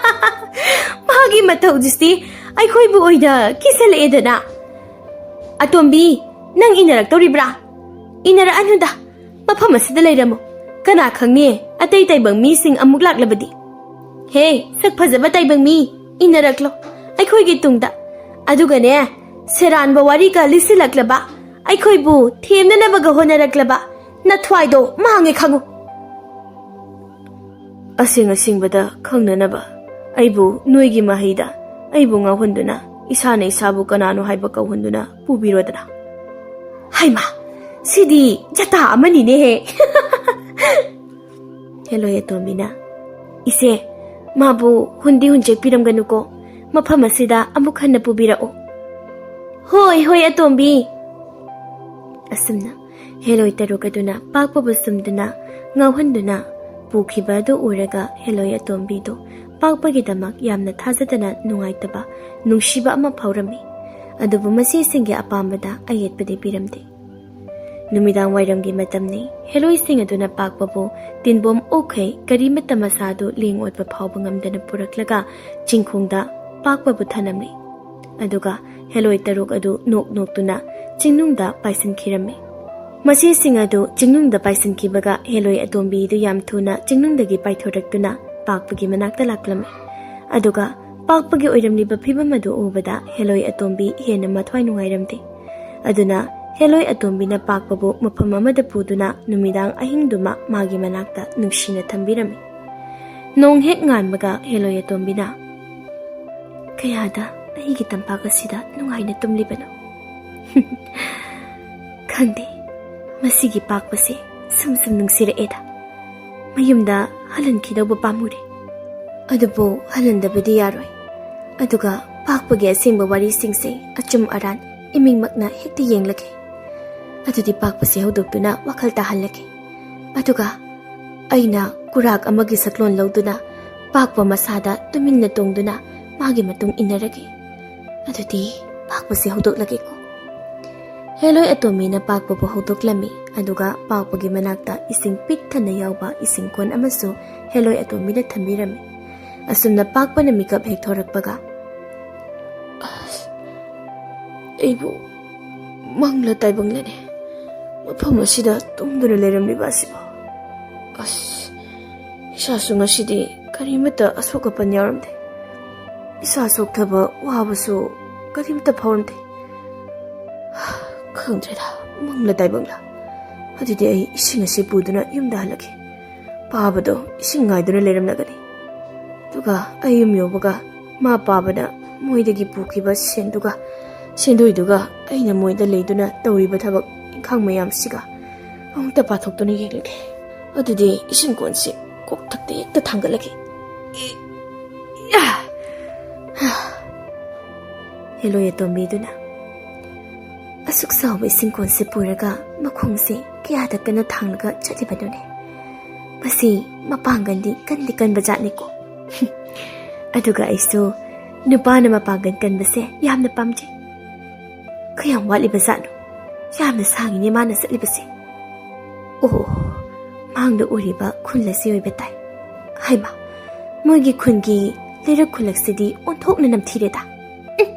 ꯃꯥꯒꯤ ꯃꯇꯧꯁꯤꯗꯤ ꯑꯩꯈꯣꯏꯕꯨ ꯑꯣꯏꯅ ꯀꯤꯁꯜꯂꯛꯑꯦꯗꯅ꯫ ꯑꯇꯣꯝꯕꯤ, ꯅꯪ ꯏꯟꯅꯔꯛꯇꯧꯔꯤꯕ꯭ꯔꯥ? ꯏꯟꯅꯔꯛꯑꯅꯨꯗ, ꯃꯐꯝ ꯑꯁꯤꯗ ꯂꯩꯔꯝꯃꯨ꯫ ꯀꯅꯥ ꯈꯪꯅꯤ, ꯑꯇꯩ ꯇꯥꯏꯕꯪ ꯃꯤꯁꯤꯡ ꯑꯃꯨꯛ ꯂꯥꯛꯂꯕꯗꯤ꯫ ꯍꯦ, ꯁꯛ ꯐꯖꯕ ꯇꯥꯏꯕꯪ ꯃꯤ, ꯏꯟꯅꯔꯛꯂꯣ ꯑꯩꯈꯣꯏꯒꯤ ꯇꯨꯡꯗ꯫ ꯑꯗꯨꯒꯅꯦ, ꯁꯦꯔꯥꯟꯕ ꯋꯥꯔꯤꯒ ꯂꯤꯁꯤꯜꯂꯛꯂꯕ, ꯑꯩꯈꯣꯏꯕꯨ ꯊꯦꯝꯅꯅꯕꯒ ꯍꯣꯠꯅꯔꯛꯂꯕ, ꯅꯊ꯭ꯋꯥꯏꯗꯣ ꯃꯥꯡꯉꯦ ꯈꯪꯉꯨ꯫ ꯑꯁꯦꯡ ꯑꯁꯦꯡꯕꯗ ꯈꯪꯅꯅꯕ ꯑꯩꯕꯨ ꯅꯣꯏꯒꯤ ꯃꯍꯩꯗ ꯑꯩꯕꯨ ꯉꯥꯎꯍꯟꯗꯨꯅ, ꯏꯁꯥꯅ ꯏꯁꯥꯕꯨ ꯀꯅꯥꯅꯣ ꯍꯥꯏꯕ ꯀꯧꯍꯟꯗꯨꯅ ꯄꯨꯕꯤꯔꯣꯗꯅ꯫ ꯍꯩꯃꯥ, ꯁꯤꯗꯤ ꯖꯇꯥ ꯑꯃꯅꯤꯅꯦꯍꯦ꯫ ꯍꯦꯂꯣꯏ ꯑꯇꯣꯝꯕꯤꯅ, "ꯏꯆꯦ, ꯃꯥꯕꯨ ꯍꯨꯟꯗꯤ ꯍꯨꯟꯖꯦꯛꯄꯤꯔꯝꯒꯅꯨꯀꯣ, ꯃꯐꯝ ꯑꯁꯤꯗ ꯑꯃꯨꯛ ꯍꯟꯅ ꯄꯨꯕꯤꯔꯛꯎ"꯫ "ꯍꯣꯏ, ꯍꯣꯏ, ꯑꯇꯣꯝꯕꯤ"꯫ ꯑꯁꯨꯝꯅ ꯍꯦꯂꯣꯏ ꯇꯔꯨꯛ ꯑꯗꯨꯅ ꯄꯥꯛꯄꯕꯨ ꯁꯨꯝꯗꯨꯅ, ꯉꯥꯎꯍꯟꯗꯨꯅ ꯄꯨꯈꯤꯕ ꯑꯗꯨ ꯎꯔꯒ ꯍꯦꯂꯣꯏ ꯑꯇꯣꯝꯕꯤꯗꯨ ꯄꯥꯛꯄꯒꯤꯗꯃꯛ ꯌꯥꯝꯅ ꯊꯥꯖꯗꯅ ꯅꯨꯡꯉꯥꯏꯇꯕ, ꯅꯨꯡꯁꯤꯕ ꯑꯃ ꯐꯥꯎꯔꯝꯃꯤ꯫ ꯑꯗꯨꯕꯨ ꯃꯆꯦꯁꯤꯡꯒꯤ ꯑꯄꯥꯝꯕꯗ ꯑꯌꯦꯠꯄꯗꯤ ꯄꯤꯔꯝꯗꯦ꯫ ꯅꯨꯃꯤꯗꯥꯡ ꯋꯥꯏꯔꯝꯒꯤ ꯃꯇꯝꯅꯤ꯫ ꯍꯦꯂꯣꯏꯁꯤꯡ ꯑꯗꯨꯅ ꯄꯥꯛꯄꯕꯨ ꯇꯤꯟꯕꯣꯝ ꯑꯣꯛꯈꯩ ꯀꯔꯤꯃꯠꯇ ꯃꯁꯥꯗꯨ ꯂꯦꯡ ꯑꯣꯠꯄ ꯐꯥꯎꯕ ꯉꯝꯗꯅ ꯄꯨꯔꯛꯂꯒ ꯆꯤꯡꯈꯣꯡꯗ ꯄꯥꯛꯄꯕꯨ ꯊꯅꯝꯂꯤ꯫ ꯑꯗꯨꯒ ꯍꯦꯂꯣꯏ ꯇꯔꯨꯛ ꯑꯗꯨ ꯅꯣꯛ ꯅꯣꯛꯇꯨꯅ ꯆꯤꯡꯅꯨꯡꯗ ꯄꯥꯏꯁꯤꯟꯈꯤꯔꯝꯃꯤ꯫ ꯃꯆꯦꯁꯤꯡ ꯑꯗꯨ ꯆꯤꯡꯅꯨꯡꯗ ꯄꯥꯏꯁꯤꯟꯈꯤꯕꯒ ꯍꯦꯂꯣꯏ ꯑꯇꯣꯝꯕꯤꯗꯨ ꯌꯥꯝ ꯊꯨꯅ ꯆꯤꯡꯅꯨꯡꯗꯒꯤ ꯄꯥꯏꯊꯣꯔꯛꯇꯨꯅ ꯄꯥꯛꯄꯒꯤ ꯃꯅꯥꯛꯇ ꯂꯥꯛꯂꯝꯃꯤ꯫ ꯑꯗꯨꯒ ꯄꯥꯛꯄꯒꯤ ꯑꯣꯏꯔꯝꯂꯤꯕ ꯐꯤꯕꯝ ꯑꯗꯨ ꯎꯕꯗ ꯍꯦꯂꯣꯏ ꯑꯇꯣꯝꯕꯤ ꯍꯦꯟꯅ ꯃꯊ꯭ꯋꯥꯏ ꯅꯨꯡꯉꯥꯏꯔꯝꯗꯦ꯫ ꯑꯗꯨꯅ ꯍꯦꯂꯣꯏ ꯑꯇꯣꯝꯕꯤꯅ ꯄꯥꯛꯄꯕꯨ ꯃꯐꯝ ꯑꯃꯗ ꯄꯨꯗꯨꯅ ꯅꯨꯃꯤꯗꯥꯡ ꯑꯍꯤꯡꯗꯨꯃ ꯃꯥꯒꯤ ꯃꯅꯥꯛꯇ ꯅꯨꯡꯁꯤꯅ ꯊꯝꯕꯤꯔꯝꯃꯤ꯫ ꯅꯣꯡ ꯍꯦꯛ ꯉꯥꯟꯕꯒ ꯍꯦꯂꯣꯏ ꯑꯇꯣꯝꯕꯤꯅ, "ꯀꯌꯥꯗ ꯑꯩꯒꯤ ꯇꯝꯄꯥꯛ ꯑꯁꯤꯗ ꯅꯨꯡꯉꯥꯏꯅ ꯇꯨꯝꯂꯤꯕꯅꯣ?" "ꯈꯪꯗꯦ, ꯃꯁꯤꯒꯤ ꯄꯥꯛꯄꯁꯦ ꯁꯨꯝ ꯁꯨꯝ ꯅꯨꯡꯁꯤꯔꯛꯑꯦꯗ꯫ ꯃꯌꯨꯝꯗ ꯍꯜꯍꯟꯈꯤꯗꯧꯕ ꯄꯥꯝꯃꯨꯔꯦ꯫ ꯑꯗꯨꯕꯨ ꯍꯜꯍꯟꯗꯕꯗꯤ ꯌꯥꯔꯣꯏ꯫ ꯑꯗꯨꯒ ꯄꯥꯛꯄꯒꯤ ꯑꯁꯦꯡꯕ ꯋꯥꯔꯤꯁꯤꯡꯁꯦ ꯑꯆꯨꯝ ꯑꯔꯥꯟ ꯏꯃꯤꯡꯃꯛꯅ ꯍꯦꯛꯇ ꯌꯦꯡꯂꯒꯦ꯫ ꯑꯗꯨꯗꯤ ꯄꯥꯛꯄꯁꯦ ꯍꯧꯗꯣꯛꯇꯨꯅ ꯋꯥꯈꯜ ꯇꯥꯍꯜꯂꯒꯦ꯫ ꯑꯗꯨꯒ ꯑꯩꯅ ꯀꯨꯔꯥꯛ ꯑꯃꯒꯤ ꯁꯛꯂꯣꯟ ꯂꯧꯗꯨꯅ ꯄꯥꯛꯄ ꯃꯁꯥꯗ ꯇꯨꯃꯤꯟꯅ ꯇꯣꯡꯗꯨꯅ ꯃꯥꯒꯤ ꯃꯇꯨꯡ ꯏꯟꯅꯔꯒꯦ꯫ ꯑꯗꯨꯗꯤ ꯄꯥꯛꯄꯁꯦ ꯍꯧꯗꯣꯛꯂꯒꯦꯀꯣ꯫" ꯍꯦꯂꯣꯏ ꯑꯇꯣꯝꯕꯤꯅ ꯄꯥꯛꯄꯕꯨ ꯍꯧꯗꯣꯛꯂꯝꯃꯤ, ꯑꯗꯨꯒ ꯄꯥꯛꯄꯒꯤ ꯃꯅꯥꯛꯇ ꯏꯁꯤꯡ ꯄꯤꯛ ꯊꯟꯅ ꯌꯥꯎꯕ ꯏꯁꯤꯡ ꯀꯣꯟ ꯑꯃꯁꯨ ꯍꯦꯂꯣꯏ ꯑꯇꯣꯝꯕꯤꯅ ꯊꯝꯕꯤꯔꯝꯃꯤ꯫ ꯑꯁꯨꯝꯅ ꯄꯥꯛꯄꯅ ꯃꯤꯀꯞ ꯍꯦꯛ ꯊꯣꯔꯛꯄꯒ, "ꯑꯁ, ꯑꯩꯕꯨ ꯃꯪꯂ ꯇꯥꯏꯕꯪꯂꯅꯦ ꯃꯐꯝ ꯑꯁꯤꯗ ꯇꯨꯝꯗꯨꯅ ꯂꯩꯔꯝꯂꯤꯕ ꯑꯁꯤꯕꯣ? ꯑꯁ, ꯏꯁꯥꯁꯨ ꯉꯁꯤꯗꯤ ꯀꯔꯤꯃꯠꯇ ꯑꯁꯣꯛ ꯑꯄꯟ ꯌꯥꯎꯔꯝꯗꯦ꯫ ꯏꯁꯥ ꯁꯣꯛꯊꯕ ꯋꯥꯕꯁꯨ ꯀꯔꯤꯃꯠꯇ ꯐꯥꯎꯔꯝꯗꯦ꯫ ꯈꯪꯗ꯭ꯔꯦꯗ, ꯃꯪꯂ ꯇꯥꯏꯕꯪꯂ꯫ ꯑꯗꯨꯗꯤ ꯑꯩ ꯏꯁꯤꯡ ꯑꯁꯤ ꯄꯨꯗꯨꯅ ꯌꯨꯝꯗ ꯍꯜꯂꯒꯦ꯫ ꯄꯥꯕꯗꯣ ꯏꯁꯤꯡ ꯉꯥꯏꯗꯨꯅ ꯂꯩꯔꯝꯂꯒꯅꯤ꯫ ꯑꯗꯨꯒ ꯑꯩ ꯌꯨꯝ ꯌꯧꯕꯒ ꯃꯥ ꯄꯥꯕꯅ ꯃꯣꯏꯗꯒꯤ ꯄꯨꯈꯤꯕ ꯁꯦꯟꯗꯨꯒ, ꯁꯦꯟꯗꯣꯏꯗꯨꯒ ꯑꯩꯅ ꯃꯣꯏꯗ ꯂꯩꯗꯨꯅ ꯇꯧꯔꯤꯕ ꯊꯕꯛ ꯏꯪꯈꯥꯡ ꯃꯌꯥꯝꯁꯤꯒ ꯑꯃꯨꯛꯇ ꯄꯥꯊꯣꯛꯇꯨꯅ ꯌꯦꯡꯂꯒꯦ꯫ ꯑꯗꯨꯗꯤ ꯏꯁꯤꯡ ꯀꯣꯟꯁꯤ ꯀꯣꯛꯊꯛꯇ ꯍꯦꯛꯇ ꯊꯥꯡꯒꯠꯂꯒꯦ꯫" ꯍꯦꯂꯣꯏ ꯑꯇꯣꯝꯕꯤꯗꯨꯅ ꯑꯁꯨꯛ ꯆꯥꯎꯕ ꯏꯁꯤꯡ ꯀꯣꯟꯁꯦ ꯄꯨꯔꯒ ꯃꯈꯣꯡꯁꯦ ꯀꯌꯥꯗ ꯀꯟꯅ ꯊꯥꯡꯂꯒ ꯆꯠꯂꯤꯕꯅꯣꯅꯦ꯫ ꯃꯁꯤ ꯃꯄꯥꯡꯒꯜꯗꯤ ꯀꯟꯗꯤ ꯀꯟꯕ ꯖꯥꯠꯅꯤꯀꯣ꯫ ꯑꯗꯨꯒ ꯑꯩꯁꯨ ꯅꯨꯄꯥꯅ ꯃꯄꯥꯡꯒꯜ ꯀꯟꯕꯁꯦ ꯌꯥꯝꯅ ꯄꯥꯝꯖꯩ꯫ ꯀꯌꯥꯝ ꯋꯥꯠꯂꯤꯕ ꯖꯥꯠꯅꯣ? ꯌꯥꯝꯅ ꯁꯥꯡꯉꯤꯅꯦ ꯃꯥꯅ ꯆꯠꯂꯤꯕꯁꯦ꯫ ꯑꯣ, ꯃꯥꯡꯗ ꯎꯔꯤꯕ ꯈꯨꯜ ꯑꯁꯤ ꯑꯣꯏꯕ ꯇꯥꯏ꯫ ꯍꯩꯃꯥ, ꯃꯣꯏꯒꯤ ꯈꯨꯟꯒꯤ ꯂꯩꯔꯛ ꯈꯨꯜꯂꯛꯁꯤꯗꯤ ꯑꯣꯟꯊꯣꯛꯅ ꯅꯝꯊꯤꯔꯦꯗ꯫ ꯎꯝ,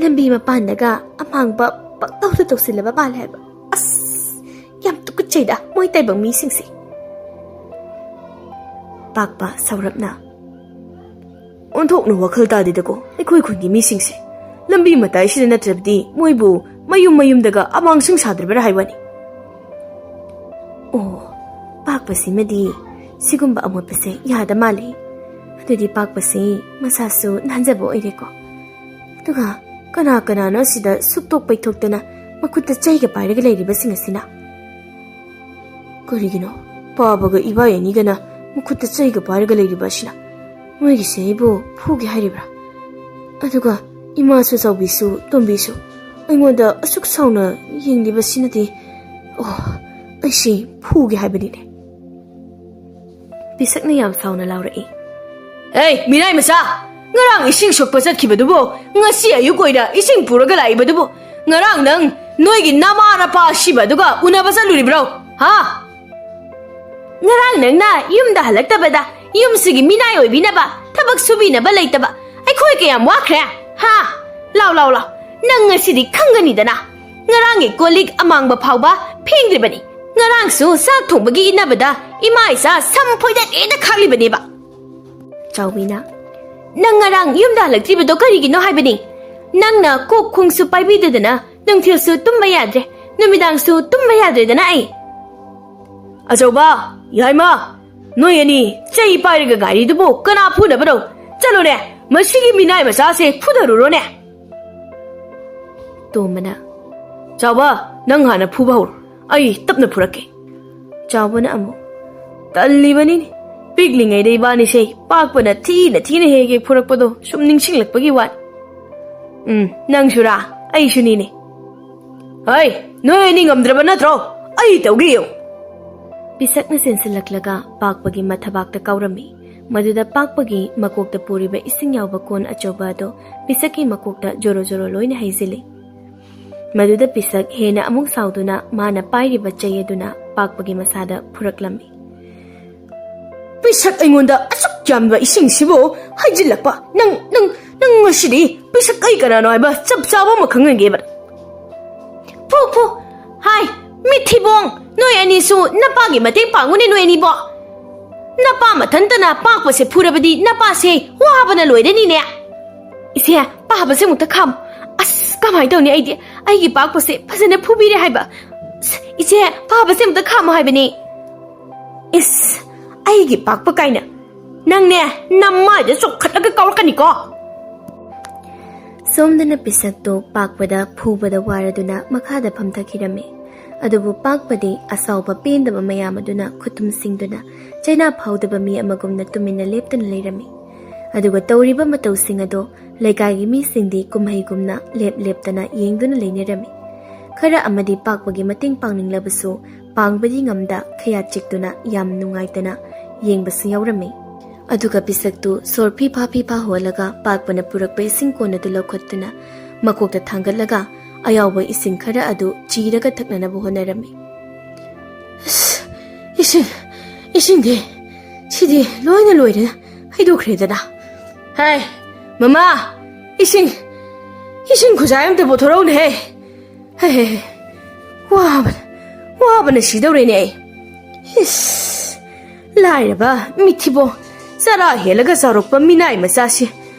ꯂꯝꯕꯤ ꯃꯄꯥꯟꯗꯒ ꯑꯃꯥꯡꯕ ꯄꯪꯇꯧꯗ ꯇꯧꯁꯤꯜꯂꯕ ꯃꯥꯜꯂꯦ ꯍꯥꯏꯕ꯫ ꯑꯁ, ꯌꯥꯝ ꯇꯨꯀꯠꯆꯩꯗ ꯃꯣꯏ ꯇꯥꯏꯕꯪ ꯃꯤꯁꯤꯡꯁꯦ꯫ ꯄꯥꯛꯄ ꯁꯧꯔꯞꯅ, "ꯑꯣꯟꯊꯣꯛꯅ ꯋꯥꯈꯜ ꯇꯥꯗꯦꯗꯀꯣ ꯑꯩꯈꯣꯏ ꯈꯨꯟꯒꯤ ꯃꯤꯁꯤꯡꯁꯦ꯫ ꯂꯝꯕꯤ ꯃꯇꯥꯏꯁꯤꯗ ꯅꯠꯇ꯭ꯔꯕꯗꯤ ꯃꯣꯏꯕꯨ ꯃꯌꯨꯝ ꯃꯌꯨꯝꯗꯒ ꯑꯃꯥꯡꯁꯪ ꯁꯥꯗ꯭ꯔꯕ꯭ꯔꯥ ꯍꯥꯏꯕꯅꯤ꯫" ꯑꯣ, ꯄꯥꯛꯄꯁꯤꯃꯗꯤ ꯁꯤꯒꯨꯝꯕ ꯑꯃꯣꯠꯄꯁꯦ ꯌꯥꯗ ꯃꯥꯜꯂꯦ꯫ ꯑꯗꯨꯗꯤ ꯄꯥꯛꯄꯁꯤ ꯃꯁꯥꯁꯨ ꯅꯥꯟꯖꯕ ꯑꯣꯏꯔꯦꯀꯣ꯫ ꯑꯗꯨꯒ ꯀꯅꯥ ꯀꯅꯥꯅꯣ ꯁꯤꯗ ꯁꯨꯛꯇꯣꯛ ꯄꯩꯊꯣꯛꯇꯅ ꯃꯈꯨꯠꯇ ꯆꯩꯒ ꯄꯥꯏꯔꯒ ꯂꯩꯔꯤꯕꯁꯤꯡ ꯑꯁꯤꯅ? ꯀꯔꯤꯒꯤꯅꯣ ꯄꯥꯕꯒ ꯏꯕꯥꯏ ꯑꯅꯤꯒꯅ ꯃꯈꯨꯠꯇ ꯆꯩꯒ ꯄꯥꯏꯔꯒ ꯂꯩꯔꯤꯕ ꯑꯁꯤꯅ? ꯃꯣꯏꯒꯤꯁꯦ ꯑꯩꯕꯨ ꯐꯨꯒꯦ ꯍꯥꯏꯔꯤꯕ꯭ꯔꯥ? ꯑꯗꯨꯒ ꯏꯃꯥꯁꯨ, ꯆꯥꯎꯕꯤꯁꯨ, ꯇꯣꯝꯕꯤꯁꯨ ꯑꯩꯉꯣꯟꯗ ꯑꯁꯨꯛ ꯁꯥꯎꯅ ꯌꯦꯡꯂꯤꯕꯁꯤꯅꯗꯤ, ꯑꯣ, ꯑꯩꯁꯤ ꯐꯨꯒꯦ ꯍꯥꯏꯕꯅꯤꯅꯦ꯫ ꯄꯤꯁꯛꯅ ꯌꯥꯝ ꯁꯥꯎꯅ ꯂꯥꯎꯔꯛꯏ꯫ "ꯑꯦ, ꯃꯤꯅꯥꯏ ꯃꯆꯥ! ꯉꯔꯥꯡ ꯏꯁꯤꯡ ꯁꯣꯛꯄ ꯆꯠꯈꯤꯕꯗꯨꯕꯨ ꯉꯁꯤ ꯑꯌꯨꯛ ꯑꯣꯏꯅ ꯏꯁꯤꯡ ꯄꯨꯔꯒ ꯂꯥꯛꯏꯕꯗꯨꯕꯨ? ꯉꯔꯥꯡ ꯅꯪ ꯅꯣꯏꯒꯤ ꯅꯃꯥ ꯅꯄꯥ ꯑꯁꯤꯕ ꯑꯗꯨꯒ ꯎꯅꯕ ꯆꯠꯂꯨꯔꯤꯕ꯭ꯔꯣ? ꯍꯥ?" "ꯉꯔꯥꯡ ꯅꯪꯅ ꯌꯨꯝꯗ ꯍꯜꯂꯛꯇꯕꯗ ꯌꯨꯝꯁꯤꯒꯤ ꯃꯤꯅꯥꯏ ꯑꯣꯏꯕꯤꯅꯕ ꯊꯕꯛ ꯁꯨꯕꯤꯅꯕ ꯂꯩꯇꯕ ꯑꯩꯈꯣꯏ ꯀꯌꯥꯝ ꯋꯥꯈ꯭ꯔꯦ, ꯍꯥ? ꯂꯥꯎ, ꯂꯥꯎ, ꯂꯥꯎ꯫ ꯅꯪ ꯉꯁꯤꯗꯤ ꯈꯪꯒꯅꯤꯗꯅ꯫ ꯉꯔꯥꯡꯒꯤ ꯀꯣꯜ ꯂꯤꯛ ꯑꯃꯥꯡꯕ ꯐꯥꯎꯕ ꯐꯦꯡꯗ꯭ꯔꯤꯕꯅꯤ꯫ ꯉꯔꯥꯡꯁꯨ ꯆꯥꯛ ꯊꯣꯡꯕꯒꯤ ꯏꯟꯅꯕꯗ ꯏꯃꯥ ꯏꯆꯥ ꯁꯝ ꯐꯣꯏꯗꯠꯂꯦꯅ ꯈꯥꯛꯂꯤꯕꯅꯦꯕ꯫" ꯆꯥꯎꯕꯤꯅ, "ꯅꯪ ꯉꯔꯥꯡ ꯌꯨꯝꯗ ꯍꯜꯂꯛꯇ꯭ꯔꯤꯕꯗꯣ ꯀꯔꯤꯒꯤꯅꯣ ꯍꯥꯏꯕꯅꯤ? ꯅꯪꯅ ꯀꯣꯛ ꯈꯣꯡꯁꯨ ꯄꯥꯏꯕꯤꯗꯗꯅ ꯅꯨꯡꯊꯤꯜꯁꯨ ꯇꯨꯝꯕ ꯌꯥꯗ꯭ꯔꯦ, ꯅꯨꯃꯤꯗꯥꯡꯁꯨ ꯇꯨꯝꯕ ꯌꯥꯗ꯭ꯔꯦꯗꯅ ꯑꯩ꯫" "ꯑꯆꯧꯕ, ꯌꯥꯏꯃ, ꯅꯣꯏ ꯑꯅꯤ ꯆꯩ ꯄꯥꯏꯔꯒ ꯉꯥꯏꯔꯤꯗꯨꯕꯨ ꯀꯅꯥ ꯐꯨꯅꯕꯅꯣ? ꯆꯠꯂꯣꯅꯦ, ꯃꯁꯤꯒꯤ ꯃꯤꯅꯥꯏ ꯃꯆꯥꯁꯦ ꯐꯨꯗꯔꯨꯔꯣꯅꯦ꯫" ꯇꯣꯝꯕꯅ, "ꯆꯥꯎꯕ, ꯅꯪ ꯍꯥꯟꯅ ꯐꯨꯕ ꯍꯧꯔꯣ, ꯑꯩ ꯇꯞꯅ ꯐꯨꯔꯛꯀꯦ꯫" ꯆꯥꯎꯕꯅ ꯑꯃꯨꯛ, "ꯇꯜꯂꯤꯕꯅꯤꯅꯦ, ꯄꯤꯛꯂꯤꯉꯩꯗ ꯏꯕꯥꯅꯤꯁꯦ ꯄꯥꯛꯄꯅ ꯊꯤꯅ ꯊꯤꯅ ꯍꯦꯛ ꯍꯦꯛ ꯐꯨꯔꯛꯄꯗꯣ ꯁꯨꯝ ꯅꯤꯡꯁꯤꯡꯂꯛꯄꯒꯤ ꯋꯥꯅꯤ꯫ ꯎꯝ, ꯅꯪꯁꯨꯔꯥ? ꯑꯩꯁꯨꯅꯤꯅꯦ꯫ ꯍꯩ, ꯅꯣꯏ ꯑꯅꯤ ꯉꯝꯗ꯭ꯔꯕ ꯅꯠꯇ꯭ꯔꯣ? ꯑꯩ ꯇꯧꯒꯦ ꯌꯦꯡꯉꯨ꯫" ꯄꯤꯁꯛꯅ ꯆꯦꯟꯁꯤꯜꯂꯛꯂꯒ ꯄꯥꯛꯄꯒꯤ ꯃꯊꯕꯥꯛꯇ ꯀꯥꯎꯔꯝꯃꯤ꯫ ꯃꯗꯨꯗ ꯄꯥꯛꯄꯒꯤ ꯃꯀꯣꯛꯇ ꯄꯨꯔꯤꯕ ꯏꯁꯤꯡ ꯌꯥꯎꯕ ꯀꯣꯟ ꯑꯆꯧꯕ ꯑꯗꯨ ꯄꯤꯁꯛꯀꯤ ꯃꯀꯣꯛꯇ ꯖꯣꯔꯣ ꯖꯣꯔꯣ ꯂꯣꯏꯅ ꯍꯩꯖꯤꯜꯂꯤ꯫ ꯃꯗꯨꯗ ꯄꯤꯁꯛ ꯍꯦꯟꯅ ꯑꯃꯨꯛ ꯁꯥꯎꯗꯨꯅ ꯃꯥꯅ ꯄꯥꯏꯔꯤꯕ ꯆꯩ ꯑꯗꯨꯅ ꯄꯥꯛꯄꯒꯤ ꯃꯁꯥꯗ ꯐꯨꯔꯛꯂꯝꯃꯤ꯫ "ꯄꯤꯁꯛ ꯑꯩꯉꯣꯟꯗ ꯑꯁꯨꯛ ꯌꯥꯝꯕ ꯏꯁꯤꯡꯁꯤꯕꯨ ꯍꯩꯖꯤꯜꯂꯛꯄ? ꯅꯪ, ꯅꯪ, ꯅꯪ ꯉꯁꯤꯗꯤ ꯄꯤꯁꯛ ꯑꯩ ꯀꯅꯥꯅꯣ ꯍꯥꯏꯕ ꯆꯞ ꯆꯥꯕ ꯑꯃ ꯈꯪꯍꯟꯒꯦꯕ꯫" "ꯐꯨ, ꯐꯨ꯫ ꯍꯥꯏ, ꯃꯤꯠꯊꯤꯕꯣꯡ, ꯅꯣꯏ ꯑꯅꯤꯁꯨ ꯅꯄꯥꯒꯤ ꯃꯇꯦꯡ ꯄꯥꯡꯉꯨꯅꯦ, ꯅꯣꯏ ꯑꯅꯤꯕꯣ꯫ ꯅꯄꯥ ꯃꯊꯟꯇꯅ ꯄꯥꯛꯄꯁꯦ ꯐꯨꯔꯕꯗꯤ ꯅꯄꯥꯁꯦ ꯋꯥꯕꯅ ꯂꯣꯏꯔꯅꯤꯅꯦ꯫ ꯏꯆꯦ, ꯄꯥꯕꯁꯦ ꯑꯃꯨꯛꯇ ꯈꯥꯝꯃꯨ꯫ ꯑꯁ, ꯀꯃꯥꯏꯅ ꯇꯧꯅꯤ ꯑꯩꯗꯤ? ꯑꯩꯒꯤ ꯄꯥꯛꯄꯁꯦ ꯐꯖꯅ ꯐꯨꯕꯤꯔꯦ ꯍꯥꯏꯕ꯫ ꯑꯁ, ꯏꯆꯦ, ꯄꯥꯕꯁꯦ ꯑꯃꯨꯛꯇ ꯈꯥꯝꯃꯨ ꯍꯥꯏꯕꯅꯤ꯫" "ꯏꯁ, ꯑꯩꯒꯤ ꯄꯥꯛꯄ ꯀꯥꯏꯅ꯫ ꯅꯪꯅꯦ, ꯅꯃꯥꯏꯗ ꯆꯣꯡꯈꯠꯂꯒ ꯀꯥꯎꯔꯛꯀꯅꯤꯀꯣ꯫ ꯁꯣꯝꯗꯅ ꯄꯤꯁꯛꯇꯨ ꯄꯥꯛꯄꯗ ꯐꯨꯕꯗ ꯋꯥꯔꯗꯨꯅ ꯃꯈꯥꯗ ꯐꯝꯊꯈꯤꯔꯝꯃꯤ꯫ ꯑꯗꯨꯕꯨ ꯄꯥꯛꯄꯗꯤ ꯑꯁꯥꯎꯕ ꯄꯦꯟꯗꯕ ꯃꯌꯥꯝ ꯑꯗꯨꯅ ꯈꯨꯠꯇꯨꯝꯁꯤꯡꯗꯨꯅ ꯆꯩꯅꯥ ꯐꯥꯎꯗꯕ ꯃꯤ ꯑꯃꯒꯨꯝꯅ ꯇꯨꯃꯤꯟꯅ ꯂꯦꯞꯇꯨꯅ ꯂꯩꯔꯝꯃꯤ꯫ ꯑꯗꯨꯒ ꯇꯧꯔꯤꯕ ꯃꯇꯧꯁꯤꯡ ꯑꯗꯣ ꯂꯩꯀꯥꯏꯒꯤ ꯃꯤꯁꯤꯡꯗꯤ ꯀꯨꯝꯍꯩꯒꯨꯝꯅ ꯂꯦꯞ ꯂꯦꯞꯇꯅ ꯌꯦꯡꯗꯨꯅ ꯂꯩꯅꯔꯝꯃꯤ꯫ ꯈꯔ ꯑꯃꯗꯤ ꯄꯥꯛꯄꯒꯤ ꯃꯇꯦꯡ ꯄꯥꯡꯅꯤꯡꯂꯕꯁꯨ ꯄꯥꯡꯕꯗꯤ ꯉꯝꯗ ꯈꯌꯥꯠ ꯆꯤꯛꯇꯨꯅ ꯌꯥꯝ ꯅꯨꯡꯉꯥꯏꯇꯅ ꯌꯦꯡꯕꯁꯨ ꯌꯥꯎꯔꯝꯃꯤ꯫ ꯑꯗꯨꯒ ꯄꯤꯁꯛꯇꯨ ꯁꯣꯔ ꯐꯤꯐꯥ ꯐꯤꯐꯥ ꯍꯣꯜꯂꯒ ꯄꯥꯛꯄꯅ ꯄꯨꯔꯛꯄ ꯏꯁꯤꯡ ꯀꯣꯟ ꯑꯗꯨ ꯂꯧꯈꯠꯇꯨꯅ ꯃꯀꯣꯛꯇ ꯊꯥꯡꯒꯠꯂꯒ ꯑꯌꯥꯎꯕ ꯏꯁꯤꯡ ꯈꯔ ꯑꯗꯨ ꯆꯤꯔꯒ ꯊꯛꯅꯅꯕ ꯍꯣꯠꯅꯔꯝꯃꯤ꯫ "ꯑꯁ, ꯏꯁꯤꯡ, ꯏꯁꯤꯡꯗꯤ, ꯁꯤꯗꯤ ꯂꯣꯏꯅ ꯂꯣꯏꯔꯦ, ꯍꯩꯗꯣꯛꯈ꯭ꯔꯦꯗꯅ꯫ ꯍꯥꯏ, ꯃꯃꯥ, ꯏꯁꯤꯡ, ꯏꯁꯤꯡ ꯈꯨꯖꯥꯏ ꯑꯝꯇ ꯄꯨꯊꯣꯔꯛꯎꯅꯦꯍꯦ꯫ ꯍꯦ, ꯍꯦ, ꯍꯦ꯫ ꯋꯥꯕꯅ, ꯋꯥꯕꯅ ꯁꯤꯗꯧꯔꯦꯅꯦ ꯑꯩ꯫ ꯏꯁ, ꯂꯥꯏꯔꯕ, ꯃꯤꯊꯤꯕꯣꯡ, ꯆꯔꯥ ꯍꯦꯜꯂꯒ ꯆꯥꯎꯔꯛꯄ ꯃꯤꯅꯥꯏ ꯃꯆꯥꯁꯤ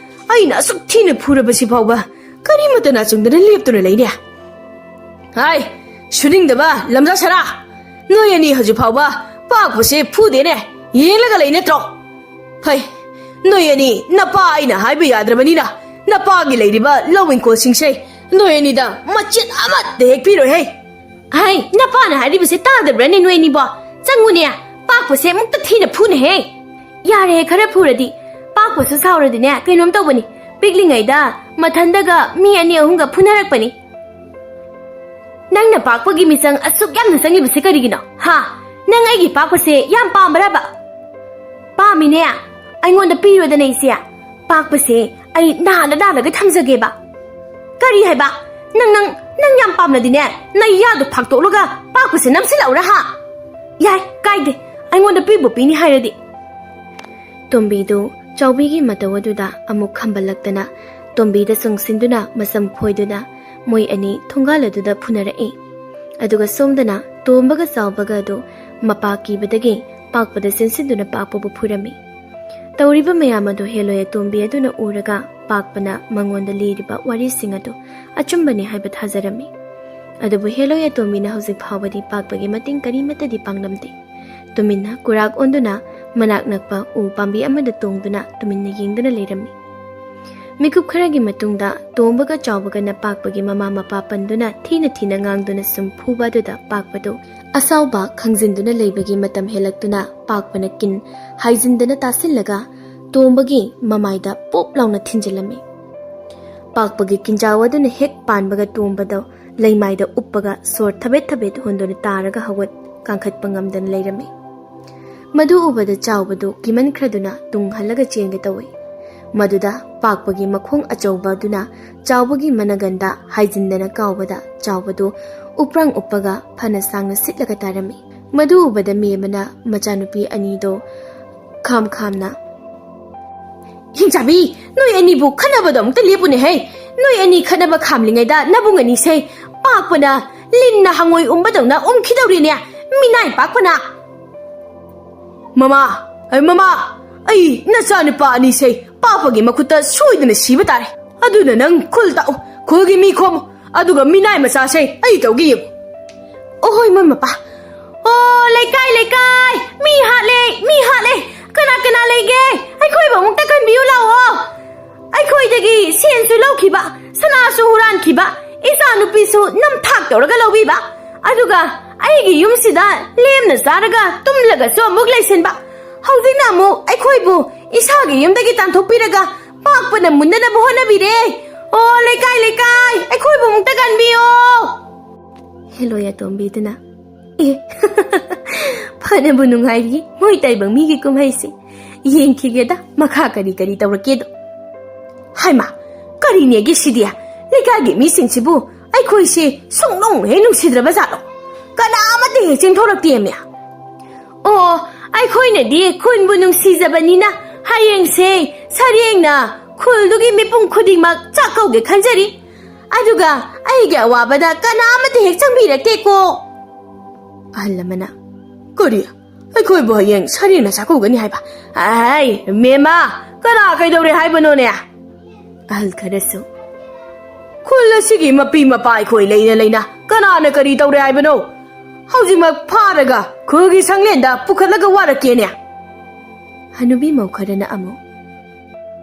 ꯑꯩꯅ ꯑꯁꯨꯛ ꯊꯤꯅ ꯐꯨꯔꯕꯁꯤ ꯐꯥꯎꯕ ꯀꯔꯤꯃꯠꯇ ꯅꯥꯆꯨꯡꯗꯅ ꯂꯦꯞꯇꯨꯅ ꯂꯩꯅꯦ꯫ ꯍꯥꯏ, ꯁꯨꯅꯤꯡꯗꯕ ꯂꯝꯖꯥ ꯁꯔꯥ, ꯅꯣꯏ ꯑꯅꯤ ꯍꯧꯖꯤꯛ ꯐꯥꯎꯕ ꯄꯥꯛꯄꯁꯦ ꯐꯨꯗꯦꯅꯦ, ꯌꯦꯡꯂꯒ ꯂꯩ ꯅꯠꯇ꯭ꯔꯣ? ꯍꯩ, ꯅꯣꯏ ꯑꯅꯤ ꯅꯄꯥ ꯑꯩꯅ ꯍꯥꯏꯕ ꯌꯥꯗ꯭ꯔꯕꯅꯤꯅ ꯅꯄꯥꯒꯤ ꯂꯩꯔꯤꯕ ꯂꯧ ꯏꯪꯈꯣꯜꯁꯤꯡꯁꯦ ꯅꯣꯏ ꯑꯅꯤꯗ ꯃꯆꯦꯠ ꯑꯃꯠꯇ ꯍꯦꯛ ꯄꯤꯔꯣꯏ ꯍꯩ꯫ ꯍꯩ, ꯅꯄꯥꯅ ꯍꯥꯏꯔꯤꯕꯁꯦ ꯇꯥꯗꯕ꯭ꯔꯅꯦ ꯅꯣꯏ ꯑꯅꯤꯕꯣ? ꯆꯪꯉꯨꯅꯦ, ꯄꯥꯛꯄꯁꯦ ꯑꯃꯨꯛꯇ ꯊꯤꯅ ꯐꯨꯅꯦꯍꯦ꯫ ꯌꯥꯔꯦ, ꯈꯔ ꯐꯨꯔꯗꯤ꯫ ꯄꯥꯛꯄꯁꯨ ꯁꯥꯎꯔꯗꯤꯅꯦ ꯀꯩꯅꯣꯝ ꯇꯧꯕꯅꯤ꯫ ꯄꯤꯛꯂꯤꯉꯩꯗ ꯃꯊꯟꯗꯒ ꯃꯤ ꯑꯅꯤ ꯑꯍꯨꯝꯒ ꯐꯨꯅꯔꯛꯄꯅꯤ꯫ ꯅꯪꯅ ꯄꯥꯛꯄꯒꯤ ꯃꯤꯆꯪ ꯑꯁꯨꯛ ꯌꯥꯝꯅ ꯆꯪꯉꯤꯕꯁꯦ ꯀꯔꯤꯒꯤꯅꯣ? ꯍꯥ? ꯅꯪ ꯑꯩꯒꯤ ꯄꯥꯛꯄꯁꯦ ꯌꯥꯝ ꯄꯥꯝꯕ꯭ꯔꯕ? ꯄꯥꯝꯃꯤꯅꯦ꯫ ꯑꯩꯉꯣꯟꯗ ꯄꯤꯔꯣꯗꯅ ꯏꯆꯦ꯫ ꯄꯥꯛꯄꯁꯦ ꯑꯩ ꯅꯥꯜꯂ ꯅꯥꯜꯂꯒ ꯊꯝꯖꯒꯦꯕ꯫ ꯀꯔꯤ ꯍꯥꯏꯕ? ꯅꯪ, ꯅꯪ, ꯅꯪ ꯌꯥꯝ ꯄꯥꯝꯂꯗꯤꯅꯦ, ꯅꯌꯥꯗꯣ ꯐꯥꯛꯇꯣꯛꯂꯒ ꯄꯥꯛꯄꯁꯦ ꯅꯝꯁꯤꯜꯂꯛꯎꯔꯥ ꯍꯥ? ꯌꯥꯏ, ꯀꯥꯏꯗꯦ꯫ ꯑꯩꯉꯣꯟꯗ ꯄꯤꯕꯨ ꯄꯤꯅꯤ ꯍꯥꯏꯔꯗꯤ꯫ ꯇꯣꯝꯕꯤꯗꯨ ꯆꯥꯎꯕꯤꯒꯤ ꯃꯇꯧ ꯑꯗꯨꯗ ꯑꯃꯨꯛ ꯈꯝꯕꯜꯂꯛꯇꯅ ꯇꯣꯝꯕꯤꯗ ꯆꯣꯡꯁꯤꯟꯗꯨꯅ ꯃꯁꯝ ꯈꯣꯏꯗꯨꯅ ꯃꯣꯏ ꯑꯅꯤ ꯊꯣꯡꯒꯥꯜ ꯑꯗꯨꯗ ꯐꯨꯅꯔꯛꯏ꯫ ꯑꯗꯨꯒ ꯁꯣꯝꯗꯅ ꯇꯣꯝꯕꯒ ꯆꯥꯎꯕꯒ ꯑꯗꯨ ꯃꯄꯥ ꯀꯤꯕꯗꯒꯤ ꯄꯥꯛꯄꯗ ꯆꯦꯟꯁꯤꯟꯗꯨꯅ ꯄꯥꯛꯄꯕꯨ ꯐꯨꯔꯝꯃꯤ꯫ ꯇꯧꯔꯤꯕ ꯃꯌꯥꯝ ꯑꯗꯨ ꯍꯦꯂꯣꯏ ꯑꯇꯣꯝꯕꯤ ꯑꯗꯨꯅ ꯎꯔꯒ ꯄꯥꯛꯄꯅ ꯃꯉꯣꯟꯗ ꯂꯤꯔꯤꯕ ꯋꯥꯔꯤꯁꯤꯡ ꯑꯗꯨ ꯑꯆꯨꯝꯕꯅꯤ ꯍꯥꯏꯕ ꯊꯥꯖꯔꯝꯃꯤ꯫ ꯑꯗꯨꯕꯨ ꯍꯦꯂꯣꯏ ꯑꯇꯣꯝꯕꯤꯅ ꯍꯧꯖꯤꯛ ꯐꯥꯎꯕꯗꯤ ꯄꯥꯛꯄꯒꯤ ꯃꯇꯦꯡ ꯀꯔꯤꯃꯠꯇꯗꯤ ꯄꯥꯡꯂꯝꯗꯦ꯫ ꯇꯨꯃꯤꯟꯅ ꯀꯨꯔꯥꯛ ꯑꯣꯟꯗꯨꯅ ꯃꯅꯥꯛ ꯅꯛꯄ ꯎ ꯄꯥꯝꯕꯤ ꯑꯃꯗ ꯇꯣꯡꯗꯨꯅ ꯇꯨꯃꯤꯟꯅ ꯌꯦꯡꯗꯨꯅ ꯂꯩꯔꯝꯃꯤ꯫ ꯃꯤꯀꯨꯞ ꯈꯔꯒꯤ ꯃꯇꯨꯡꯗ ꯇꯣꯝꯕꯒ ꯆꯥꯎꯕꯒꯅ ꯄꯥꯛꯄꯒꯤ ꯃꯃꯥ ꯃꯄꯥ ꯄꯟꯗꯨꯅ ꯊꯤꯅ ꯊꯤꯅ ꯉꯥꯡꯗꯨꯅ ꯁꯨꯝ ꯐꯨꯕ ꯑꯗꯨꯗ ꯄꯥꯛꯄꯗꯨ ꯑꯁꯥꯎꯕ ꯈꯪꯖꯤꯟꯗꯨꯅ ꯂꯩꯕꯒꯤ ꯃꯇꯝ ꯍꯦꯜꯂꯛꯇꯨꯅ ꯄꯥꯛꯄꯅ ꯀꯤꯟ ꯍꯥꯏꯖꯤꯟꯗꯅ ꯇꯥꯁꯤꯜꯂꯒ ꯇꯣꯝꯕꯒꯤ ꯃꯃꯥꯏꯗ ꯄꯣꯞ ꯂꯥꯎꯅ ꯊꯤꯟꯖꯤꯜꯂꯝꯃꯤ꯫ ꯄꯥꯛꯄꯒꯤ ꯀꯤꯟꯖꯥꯎ ꯑꯗꯨꯅ ꯍꯦꯛ ꯄꯥꯟꯕꯒ ꯇꯣꯝꯕꯗꯣ ꯂꯩꯃꯥꯏꯗ ꯎꯞꯄꯒ ꯁꯣꯔ ꯊꯕꯦꯠ ꯊꯕꯦꯠ ꯍꯣꯟꯗꯨꯅ ꯇꯥꯔꯒ ꯍꯧꯒꯠ ꯀꯥꯡꯈꯠꯄ ꯉꯝꯗꯅ ꯂꯩꯔꯝꯃꯤ꯫ ꯃꯗꯨ ꯎꯕꯗ ꯆꯥꯎꯕꯗꯨ ꯀꯤꯃꯟꯈ꯭ꯔꯗꯨꯅ ꯇꯨꯡ ꯍꯜꯂꯒ ꯆꯦꯟꯒꯦ ꯇꯧꯏ꯫ ꯃꯗꯨꯗ ꯄꯥꯛꯄꯒꯤ ꯃꯈꯣꯡ ꯑꯆꯧꯕ ꯑꯗꯨꯅ ꯆꯥꯎꯕꯒꯤ ꯃꯅꯒꯟꯗ ꯍꯥꯏꯖꯤꯟꯗꯅ ꯀꯥꯎꯕꯗ ꯆꯥꯎꯕꯗꯨ ꯎꯞꯔꯥꯡ ꯎꯞꯄꯒ ꯐꯅ ꯁꯥꯡꯅ ꯁꯤꯠꯂꯒ ꯇꯥꯔꯝꯃꯤ꯫ ꯃꯗꯨ ꯎꯕꯗ ꯃꯦꯝꯃꯅ ꯃꯆꯥꯅꯨꯄꯤ ꯑꯅꯤꯗꯣ ꯈꯥꯝ ꯈꯥꯝꯅ, "ꯍꯤꯡꯆꯥꯕꯤ, ꯅꯣꯏ ꯑꯅꯤꯕꯨ ꯈꯠꯅꯕꯗꯣ ꯑꯃꯨꯛꯇ ꯂꯦꯞꯄꯨꯅꯦꯍꯦ꯫ ꯅꯣꯏ ꯑꯅꯤ ꯈꯠꯅꯕ ꯈꯥꯝꯂꯤꯉꯩꯗ ꯅꯕꯨꯡ ꯑꯅꯤꯁꯦ ꯄꯥꯛꯄꯅ ꯂꯤꯟꯅ ꯍꯪꯉꯣꯏ ꯎꯝꯕꯗꯧꯅ ꯎꯝꯈꯤꯗꯧꯔꯤꯅꯦ, ꯃꯤꯅꯥꯏ ꯄꯥꯛꯄꯅ!" "ꯃꯃꯥ, ꯑꯩ, ꯃꯃꯥ, ꯑꯩ ꯅꯆꯥꯅꯨꯄꯥ ꯑꯅꯤꯁꯦ ꯄꯥꯛꯄꯒꯤ ꯃꯈꯨꯠꯇ ꯁꯣꯏꯗꯅ ꯁꯤꯕ ꯇꯥꯔꯦ꯫ ꯑꯗꯨꯅ ꯅꯪ ꯈꯨꯜ ꯇꯥꯛꯎ, ꯈꯨꯜꯒꯤ ꯃꯤ ꯈꯣꯝꯃꯨ, ꯑꯗꯨꯒ ꯃꯤꯅꯥꯏ ꯃꯆꯥꯁꯦ ꯑꯩ ꯇꯧꯒꯦ ꯌꯦꯡꯉꯨ꯫" "ꯑꯣꯍꯣꯏ, ꯃꯣꯏ ꯃꯄꯥ꯫ ꯑꯣ, ꯂꯩꯀꯥꯏ, ꯂꯩꯀꯥꯏ, ꯃꯤ ꯍꯥꯠꯂꯦ, ꯃꯤ ꯍꯥꯠꯂꯦ꯫ ꯀꯅꯥ ꯀꯅꯥ ꯂꯩꯒꯦ? ꯑꯩꯈꯣꯏꯕꯨ ꯑꯃꯨꯛꯇ ꯀꯟꯕꯤꯌꯨ ꯂꯥꯛꯑꯣ꯫ ꯑꯩꯈꯣꯏꯗꯒꯤ ꯁꯦꯟꯁꯨ ꯂꯧꯈꯤꯕ, ꯁꯅꯥꯁꯨ ꯍꯨꯔꯥꯟꯈꯤꯕ, ꯏꯆꯥ ꯅꯨꯄꯤꯁꯨ ꯅꯝꯊꯥꯛ ꯇꯧꯔꯒ ꯂꯧꯕꯤꯕ, ꯑꯗꯨꯒ ꯑꯩꯒꯤ ꯌꯨꯝꯁꯤꯗ ꯂꯦꯝꯅ ꯆꯥꯔꯒ ꯇꯨꯝꯂꯒꯁꯨ ꯑꯃꯨꯛ ꯂꯩꯁꯤꯟꯕ꯫ ꯍꯧꯖꯤꯛꯅ ꯑꯃꯨꯛ ꯑꯩꯈꯣꯏꯕꯨ ꯏꯁꯥꯒꯤ ꯌꯨꯝꯗꯒꯤ ꯇꯥꯟꯊꯣꯛꯄꯤꯔꯒ ꯄꯥꯛꯄꯅ ꯃꯨꯟꯅꯅꯕ ꯍꯣꯠꯅꯕꯤꯔꯦ꯫ ꯑꯣ, ꯂꯩꯀꯥꯏ, ꯂꯩꯀꯥꯏ, ꯑꯩꯈꯣꯏꯕꯨ ꯑꯃꯨꯛꯇ ꯀꯟꯕꯤꯌꯣ꯫" ꯍꯦꯂꯣꯏ ꯑꯇꯣꯝꯕꯤꯗꯨꯅ, "ꯑꯦ, ꯐꯅꯕꯨ ꯅꯨꯡꯉꯥꯏꯔꯤ ꯃꯣꯏ ꯇꯥꯏꯕꯪ ꯃꯤꯒꯤ ꯀꯨꯝꯍꯩꯁꯦ꯫ ꯌꯦꯡꯈꯤꯒꯦꯗ ꯃꯈꯥ ꯀꯔꯤ ꯀꯔꯤ ꯇꯧꯔꯛꯀꯦꯗꯣ꯫ ꯍꯥꯏꯃ, ꯀꯔꯤꯅꯦꯒꯦ ꯁꯤꯗꯤ? ꯂꯩꯀꯥꯏꯒꯤ ꯃꯤꯁꯤꯡꯁꯤꯕꯨ ꯑꯩꯈꯣꯏꯁꯦ ꯁꯨꯡꯅꯨꯡ ꯍꯦꯛ ꯅꯨꯡꯁꯤꯗ꯭ꯔꯕ ꯖꯥꯠꯂꯣ? ꯀꯅꯥ ꯑꯃꯠꯇ ꯍꯦꯛ ꯆꯦꯟꯊꯣꯔꯛꯇꯦꯃꯤ꯫" "ꯑꯣ, ꯑꯩꯈꯣꯏꯅꯗꯤ ꯈꯨꯟꯕꯨ ꯅꯨꯡꯁꯤꯖꯕꯅꯤꯅ ꯍꯌꯦꯡꯁꯦ ꯁꯔꯦꯡꯅ ꯈꯨꯜꯗꯨꯒꯤ ꯃꯤꯄꯨꯝ ꯈꯨꯗꯤꯡꯃꯛ ꯆꯥꯛ ꯀꯧꯒꯦ ꯈꯟꯖꯔꯤ꯫ ꯑꯗꯨꯒ ꯑꯩꯒꯤ ꯑꯋꯥꯕꯗ ꯀꯅꯥ ꯑꯃꯠꯇ ꯍꯦꯛ ꯆꯪꯕꯤꯔꯛꯇꯦꯀꯣ꯫" ꯑꯍꯜ ꯑꯃꯅ, "ꯀꯔꯤ? ꯑꯩꯈꯣꯏꯕꯨ ꯍꯌꯦꯡ ꯁꯔꯦꯡꯅ ꯆꯥꯛꯀꯧꯒꯅꯤ ꯍꯥꯏꯕ? ꯑꯩ, ꯃꯦꯝꯃ, ꯀꯅꯥ ꯀꯩꯗꯧꯔꯦ ꯍꯥꯏꯕꯅꯣꯅꯦ?" ꯑꯍꯜ ꯈꯔꯁꯨ, "ꯈꯨꯜ ꯑꯁꯤꯒꯤ ꯃꯄꯤ ꯃꯄꯥ ꯑꯩꯈꯣꯏ ꯂꯩꯅ ꯂꯩꯅ ꯀꯅꯥꯅ ꯀꯔꯤ ꯇꯧꯔꯦ ꯍꯥꯏꯕꯅꯣ? ꯍꯧꯖꯤꯛꯃꯛ ꯐꯥꯔꯒ ꯈꯨꯜꯒꯤ ꯁꯪꯂꯦꯟꯗ ꯄꯨꯈꯠꯂꯒ ꯋꯥꯔꯛꯀꯦꯅꯦ꯫" ꯍꯅꯨꯕꯤ ꯃꯧ ꯈꯔꯅ ꯑꯃꯨꯛ,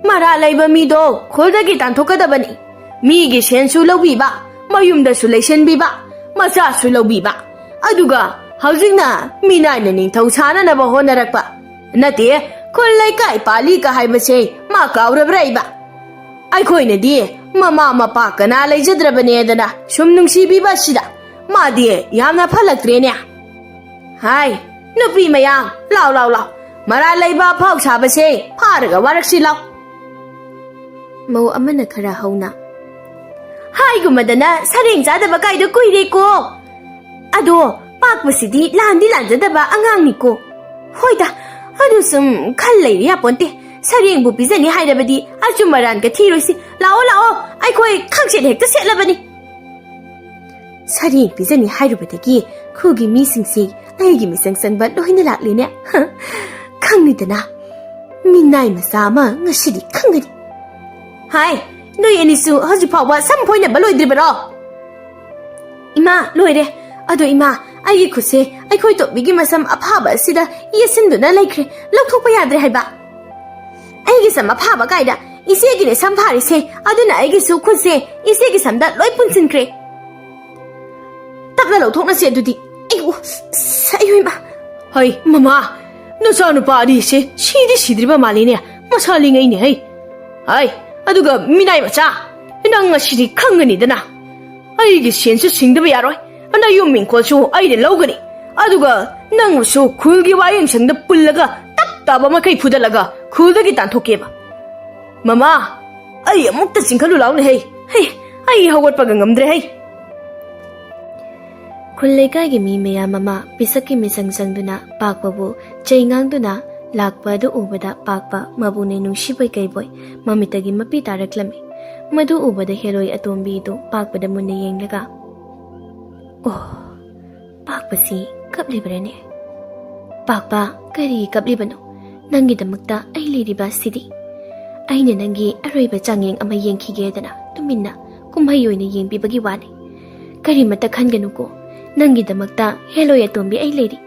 "ꯃꯔꯥ ꯂꯩꯕ ꯃꯤꯗꯣ ꯈꯨꯜꯗꯒꯤ ꯇꯥꯟꯊꯣꯛꯀꯗꯕꯅꯤ꯫ ꯃꯤꯒꯤ ꯁꯦꯟꯁꯨ ꯂꯧꯕꯤꯕ, ꯃꯌꯨꯝꯗꯁꯨ ꯂꯩꯁꯤꯟꯕꯤꯕ, ꯃꯆꯥꯁꯨ ꯂꯧꯕꯤꯕ, ꯑꯗꯨꯒ ꯍꯧꯖꯤꯛꯅ ꯃꯤꯅꯥꯏꯅ ꯅꯤꯡꯊꯧ ꯁꯥꯅꯅꯕ ꯍꯣꯠꯅꯔꯛꯄ꯫ ꯅꯠꯇꯦ, ꯈꯨꯜ ꯂꯩꯀꯥꯏ ꯄꯥꯜꯂꯤꯒ ꯍꯥꯏꯕꯁꯦ ꯃꯥ ꯀꯥꯎꯔꯕ꯭ꯔꯥ ꯏꯕ? ꯑꯩꯈꯣꯏꯅꯗꯤ ꯃꯃꯥ ꯃꯄꯥ ꯀꯅꯥ ꯂꯩꯖꯗ꯭ꯔꯕꯅꯦꯗꯅ ꯁꯨꯝ ꯅꯨꯡꯁꯤꯕꯤꯕ ꯑꯁꯤꯗ ꯃꯥꯗꯤ ꯌꯥꯝꯅ ꯐꯠꯂꯛꯇ꯭ꯔꯦꯅꯦ꯫ ꯍꯥꯏ, ꯅꯨꯄꯤ ꯃꯌꯥꯝ, ꯂꯥꯎ, ꯂꯥꯎ, ꯂꯥꯎ, ꯃꯔꯥ ꯂꯩꯕ ꯑꯐꯥꯎ ꯁꯥꯕꯁꯦ ꯐꯥꯔꯒ ꯋꯥꯔꯛꯁꯤ ꯂꯥꯎ꯫" ꯃꯧ ꯑꯃꯅ ꯈꯔ ꯍꯧꯅ, "ꯍꯥꯏꯒꯨꯝꯃꯗꯅ ꯁꯔꯦꯡ ꯆꯥꯗꯕ ꯀꯥꯏꯗꯣ ꯀꯨꯏꯔꯦꯀꯣ꯫ ꯑꯗꯣ ꯄꯥꯛꯄꯁꯤꯗꯤ ꯂꯥꯟꯗꯤ ꯂꯥꯟꯖꯗꯕ ꯑꯉꯥꯡꯅꯤꯀꯣ꯫ ꯍꯣꯏꯗ, ꯑꯗꯨ ꯁꯨꯝ ꯈꯜ ꯂꯩꯔꯤ ꯌꯥꯄꯣꯟꯇꯦ꯫ ꯁꯔꯦꯡꯕꯨ ꯄꯤꯖꯅꯤ ꯍꯥꯏꯔꯕꯗꯤ ꯑꯆꯨꯝ ꯑꯔꯥꯟꯒ ꯊꯤꯔꯣꯏꯁꯤ꯫ ꯂꯥꯛꯑꯣ, ꯂꯥꯛꯑꯣ, ꯑꯩꯈꯣꯏ ꯈꯪꯆꯦꯠ ꯍꯦꯛꯇ ꯁꯦꯠꯂꯕꯅꯤ꯫" ꯁꯔꯦꯡ ꯄꯤꯖꯅꯤ ꯍꯥꯏꯔꯨꯕꯗꯒꯤ ꯈꯨꯜꯒꯤ ꯃꯤꯁꯤꯡꯁꯤ ꯑꯩꯒꯤ ꯃꯤꯆꯪ ꯆꯪꯕ ꯂꯣꯏꯅ ꯂꯥꯛꯂꯦꯅꯦ꯫ ꯈꯪꯂꯤꯗꯅ, ꯃꯤꯅꯥꯏ ꯃꯆꯥ ꯑꯃ ꯉꯁꯤꯗꯤ ꯈꯪꯒꯅꯤ꯫ ꯍꯥꯏ, ꯅꯣꯏ ꯑꯅꯤꯁꯨ ꯍꯧꯖꯤꯛ ꯐꯥꯎꯕ ꯁꯝ ꯐꯣꯏꯅꯕ ꯂꯣꯏꯗ꯭ꯔꯤꯕꯔꯣ? ꯏꯃꯥ, ꯂꯣꯏꯔꯦ꯫ ꯑꯗꯣ ꯏꯃꯥ, ꯑꯩꯒꯤ ꯈꯨꯠꯁꯦ ꯑꯩꯈꯣꯏ ꯇꯣꯝꯕꯤꯒꯤ ꯃꯁꯝ ꯑꯐꯥꯕ ꯑꯁꯤꯗ ꯌꯦꯠꯁꯤꯟꯗꯨꯅ ꯂꯩꯈ꯭ꯔꯦ, ꯂꯧꯊꯣꯛꯄ ꯌꯥꯗ꯭ꯔꯦ ꯍꯥꯏꯕ꯫ ꯑꯩꯒꯤ ꯁꯝ ꯑꯐꯥꯕ ꯀꯥꯏꯗ? ꯏꯆꯦꯒꯤꯅꯦ ꯁꯝ ꯐꯥꯔꯤꯁꯦ, ꯑꯗꯨꯅ ꯑꯩꯒꯤꯁꯨ ꯈꯨꯠꯁꯦ ꯏꯆꯦꯒꯤ ꯁꯝꯗ ꯂꯣꯏ ꯄꯨꯟꯁꯤꯟꯈ꯭ꯔꯦ꯫ ꯇꯞꯅ ꯂꯧꯊꯣꯛꯅꯁꯦ ꯑꯗꯨꯗꯤ꯫ ꯑꯩꯌꯨ, ꯑꯁ, ꯑꯩꯌꯨ ꯏꯃꯥ꯫ ꯍꯩ, ꯃꯃꯥ, ꯅꯆꯥꯅꯨꯄꯥ ꯑꯅꯤꯁꯦ ꯁꯤꯗꯤ ꯁꯤꯗ꯭ꯔꯤꯕ ꯃꯥꯜꯂꯤꯅꯦ, ꯃꯁꯥ ꯂꯤꯡꯉꯩꯅꯦ ꯍꯩ꯫ ꯍꯩ, ꯑꯗꯨꯒ ꯃꯤꯅꯥꯏ ꯃꯆꯥ, ꯅꯪ ꯉꯁꯤꯗꯤ ꯈꯪꯒꯅꯤꯗꯅ꯫ ꯑꯩꯒꯤ ꯁꯦꯟꯁꯨ ꯁꯤꯡꯗꯕ ꯌꯥꯔꯣꯏ, ꯅꯌꯨꯝ ꯏꯪꯈꯣꯜꯁꯨ ꯑꯩꯅ ꯂꯧꯒꯅꯤ꯫ ꯑꯗꯨꯒ ꯅꯪꯕꯨꯁꯨ ꯈꯨꯜꯒꯤ ꯋꯥꯌꯦꯡꯁꯪꯗ ꯄꯨꯜꯂꯒ ꯇꯞ ꯇꯥꯕ ꯃꯈꯩ ꯐꯨꯗꯠꯂꯒ ꯈꯨꯜꯗꯒꯤ ꯇꯥꯟꯊꯣꯛꯀꯦꯕ꯫ ꯃꯃꯥ, ꯑꯩ ꯑꯃꯨꯛꯇ ꯆꯤꯡꯈꯠꯂꯨ ꯂꯥꯎꯅꯦ ꯍꯩ꯫ ꯍꯩ, ꯑꯩ ꯍꯧꯒꯠꯄꯒ ꯉꯝꯗ꯭ꯔꯦ ꯍꯩ꯫ ꯈꯨꯜ ꯂꯩꯀꯥꯏꯒꯤ ꯃꯤ ꯃꯌꯥꯝ ꯑꯃ ꯄꯤꯁꯛꯀꯤ ꯃꯤꯆꯪ ꯆꯪꯗꯨꯅ ꯄꯥꯛꯄꯕꯨ ꯆꯩ ꯉꯥꯡꯗꯨꯅ ꯂꯥꯛꯄ ꯑꯗꯨ ꯎꯕꯗ ꯄꯥꯛꯄ ꯃꯕꯨꯛꯅꯤꯡ ꯅꯨꯡꯁꯤꯕꯣꯏ ꯀꯩꯕꯣꯏ ꯃꯃꯤꯠꯇꯒꯤ ꯃꯄꯤ ꯇꯥꯔꯛꯂꯝꯃꯤ꯫ ꯃꯗꯨ ꯎꯕꯗ ꯍꯦꯂꯣꯏ ꯑꯇꯣꯝꯕꯤꯗꯨ ꯄꯥꯛꯄꯗ ꯃꯨꯟꯅ ꯌꯦꯡꯂꯒ, "ꯑꯣ, ꯄꯥꯛꯄꯁꯤ ꯀꯞꯂꯤꯕ꯭ꯔꯅꯦ? ꯄꯥꯛꯄ, ꯀꯔꯤ ꯀꯞꯂꯤꯕꯅꯣ? ꯅꯪꯒꯤꯗꯃꯛꯇ ꯑꯩ ꯂꯩꯔꯤꯕ ꯑꯁꯤꯗꯤ꯫ ꯑꯩꯅ ꯅꯪꯒꯤ ꯑꯔꯣꯏꯕ ꯆꯥꯡꯌꯦꯡ ꯑꯃ ꯌꯦꯡꯈꯤꯒꯦꯗꯅ ꯇꯨꯃꯤꯟꯅ ꯀꯨꯝꯍꯩ ꯑꯣꯏꯅ ꯌꯦꯡꯕꯤꯕꯒꯤ ꯋꯥꯅꯤ꯫ ꯀꯔꯤꯃꯠꯇ ꯈꯟꯒꯅꯨꯀꯣ, ꯅꯪꯒꯤꯗꯃꯛꯇ ꯍꯦꯂꯣꯏ ꯑꯇꯣꯝꯕꯤ ꯑꯩ ꯂꯩꯔꯤ꯫"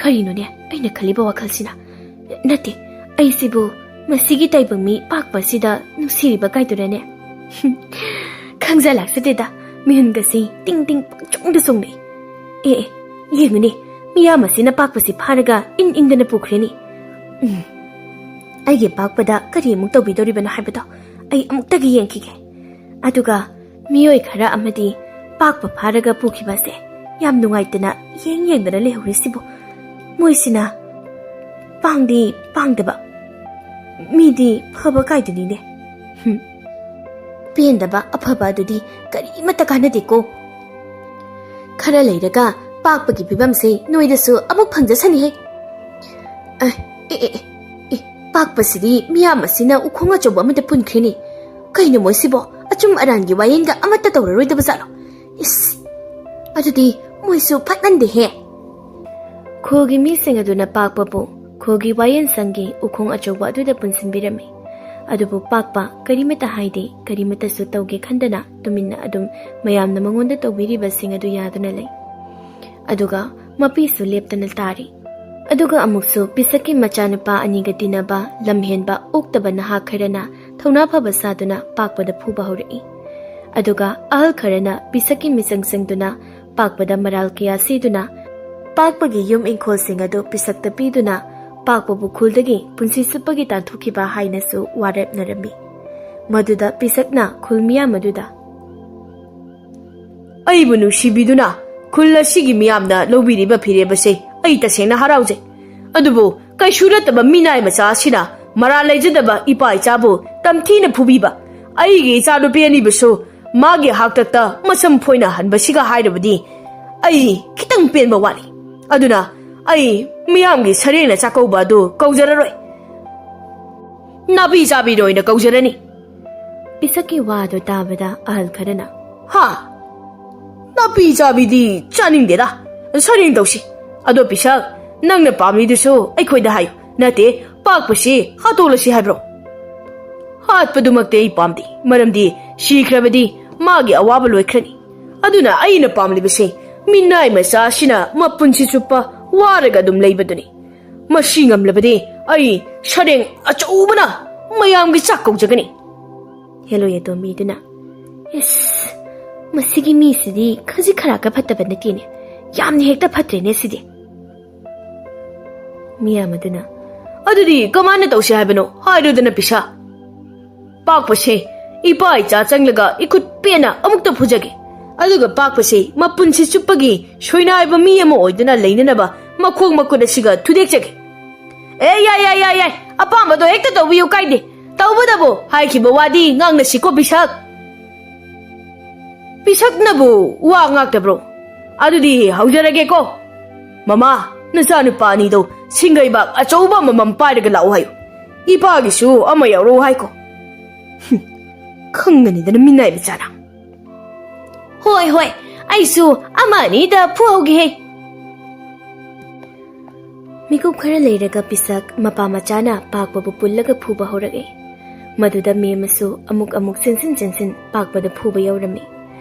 ꯀꯔꯤꯅꯣꯅꯦ ꯑꯩꯅ ꯈꯜꯂꯤꯕ ꯋꯥꯈꯜꯁꯤꯅ? ꯅꯠꯇꯦ, ꯑꯩꯁꯤꯕꯨ ꯃꯁꯤꯒꯤ ꯇꯥꯏꯕꯪ ꯃꯤ ꯄꯥꯛꯄ ꯑꯁꯤꯗ ꯅꯨꯡꯁꯤꯔꯤꯕ ꯀꯥꯏꯗꯨꯔꯅꯦ? ꯈꯪꯖ ꯂꯥꯛꯆꯗꯦꯗ, ꯃꯤꯍꯨꯟꯒꯁꯤ ꯇꯤꯡ ꯇꯤꯡ ꯄꯪꯆꯣꯡꯗ ꯆꯣꯡꯅꯩ꯫ ꯑꯦ ꯑꯦ, ꯌꯦꯡꯉꯨꯅꯦ, ꯃꯤꯌꯥꯝ ꯑꯁꯤꯅ ꯄꯥꯛꯄꯁꯤ ꯐꯥꯔꯒ ꯏꯪ ꯏꯪꯗꯅ ꯄꯨꯈ꯭ꯔꯦꯅꯦ꯫ ꯎꯝ, ꯑꯩꯒꯤ ꯄꯥꯛꯄꯗ ꯀꯔꯤ ꯑꯃꯨꯛ ꯇꯧꯕꯤꯗꯧꯔꯤꯕꯅꯣ ꯍꯥꯏꯕꯗꯣ ꯑꯩ ꯑꯃꯨꯛꯇꯒ ꯌꯦꯡꯈꯤꯒꯦ꯫ ꯑꯗꯨꯒ ꯃꯤꯑꯣꯏ ꯈꯔ ꯑꯃꯗꯤ ꯄꯥꯛꯄ ꯐꯥꯔꯒ ꯄꯨꯈꯤꯕꯁꯦ ꯌꯥꯝ ꯅꯨꯡꯉꯥꯏꯇꯅ ꯌꯦꯡ ꯌꯦꯡꯗꯅ ꯂꯩꯍꯧꯔꯤꯁꯤꯕꯨ꯫ ꯃꯣꯏꯁꯤꯅ ꯄꯥꯡꯗꯤ ꯄꯥꯡꯗꯕ, ꯃꯤꯗꯤ ꯐꯕ ꯀꯥꯏꯗꯨꯅꯤꯅꯦ꯫ ꯍꯨꯝ, ꯄꯦꯟꯗꯕ ꯑꯐꯕ ꯑꯗꯨꯗꯤ ꯀꯔꯤꯃꯠꯇ ꯀꯥꯟꯅꯗꯦꯀꯣ꯫ ꯈꯔ ꯂꯩꯔꯒ ꯄꯥꯛꯄꯒꯤ ꯐꯤꯕꯝꯁꯦ ꯅꯣꯏꯗꯁꯨ ꯑꯃꯨꯛ ꯐꯪꯖꯁꯅꯤꯍꯦ꯫ ꯑ, ꯑꯦ, ꯑꯦ, ꯑꯦ, ꯑꯦ, ꯄꯥꯛꯄꯁꯤꯗꯤ ꯃꯤꯌꯥꯝ ꯑꯁꯤꯅ ꯎꯈꯣꯡ ꯑꯆꯧꯕ ꯑꯃꯗ ꯄꯨꯟꯈ꯭ꯔꯦꯅꯦ꯫ ꯀꯩꯅꯣ ꯃꯣꯏꯁꯤꯕꯣ? ꯑꯆꯨꯝ ꯑꯔꯥꯟꯒꯤ ꯋꯥꯌꯦꯟꯒ ꯑꯃꯠꯇ ꯇꯧꯔꯔꯣꯏꯗꯕ ꯖꯥꯠꯂꯣ? ꯏꯁ, ꯑꯗꯨꯗꯤ ꯃꯣꯏꯁꯨ ꯐꯠꯃꯟꯗꯦꯍꯦ꯫ ꯈꯨꯜꯒꯤ ꯃꯤꯁꯤꯡ ꯑꯗꯨꯅ ꯄꯥꯛꯄꯕꯨ ꯈꯨꯜꯒꯤ ꯋꯥꯌꯦꯟꯁꯪꯒꯤ ꯎꯈꯣꯡ ꯑꯆꯧꯕ ꯑꯗꯨꯗ ꯄꯨꯟꯁꯤꯟꯕꯤꯔꯝꯃꯤ꯫ ꯑꯗꯨꯕꯨ ꯄꯥꯛꯄ ꯀꯔꯤꯃꯠꯇ ꯍꯥꯏꯗꯦ, ꯀꯔꯤꯃꯠꯇꯁꯨ ꯇꯧꯒꯦ ꯈꯟꯗꯅ ꯇꯨꯃꯤꯟꯅ ꯑꯗꯨꯝ ꯃꯌꯥꯝꯅ ꯃꯉꯣꯟꯗ ꯇꯧꯕꯤꯔꯤꯕꯁꯤꯡ ꯑꯗꯨ ꯌꯥꯗꯨꯅ ꯂꯩ꯫ ꯑꯗꯨꯒ ꯃꯄꯤꯁꯨ ꯂꯦꯞꯇꯅ ꯇꯥꯔꯤ꯫ ꯑꯗꯨꯒ ꯑꯃꯨꯛꯁꯨ ꯄꯤꯁꯛꯀꯤ ꯃꯆꯥꯅꯨꯄꯥ ꯑꯅꯤꯒ ꯇꯤꯟꯅꯕ ꯂꯝꯍꯦꯟꯕ ꯑꯣꯛꯇꯕ ꯅꯍꯥ ꯈꯔꯅ ꯊꯧꯅꯥ ꯐꯕ ꯁꯥꯗꯨꯅ ꯄꯥꯛꯄꯗ ꯐꯨꯕ ꯍꯧꯔꯛꯏ꯫ ꯑꯗꯨꯒ ꯑꯍꯜ ꯈꯔꯅ ꯄꯤꯁꯛꯀꯤ ꯃꯤꯆꯪ ꯆꯪꯗꯨꯅ ꯄꯥꯛꯄꯗ ꯃꯔꯥꯜ ꯀꯌꯥ ꯁꯤꯗꯨꯅ ꯄꯥꯛꯄꯒꯤ ꯌꯨꯝ ꯏꯪꯈꯣꯜꯁꯤꯡ ꯑꯗꯨ ꯄꯤꯁꯛꯇ ꯄꯤꯗꯨꯅ ꯄꯥꯛꯄꯕꯨ ꯈꯨꯜꯗꯒꯤ ꯄꯨꯟꯁꯤ ꯆꯨꯞꯄꯒꯤ ꯇꯥꯟꯊꯣꯛꯈꯤꯕ ꯍꯥꯏꯅꯁꯨ ꯋꯥꯔꯦꯞꯅꯔꯝꯃꯤ꯫ ꯃꯗꯨꯗ ꯄꯤꯁꯛꯅ ꯈꯨꯜ ꯃꯤꯌꯥꯝ ꯑꯗꯨꯗ, "ꯑꯩꯕꯨ ꯅꯨꯡꯁꯤꯕꯤꯗꯨꯅ ꯈꯨꯜ ꯑꯁꯤꯒꯤ ꯃꯤꯌꯥꯝꯅ ꯂꯧꯕꯤꯔꯤꯕ ꯐꯤꯔꯦꯞ ꯑꯁꯤ ꯑꯩ ꯇꯁꯦꯡꯅ ꯍꯔꯥꯎꯖꯩ꯫ ꯑꯗꯨꯕꯨ ꯀꯩꯁꯨ ꯅꯠꯇꯕ ꯃꯤꯅꯥꯏ ꯃꯆꯥ ꯑꯁꯤꯅ ꯃꯔꯥꯜ ꯂꯩꯖꯗꯕ ꯏꯄꯥ ꯏꯆꯥꯕꯨ ꯇꯝꯊꯤꯅ ꯐꯨꯕꯤꯕ, ꯑꯩꯒꯤ ꯏꯆꯥꯅꯨꯄꯤ ꯑꯅꯤꯕꯨꯁꯨ ꯃꯥꯒꯤ ꯍꯥꯛꯇꯛꯇ ꯃꯁꯝ ꯐꯣꯏꯅ ꯍꯟꯕꯁꯤꯒ ꯍꯥꯏꯔꯕꯗꯤ ꯑꯩ ꯈꯤꯇꯪ ꯄꯦꯟꯕ ꯋꯥꯠꯂꯤ꯫ ꯑꯗꯨꯅ ꯑꯩ ꯃꯤꯌꯥꯝꯒꯤ ꯁꯔꯦꯡꯅ ꯆꯥꯛꯀꯧꯕ ꯑꯗꯨ ꯀꯧꯖꯔꯔꯣꯏ꯫ ꯅꯥꯄꯤ ꯆꯥꯕꯤꯅ ꯑꯣꯏꯅ ꯀꯧꯖꯔꯅꯤ꯫" ꯄꯤꯁꯛꯀꯤ ꯋꯥ ꯑꯗꯨ ꯇꯥꯕꯗ ꯑꯍꯜ ꯈꯔꯅ, "ꯍꯥ? ꯅꯥꯄꯤ ꯆꯥꯕꯤꯗꯤ ꯆꯥꯅꯤꯡꯗꯦꯗ꯫ ꯁꯔꯦꯡ ꯇꯧꯁꯤ꯫ ꯑꯗꯣ ꯄꯤꯁꯛ, ꯅꯪꯅ ꯄꯥꯝꯃꯤꯗꯨꯁꯨ ꯑꯩꯈꯣꯏꯗ ꯍꯥꯏꯌꯨ꯫ ꯅꯠꯇꯦ, ꯄꯥꯛꯄꯁꯤ ꯍꯥꯠꯇꯣꯛꯂꯁꯤ ꯍꯥꯏꯕ꯭ꯔꯣ?" "ꯍꯥꯠꯄꯗꯨꯃꯛꯇꯤ ꯑꯩ ꯄꯥꯝꯗꯦ꯫ ꯃꯔꯝꯗꯤ ꯁꯤꯈ꯭ꯔꯕꯗꯤ ꯃꯥꯒꯤ ꯑꯋꯥꯕ ꯂꯣꯏꯈ꯭ꯔꯅꯤ꯫ ꯑꯗꯨꯅ ꯑꯩꯅ ꯄꯥꯝꯂꯤꯕꯁꯤ ꯃꯤꯅꯥꯏ ꯃꯆꯥ ꯑꯁꯤꯅ ꯃꯄꯨꯟꯁꯤ ꯆꯨꯞꯄ ꯋꯥꯔꯒ ꯑꯗꯨꯝ ꯂꯩꯕꯗꯨꯅꯤ꯫ ꯃꯁꯤ ꯉꯝꯂꯕꯗꯤ ꯑꯩ ꯁꯔꯦꯡ ꯑꯆꯧꯕꯅ ꯃꯌꯥꯝꯒꯤ ꯆꯥꯛ ꯀꯧꯖꯒꯅꯤ꯫ ꯍꯦꯂꯣꯏ ꯑꯇꯣꯝꯕꯤꯗꯨꯅ, "ꯑꯦꯁ, ꯃꯁꯤꯒꯤ ꯃꯤꯁꯤꯗꯤ ꯈꯖꯤꯛ ꯈꯔꯥꯛꯀ ꯐꯠꯇꯕ ꯅꯠꯇꯦꯅꯦ, ꯌꯥꯝꯅ ꯍꯦꯛꯇ ꯐꯠꯇ꯭ꯔꯦꯅꯦ ꯁꯤꯗꯤ꯫" ꯃꯤꯌꯥꯝ ꯑꯗꯨꯅ, "ꯑꯗꯨꯗꯤ ꯀꯃꯥꯏꯅ ꯇꯧꯁꯤ ꯍꯥꯏꯕꯅꯣ? ꯍꯥꯏꯔꯨꯗꯅ ꯄꯤꯁꯛ꯫ ꯄꯥꯛꯄꯁꯦ ꯏꯄꯥ ꯏꯆꯥ ꯆꯪꯂꯒ ꯏꯈꯨꯠ ꯄꯦꯟꯅ ꯑꯃꯨꯛꯇ ꯐꯨꯖꯒꯦ꯫ ꯑꯗꯨꯒ ꯄꯥꯛꯄꯁꯦ ꯃꯄꯨꯟꯁꯤ ꯆꯨꯞꯄꯒꯤ ꯁꯣꯏꯅꯥꯏꯕ ꯃꯤ ꯑꯃ ꯑꯣꯏꯗꯨꯅ ꯂꯩꯅꯅꯕ ꯃꯈꯣꯡ ꯃꯈꯨꯠ ꯑꯁꯤꯒ ꯊꯨꯗꯦꯛꯆꯒꯦ꯫" "ꯑꯦ, ꯌꯥꯏ, ꯌꯥꯏ, ꯌꯥꯏ, ꯌꯥꯏ꯫ ꯑꯄꯥꯝꯕꯗꯣ ꯍꯦꯛꯇ ꯇꯧꯕꯤꯌꯨ, ꯀꯥꯏꯗꯦ꯫ ꯇꯧꯕꯇꯕꯨ ꯍꯥꯏꯈꯤꯕ ꯋꯥꯗꯤ ꯉꯥꯡꯅꯁꯤꯀꯣ ꯄꯤꯁꯛ꯫" "ꯄꯤꯁꯛꯅꯕꯨ ꯋꯥ ꯉꯥꯛꯇꯕ꯭ꯔꯣ? ꯑꯗꯨꯗꯤ ꯍꯧꯖꯔꯒꯦꯀꯣ꯫ ꯃꯃꯥ, ꯅꯆꯥꯅꯨꯄꯥ ꯑꯅꯤꯗꯣ ꯁꯤꯡꯒꯩꯕꯥꯛ ꯑꯆꯧꯕ ꯑꯃꯃꯝ ꯄꯥꯏꯔꯒ ꯂꯥꯛꯎ ꯍꯥꯏꯌꯨ꯫ ꯏꯄꯥꯒꯤꯁꯨ ꯑꯃ ꯌꯥꯎꯔꯛꯎ ꯍꯥꯏꯀꯣ꯫" "ꯍꯨꯝ, ꯈꯪꯒꯅꯤꯗꯅ ꯃꯤꯅꯥꯏ ꯃꯆꯥꯅ꯫" "ꯍꯣꯏ, ꯍꯣꯏ, ꯑꯩꯁꯨ ꯑꯃ ꯑꯅꯤꯗ ꯐꯨꯍꯧꯒꯦꯍꯦ꯫" ꯃꯤꯀꯨꯞ ꯈꯔ ꯂꯩꯔꯒ ꯄꯤꯁꯛ ꯃꯄꯥ ꯃꯆꯥꯅ ꯄꯥꯛꯄꯕꯨ ꯄꯨꯜꯂꯒ ꯐꯨꯕ ꯍꯧꯔꯛꯏ꯫ ꯃꯗꯨꯗ ꯃꯦꯝꯃꯁꯨ ꯑꯃꯨꯛ ꯑꯃꯨꯛ ꯆꯦꯟꯁꯤꯟ ꯆꯦꯟꯁꯤꯟ ꯄꯥꯛꯄꯗ ꯐꯨꯕ ꯌꯧꯔꯝꯃꯤ꯫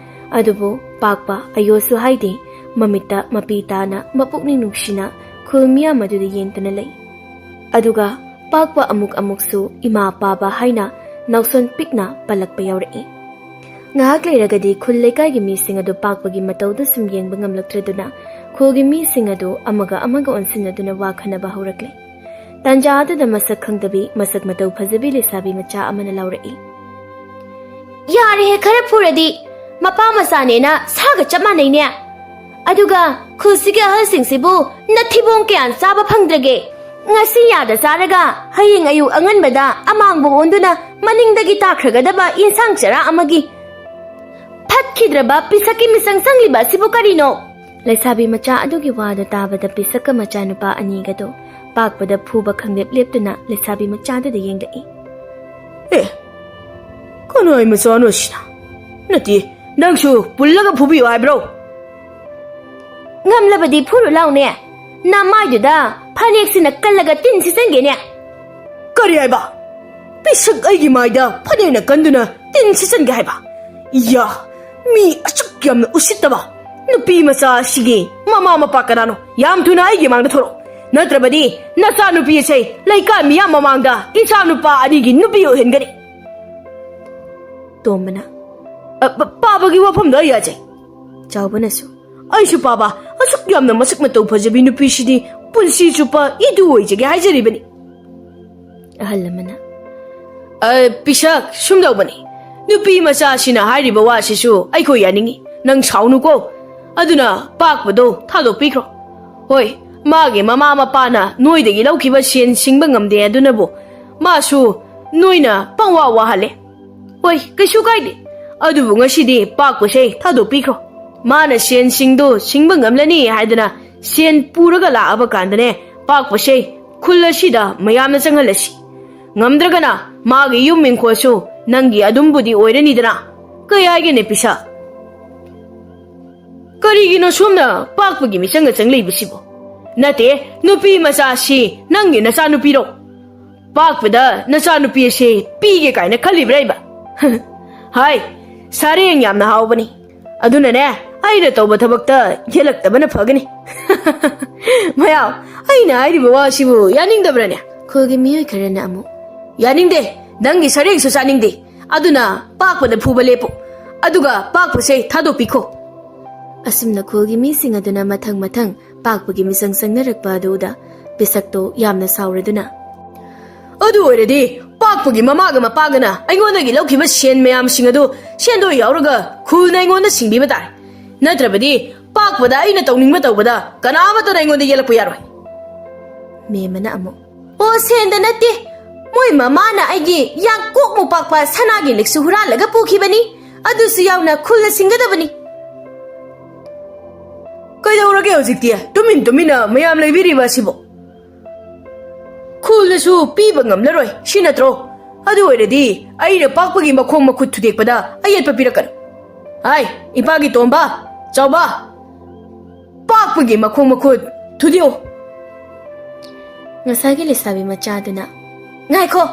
ꯑꯗꯨꯕꯨ ꯄꯥꯛꯄ ꯑꯌꯣꯁꯨ ꯍꯥꯏꯗꯦ, ꯃꯃꯤꯠꯇ ꯃꯄꯤ ꯇꯥꯅ ꯃꯄꯨꯛꯅꯤꯡ ꯅꯨꯡꯁꯤꯅ ꯈꯨꯜ ꯃꯤꯌꯥꯝ ꯑꯗꯨꯗ ꯌꯦꯡꯗꯨꯅ ꯂꯩ꯫ ꯑꯗꯨꯒ ꯄꯥꯛꯄ ꯑꯃꯨꯛ ꯑꯃꯨꯛꯁꯨ ꯏꯃꯥ ꯄꯥꯕ ꯍꯥꯏꯅ ꯅꯥꯎꯁꯣꯟ ꯄꯤꯛꯅ ꯄꯜꯂꯛꯄ ꯌꯥꯎꯔꯛꯏ꯫ ꯉꯥꯏꯍꯥꯛ ꯂꯩꯔꯒꯗꯤ ꯈꯨꯜ ꯂꯩꯀꯥꯏꯒꯤ ꯃꯤꯁꯤꯡ ꯑꯗꯨ ꯄꯥꯛꯄꯒꯤ ꯃꯇꯧꯗꯨ ꯁꯨꯝ ꯌꯦꯡꯕ ꯉꯝꯂꯛꯇ꯭ꯔꯗꯨꯅ ꯈꯨꯜꯒꯤ ꯃꯤꯁꯤꯡ ꯑꯗꯨ ꯑꯃꯒ ꯑꯃꯒ ꯑꯣꯟꯁꯤꯟꯅꯗꯨꯅ ꯋꯥ ꯈꯟꯅꯕ ꯍꯧꯔꯛꯂꯦ꯫ ꯇꯥꯟꯖꯥ ꯑꯗꯨꯗ ꯃꯁꯛ ꯈꯪꯗꯕꯤ, ꯃꯁꯛ ꯃꯇꯧ ꯐꯖꯕꯤ ꯂꯩꯁꯥꯕꯤ ꯃꯆꯥ ꯑꯃꯅ ꯂꯥꯎꯔꯛꯏ, "ꯌꯥꯔꯦꯍꯦ, ꯈꯔ ꯐꯨꯔꯗꯤ ꯃꯄꯥ ꯃꯆꯥꯅꯦꯅ ꯁꯥꯒ ꯆꯞ ꯃꯥꯟꯅꯩꯅꯦ꯫ ꯑꯗꯨꯒ ꯈꯨꯜꯁꯤꯒꯤ ꯑꯍꯜꯁꯤꯡꯁꯤꯕꯨ ꯅꯊꯤꯕꯣꯡ ꯀꯌꯥ ꯆꯥꯕ ꯐꯪꯗ꯭ꯔꯒꯦ? ꯉꯁꯤ ꯌꯥꯗ ꯆꯥꯔꯒ ꯍꯌꯦꯡ ꯑꯌꯨꯛ ꯑꯉꯟꯕꯗ ꯑꯃꯥꯡꯕ ꯑꯣꯟꯗꯨꯅ ꯃꯅꯤꯡꯗꯒꯤ ꯇꯥꯈ꯭ꯔꯒꯗꯕ ꯏꯟꯁꯥꯡ ꯆꯔꯥ ꯑꯃꯒꯤ ꯐꯠꯈꯤꯗ꯭ꯔꯕ ꯄꯤꯁꯛꯀꯤ ꯃꯤꯆꯪ ꯆꯪꯂꯤꯕ ꯑꯁꯤꯕꯨ ꯀꯔꯤꯅꯣ?" ꯂꯩꯁꯥꯕꯤ ꯃꯆꯥ ꯑꯗꯨꯒꯤ ꯋꯥꯗꯨ ꯇꯥꯕꯗ ꯄꯤꯁꯛꯀ ꯃꯆꯥꯅꯨꯄꯥ ꯑꯅꯤꯒꯗꯨ ꯄꯥꯛꯄꯗ ꯐꯨꯕ ꯈꯪꯂꯦꯞ ꯂꯦꯞꯇꯨꯅ ꯂꯩꯁꯥꯕꯤ ꯃꯆꯥꯗꯨꯗ ꯌꯦꯡꯂꯛꯏ꯫ "ꯑꯦ, ꯀꯅꯥꯏ ꯃꯆꯥꯅꯣ ꯁꯤꯅ? ꯅꯠꯇꯦ, ꯅꯪꯁꯨ ꯄꯨꯜꯂꯒ ꯐꯨꯕꯤꯌꯨ ꯍꯥꯏꯕ꯭ꯔꯣ?" "ꯉꯝꯂꯕꯗꯤ ꯐꯨꯔꯨ ꯂꯥꯎꯅꯦ꯫ ꯅꯃꯥꯏꯗꯨꯗ ꯐꯅꯦꯛꯁꯤꯅ ꯀꯜꯂꯒ ꯇꯤꯟ ꯁꯤꯠꯆꯟꯒꯦꯅꯦ꯫" "ꯀꯔꯤ ꯍꯥꯏꯕ? ꯄꯤꯁꯛ ꯑꯩꯒꯤ ꯃꯥꯏꯗ ꯐꯅꯦꯛꯅ ꯀꯟꯗꯨꯅ ꯇꯤꯟ ꯁꯤꯠꯆꯟꯒꯦ ꯍꯥꯏꯕ? ꯏꯌꯥ, ꯃꯤ ꯑꯁꯨꯛ ꯌꯥꯝꯅ ꯎꯁꯤꯠꯇꯕ ꯅꯨꯄꯤ ꯃꯆꯥ ꯑꯁꯤꯒꯤ ꯃꯃꯥ ꯃꯄꯥ ꯀꯅꯥꯅꯣ? ꯌꯥꯝ ꯊꯨꯅ ꯑꯩꯒꯤ ꯃꯥꯡꯗ ꯊꯣꯔꯛꯑꯣ꯫ ꯅꯠꯇ꯭ꯔꯕꯗꯤ ꯅꯆꯥꯅꯨꯄꯤ ꯑꯁꯦ ꯂꯩꯀꯥꯏ ꯃꯤꯌꯥꯝ ꯃꯃꯥꯡꯗ ꯏꯆꯥꯅꯨꯄꯥ ꯑꯅꯤꯒꯤ ꯅꯨꯄꯤ ꯑꯣꯏꯍꯟꯒꯅꯤ꯫ ꯇꯣꯝꯕꯅ, "ꯑ, ꯄ-, ꯄꯥꯕꯒꯤ ꯋꯥꯐꯝꯗꯣ ꯑꯩ ꯌꯥꯖꯩ꯫" ꯆꯥꯎꯕꯅꯁꯨ, "ꯑꯩꯁꯨ ꯄꯥꯕ ꯑꯁꯨꯛ ꯌꯥꯝꯅ ꯃꯁꯛ ꯃꯇꯧ ꯐꯖꯕꯤ ꯅꯨꯄꯤꯁꯤꯗꯤ ꯄꯨꯟꯁꯤ ꯆꯨꯞꯄ ꯏꯇꯨ ꯑꯣꯏꯖꯒꯦ ꯍꯥꯏꯖꯔꯤꯕꯅꯤ꯫" ꯑꯍꯜ ꯑꯃꯅ, "ꯑ, ꯄꯤꯁꯛ, ꯁꯨꯝꯗꯧꯕꯅꯤ꯫ ꯅꯨꯄꯤ ꯃꯆꯥꯁꯤꯅ ꯍꯥꯏꯔꯤꯕ ꯋꯥꯁꯤꯁꯨ ꯑꯩꯈꯣꯏ ꯌꯥꯅꯤꯡꯉꯤ꯫ ꯅꯪ ꯁꯥꯎꯅꯨꯀꯣ꯫ ꯑꯗꯨꯅ ꯄꯥꯛꯄꯗꯣ ꯊꯥꯗꯣꯛꯄꯤꯈ꯭ꯔꯣ꯫ ꯍꯣꯏ, ꯃꯥꯒꯤ ꯃꯃꯥ ꯃꯄꯥꯅ ꯅꯣꯏꯗꯒꯤ ꯂꯧꯈꯤꯕ ꯁꯦꯟ ꯁꯤꯡꯕ ꯉꯝꯗꯦ ꯑꯗꯨꯅꯕꯨ ꯃꯥꯁꯨ ꯅꯣꯏꯅ ꯄꯪꯋꯥ ꯋꯥꯍꯜꯂꯦ꯫ ꯍꯣꯏ, ꯀꯩꯁꯨ ꯀꯥꯏꯗꯦ꯫ ꯑꯗꯨꯕꯨ ꯉꯁꯤꯗꯤ ꯄꯥꯛꯄꯁꯦ ꯊꯥꯗꯣꯛꯄꯤꯈ꯭ꯔꯣ꯫ ꯃꯥꯅ ꯁꯦꯟꯁꯤꯡꯗꯣ ꯁꯤꯡꯕ ꯉꯝꯂꯅꯤ ꯍꯥꯏꯗꯅ ꯁꯦꯟ ꯄꯨꯔꯒ ꯂꯥꯛꯑꯕ ꯀꯥꯟꯗꯅꯦ, ꯄꯥꯛꯄꯁꯦ ꯈꯨꯜ ꯑꯁꯤꯗ ꯃꯌꯥꯝꯅ ꯆꯪꯍꯜꯂꯁꯤ꯫ ꯉꯝꯗ꯭ꯔꯒꯅ ꯃꯥꯒꯤ ꯌꯨꯝ ꯏꯪꯈꯣꯜꯁꯨ ꯅꯪꯒꯤ ꯑꯗꯨꯝꯕꯨꯗꯤ ꯑꯣꯏꯔꯅꯤꯗꯅ꯫ ꯀꯩ ꯍꯥꯏꯒꯦꯅꯦ, ꯄꯤꯁꯛ?" "ꯀꯔꯤꯒꯤꯅꯣ ꯁꯣꯝꯅ ꯄꯥꯛꯄꯒꯤ ꯃꯤꯆꯪꯗ ꯆꯪꯂꯛꯏꯕꯁꯤꯕꯣ? ꯅꯠꯇꯦ, ꯅꯨꯄꯤ ꯃꯆꯥꯁꯤ ꯅꯪꯒꯤ ꯅꯆꯥꯅꯨꯄꯤꯔꯣ? ꯄꯥꯛꯄꯗ ꯅꯆꯥꯅꯨꯄꯤ ꯑꯁꯤ ꯄꯤꯒꯦ ꯀꯥꯏꯅ ꯈꯜꯂꯤꯕ꯭ꯔꯥ ꯏꯕ?" "ꯍꯥꯏ, ꯁꯥꯔꯦꯡ ꯌꯥꯝꯅ ꯍꯥꯎꯕꯅꯤ꯫ ꯑꯗꯨꯅꯅꯦ, ꯑꯩꯅ ꯇꯧꯕ ꯊꯕꯛꯇ ꯌꯦꯜꯂꯛꯇꯕꯅ ꯐꯒꯅꯤ꯫" "ꯃꯌꯥꯝ, ꯑꯩꯅ ꯍꯥꯏꯔꯤꯕ ꯋꯥꯁꯤꯕꯨ ꯌꯥꯅꯤꯡꯗꯕ꯭ꯔꯅꯦ?" ꯈꯨꯜꯒꯤ ꯃꯤꯑꯣꯏ ꯈꯔꯅ ꯑꯃꯨꯛ, "ꯌꯥꯅꯤꯡꯗꯦ, ꯅꯪꯒꯤ ꯁꯔꯦꯡꯁꯨ ꯆꯥꯅꯤꯡꯗꯦ꯫ ꯑꯗꯨꯅ ꯄꯥꯛꯄꯗ ꯐꯨꯕ ꯂꯦꯞꯄꯨ, ꯑꯗꯨꯒ ꯄꯥꯛꯄꯁꯦ ꯊꯥꯗꯣꯛꯄꯤꯈꯣ꯫" ꯑꯁꯨꯝꯅ ꯈꯨꯜꯒꯤ ꯃꯤꯁꯤꯡ ꯑꯗꯨꯅ ꯃꯊꯪ ꯃꯊꯪ ꯄꯥꯛꯄꯒꯤ ꯃꯤꯆꯪ ꯆꯪꯅꯔꯛꯄ ꯑꯗꯨ ꯎꯗ ꯄꯤꯁꯛꯇꯣ ꯌꯥꯝꯅ ꯁꯥꯎꯔꯗꯨꯅ, "ꯑꯗꯨ ꯑꯣꯏꯔꯗꯤ ꯄꯥꯛꯄꯒꯤ ꯃꯃꯥꯒ ꯃꯄꯥꯒꯅ ꯑꯩꯉꯣꯟꯗꯒꯤ ꯂꯧꯈꯤꯕ ꯁꯦꯟ ꯃꯌꯥꯝꯁꯤꯡ ꯑꯗꯨ ꯁꯦꯟꯗꯣꯏ ꯌꯥꯎꯔꯒ ꯈꯨꯜꯅ ꯑꯩꯉꯣꯟꯗ ꯁꯤꯡꯕꯤꯕ ꯇꯥꯔꯦ꯫ ꯅꯠꯇ꯭ꯔꯕꯗꯤ ꯄꯥꯛꯄꯗ ꯑꯩꯅ ꯇꯧꯅꯤꯡꯕ ꯇꯧꯕꯗ ꯀꯅꯥꯃꯠꯇꯅ ꯑꯩꯉꯣꯟꯗ ꯌꯦꯜꯂꯛꯄ ꯌꯥꯔꯣꯏ꯫" ꯃꯦꯝꯃꯅ ꯑꯃꯨꯛ, "ꯑꯣ, ꯁꯦꯟꯗ ꯅꯠꯇꯦ, ꯃꯣꯏ ꯃꯃꯥꯅ ꯑꯩꯒꯤ ꯌꯥꯡꯀꯣꯛꯃꯨꯛ ꯄꯥꯛꯄ ꯁꯅꯥꯒꯤ ꯂꯤꯛꯁꯨ ꯍꯨꯔꯥꯜꯂꯒ ꯄꯨꯈꯤꯕꯅꯤ꯫ ꯑꯗꯨꯁꯨ ꯌꯥꯎꯅ ꯈꯨꯜꯅ ꯁꯤꯡꯒꯗꯕꯅꯤ꯫" "ꯀꯩꯗꯧꯔꯒꯦ ꯍꯧꯖꯤꯛꯇꯤ ꯇꯨꯃꯤꯟ ꯇꯨꯃꯤꯟꯅ ꯃꯌꯥꯝ ꯂꯩꯕꯤꯔꯤꯕ ꯑꯁꯤꯕꯨ? ꯈꯨꯜꯅꯁꯨ ꯄꯤꯕ ꯉꯝꯂꯔꯣꯏ, ꯁꯤ ꯅꯠꯇ꯭ꯔꯣ? ꯑꯗꯨ ꯑꯣꯏꯔꯗꯤ ꯑꯩꯅ ꯄꯥꯛꯄꯒꯤ ꯃꯈꯣꯡ ꯃꯈꯨꯠ ꯊꯨꯗꯦꯛꯄꯗ ꯑꯌꯦꯠꯄ ꯄꯤꯔꯛꯀꯅꯨ꯫ ꯍꯥꯏ, ꯏꯄꯥꯒꯤ ꯇꯣꯝꯕ, ꯆꯥꯎꯕ, ꯄꯥꯛꯄꯒꯤ ꯃꯈꯣꯡ ꯃꯈꯨꯠ ꯊꯨꯗꯦꯛꯎ꯫" ꯉꯁꯥꯏꯒꯤ ꯂꯩꯁꯥꯕꯤ ꯃꯆꯥꯗꯨꯅ, "ꯉꯥꯏꯈꯣ,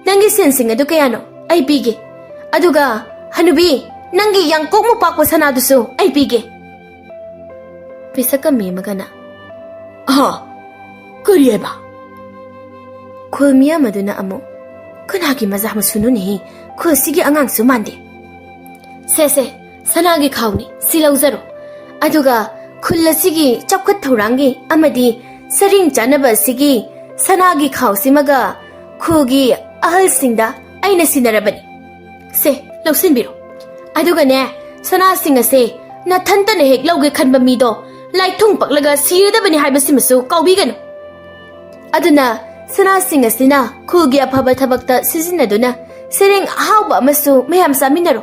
ꯅꯪꯒꯤ ꯁꯦꯟꯁꯤꯡ ꯑꯗꯨ ꯀꯌꯥꯅꯣ? ꯑꯩ ꯄꯤꯒꯦ꯫ ꯑꯗꯨꯒ, ꯍꯅꯨꯕꯤ, ꯅꯪꯒꯤ ꯌꯥꯡꯀꯣꯛꯃꯨꯛ ꯄꯥꯛꯄ ꯁꯅꯥꯗꯨꯁꯨ ꯑꯩ ꯄꯤꯒꯦ꯫" ꯄꯤꯁꯛꯀ ꯃꯦꯝꯃꯒꯅ, "ꯑꯍ, ꯀꯔꯤ ꯍꯥꯏꯕ? ꯈꯨꯜ ꯃꯤꯌꯥꯝ ꯑꯗꯨꯅ ꯑꯃꯨꯛ, "ꯀꯅꯥꯒꯤ ꯃꯆꯥ ꯃꯁꯨꯅꯣꯅꯦꯍꯦ? ꯈꯨꯜꯁꯤꯒꯤ ꯑꯉꯥꯡꯁꯨ ꯃꯥꯟꯗꯦ꯫ ꯁꯦ, ꯁꯦ, ꯁꯅꯥꯒꯤ ꯈꯥꯎꯅꯤ, ꯁꯤ ꯂꯧꯖꯔꯣ꯫ ꯑꯗꯨꯒ ꯈꯨꯜ ꯑꯁꯤꯒꯤ ꯆꯥꯎꯈꯠ ꯊꯧꯔꯥꯡꯒꯤ ꯑꯃꯗꯤ ꯁꯔꯦꯡ ꯆꯥꯅꯕ ꯑꯁꯤꯒꯤ ꯁꯅꯥꯒꯤ ꯈꯥꯎꯁꯤꯃꯒ ꯈꯨꯜꯒꯤ ꯑꯍꯜꯁꯤꯡꯗ ꯑꯩꯅ ꯁꯤꯟꯅꯔꯕꯅꯤ꯫ ꯁꯦ, ꯂꯧꯁꯤꯟꯕꯤꯔꯣ꯫ ꯑꯗꯨꯒꯅꯦ, ꯁꯅꯥꯁꯤꯡ ꯑꯁꯦ ꯅꯊꯟꯇꯅ ꯍꯦꯛ ꯂꯧꯒꯦ ꯈꯟꯕ ꯃꯤꯗꯣ ꯂꯥꯏꯊꯨꯡ ꯄꯛꯂꯒ ꯁꯤꯔꯗꯕꯅꯤ ꯍꯥꯏꯕꯁꯤꯃꯁꯨ ꯀꯥꯎꯕꯤꯒꯅꯨ꯫ ꯑꯗꯨꯅ ꯁꯅꯥꯁꯤꯡ ꯑꯁꯤꯅ ꯈꯨꯜꯒꯤ ꯑꯐꯕ ꯊꯕꯛꯇ ꯁꯤꯖꯤꯟꯅꯗꯨꯅ ꯁꯩꯔꯦꯡ ꯑꯍꯥꯎꯕ ꯑꯃꯁꯨ ꯃꯌꯥꯝ ꯆꯥꯃꯤꯟꯅꯔꯣ꯫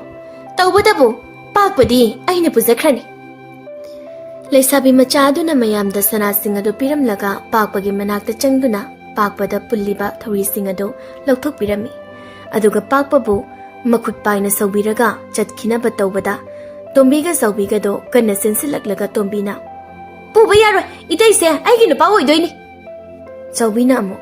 ꯇꯧꯕꯇꯕꯨ ꯄꯥꯛꯄꯗꯤ ꯑꯩꯅ ꯄꯨꯖꯈ꯭ꯔꯅꯤ꯫" ꯂꯩꯁꯥꯕꯤ ꯃꯆꯥ ꯑꯗꯨꯅ ꯃꯌꯥꯝꯗ ꯁꯅꯥꯁꯤꯡ ꯑꯗꯨ ꯄꯤꯔꯝꯂꯒ ꯄꯥꯛꯄꯒꯤ ꯃꯅꯥꯛꯇ ꯆꯪꯗꯨꯅ ꯄꯥꯛꯄꯗ ꯄꯨꯜꯂꯤꯕ ꯊꯧꯔꯤꯁꯤꯡ ꯑꯗꯨ ꯂꯧꯊꯣꯛꯄꯤꯔꯝꯃꯤ꯫ ꯑꯗꯨꯒ ꯄꯥꯛꯄꯕꯨ ꯃꯈꯨꯠ ꯄꯥꯏꯅ ꯁꯧꯕꯤꯔꯒ ꯆꯠꯈꯤꯅꯕ ꯇꯧꯕꯗ ꯇꯣꯝꯕꯤꯒ ꯆꯥꯎꯕꯤꯒꯗꯣ ꯀꯟꯅ ꯆꯦꯟꯁꯤꯜꯂꯛꯂꯒ ꯇꯣꯝꯕꯤꯅ, "ꯄꯨꯕ ꯌꯥꯔꯣꯏ, ꯏꯇꯩꯁꯦ ꯑꯩꯒꯤ ꯅꯨꯄꯥ ꯑꯣꯏꯗꯣꯏꯅꯤ꯫" ꯆꯥꯎꯕꯤꯅ ꯑꯃꯨꯛ,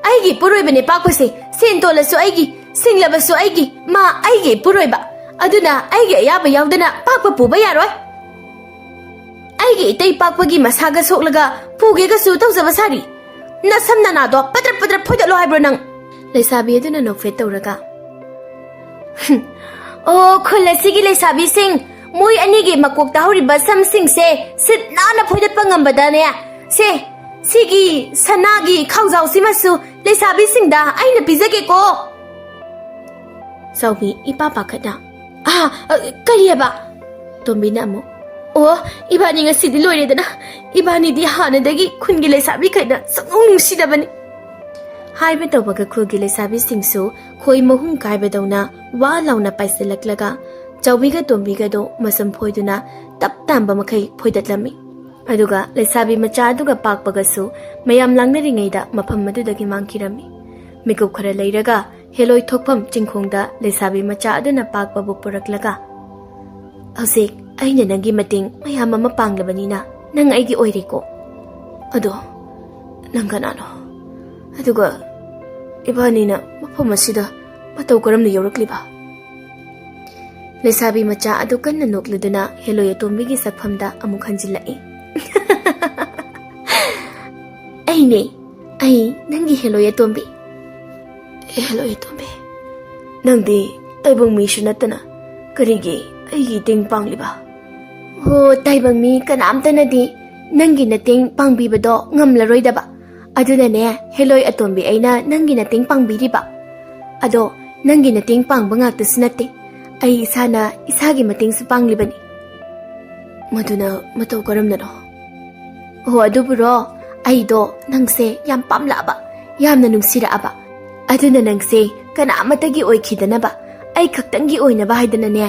"ꯑꯩꯒꯤ ꯏꯄꯨꯔꯣꯏꯕꯅꯦ ꯄꯥꯛꯄꯁꯦ, ꯁꯦꯟ ꯇꯣꯜꯂꯁꯨ ꯑꯩꯒꯤ, ꯁꯤꯡꯂꯕꯁꯨ ꯑꯩꯒꯤ, ꯃꯥ ꯑꯩꯒꯤ ꯏꯄꯨꯔꯣꯏꯕ꯫ ꯑꯗꯨꯅ ꯑꯩꯒꯤ ꯑꯌꯥꯕ ꯌꯥꯎꯗꯅ ꯄꯥꯛꯄ ꯄꯨꯕ ꯌꯥꯔꯣꯏ꯫ ꯑꯩꯒꯤ ꯏꯇꯩ ꯄꯥꯛꯄꯒꯤ ꯃꯁꯥꯒ ꯁꯣꯛꯂꯒ ꯄꯨꯒꯦꯒꯁꯨ ꯇꯧꯖꯕ ꯁꯥꯔꯤ꯫ ꯅꯁꯝ ꯅꯅꯥꯗꯣ ꯄꯗ꯭ꯔꯞ ꯄꯗ꯭ꯔꯞ ꯐꯣꯏꯗꯠꯂꯣ ꯍꯥꯏꯕ꯭ꯔꯣ ꯅꯪ?" ꯂꯩꯁꯥꯕꯤ ꯑꯗꯨꯅ ꯅꯣꯛꯐꯦꯠ ꯇꯧꯔꯒ, "ꯑꯣ, ꯈꯨꯜ ꯑꯁꯤꯒꯤ ꯂꯩꯁꯥꯕꯤꯁꯤꯡ, ꯃꯣꯏ ꯑꯅꯤꯒꯤ ꯃꯀꯣꯛꯇ ꯍꯧꯔꯤꯕ ꯁꯝꯁꯤꯡꯁꯦ ꯁꯤꯠ ꯅꯥꯟꯅ ꯐꯣꯏꯗꯠꯄ ꯉꯝꯕꯗꯅꯦ, ꯁꯦ, ꯁꯤꯒꯤ ꯁꯅꯥꯒꯤ ꯈꯥꯎꯖꯥꯎꯁꯤꯃꯁꯨ ꯂꯩꯁꯥꯕꯤꯁꯤꯡꯗ ꯑꯩꯅ ꯄꯤꯖꯒꯦꯀꯣ꯫" ꯆꯥꯎꯕꯤ ꯏꯄꯥ ꯄꯥꯈꯠꯅ, "ꯑꯥ, ꯑ, ꯀꯔꯤ ꯍꯥꯏꯕ?" ꯇꯣꯝꯕꯤꯅ ꯑꯃꯨꯛ, "ꯑꯣ, ꯏꯕꯥꯅꯤ ꯉꯁꯤꯗꯤ ꯂꯣꯏꯔꯦꯗꯅ꯫ ꯏꯕꯥꯅꯤꯗꯤ ꯍꯥꯟꯅꯗꯒꯤ ꯈꯨꯟꯒꯤ ꯂꯩꯁꯥꯕꯤꯈꯩꯅ ꯁꯨꯡꯅꯨꯡ ꯅꯨꯡꯁꯤꯗꯕꯅꯤ꯫" ꯍꯥꯏꯕ ꯇꯧꯕꯒ ꯈꯨꯜꯒꯤ ꯂꯩꯁꯥꯕꯤꯁꯤꯡꯁꯨ ꯈꯣꯏ ꯃꯍꯨꯝ ꯀꯥꯏꯕꯗꯧꯅ ꯋꯥ ꯂꯥꯎꯅ ꯄꯥꯏꯁꯤꯜꯂꯛꯂꯒ ꯆꯥꯎꯕꯤꯒ ꯇꯣꯝꯕꯤꯒꯗꯣ ꯃꯁꯝ ꯐꯣꯏꯗꯨꯅ ꯇꯞ ꯇꯥꯟꯕ ꯃꯈꯩ ꯐꯣꯏꯗꯠꯂꯝꯃꯤ꯫ ꯑꯗꯨꯒ ꯂꯩꯁꯥꯕꯤ ꯃꯆꯥ ꯑꯗꯨꯒ ꯄꯥꯛꯄꯒꯁꯨ ꯃꯌꯥꯝ ꯂꯥꯡꯅꯔꯤꯉꯩꯗ ꯃꯐꯝ ꯑꯗꯨꯗꯒꯤ ꯃꯥꯡꯈꯤꯔꯝꯃꯤ꯫ ꯃꯤꯀꯨꯞ ꯈꯔ ꯂꯩꯔꯒ ꯍꯦꯂꯣꯏ ꯊꯣꯛꯐꯝ ꯆꯤꯡꯈꯣꯡꯗ ꯂꯩꯁꯥꯕꯤ ꯃꯆꯥ ꯑꯗꯨꯅ ꯄꯥꯛꯄꯕꯨ ꯄꯨꯔꯛꯂꯒ, "ꯍꯧꯖꯤꯛ ꯑꯩꯅ ꯅꯪꯒꯤ ꯃꯇꯦꯡ ꯃꯌꯥꯝ ꯑꯃ ꯄꯥꯡꯂꯕꯅꯤꯅ ꯅꯪ ꯑꯩꯒꯤ ꯑꯣꯏꯔꯦꯀꯣ꯫ ꯑꯗꯣ ꯅꯪ ꯀꯅꯥꯅꯣ? ꯑꯗꯨꯒ ꯏꯕꯥꯅꯤꯅ ꯃꯐꯝ ꯑꯁꯤꯗ ꯃꯇꯧ ꯀꯔꯝꯅ ꯌꯧꯔꯛꯂꯤꯕ?" ꯂꯩꯁꯥꯕꯤ ꯃꯆꯥ ꯑꯗꯨ ꯀꯟꯅ ꯅꯣꯛꯂꯗꯨꯅ ꯍꯦꯂꯣꯏ ꯑꯇꯣꯝꯕꯤꯒꯤ ꯁꯛꯐꯝꯗ ꯑꯃꯨꯛ ꯍꯟꯖꯤꯜꯂꯛꯏ꯫ "ꯑꯩ ꯏꯅꯦ, ꯑꯩ ꯅꯪꯒꯤ ꯍꯦꯂꯣꯏ ꯑꯇꯣꯝꯕꯤ꯫ ꯍꯦꯂꯣꯏ ꯑꯇꯣꯝꯕꯤ, ꯅꯪꯗꯤ ꯇꯥꯏꯕꯪ ꯃꯤꯁꯨ ꯅꯠꯇꯅ ꯀꯔꯤꯒꯤ ꯑꯩꯒꯤ ꯏꯇꯦꯡ ꯄꯥꯡꯂꯤꯕ? ꯍꯣ, ꯇꯥꯏꯕꯪ ꯃꯤ ꯀꯅꯥꯝꯇꯅꯗꯤ ꯅꯪꯒꯤ ꯃꯇꯦꯡ ꯄꯥꯡꯕꯤꯕꯗꯣ ꯉꯝꯂꯔꯣꯏꯗꯕ꯫ ꯑꯗꯨꯅꯅꯦ, ꯍꯦꯂꯣꯏ ꯑꯇꯣꯝꯕꯤ ꯑꯩꯅ ꯅꯪꯒꯤ ꯃꯇꯦꯡ ꯄꯥꯡꯕꯤꯔꯤꯕ꯫ ꯑꯗꯣ ꯅꯪꯒꯤ ꯃꯇꯦꯡ ꯄꯥꯡꯕ ꯉꯥꯛꯇꯁꯨ ꯅꯠꯇꯦ, ꯑꯩ ꯏꯁꯥꯅ ꯏꯁꯥꯒꯤ ꯃꯇꯦꯡꯁꯨ ꯄꯥꯡꯂꯤꯕꯅꯤ꯫ ꯃꯗꯨꯅ ꯃꯇꯧ ꯀꯔꯝꯅꯅꯣ? ꯑꯣ, ꯑꯗꯨꯕꯨꯔꯣ, ꯑꯩꯗꯣ ꯅꯪꯁꯦ ꯌꯥꯝ ꯄꯥꯝꯂꯛꯑꯕ, ꯌꯥꯝꯅ ꯅꯨꯡꯁꯤꯔꯛꯑꯕ꯫ ꯑꯗꯨꯅ ꯅꯪꯁꯦ ꯀꯅꯥ ꯑꯃꯠꯇꯒꯤ ꯑꯣꯏꯈꯤꯗꯅꯕ, ꯑꯩ ꯈꯛꯇꯪꯒꯤ ꯑꯣꯏꯅꯕ ꯍꯥꯏꯗꯅꯅꯦ,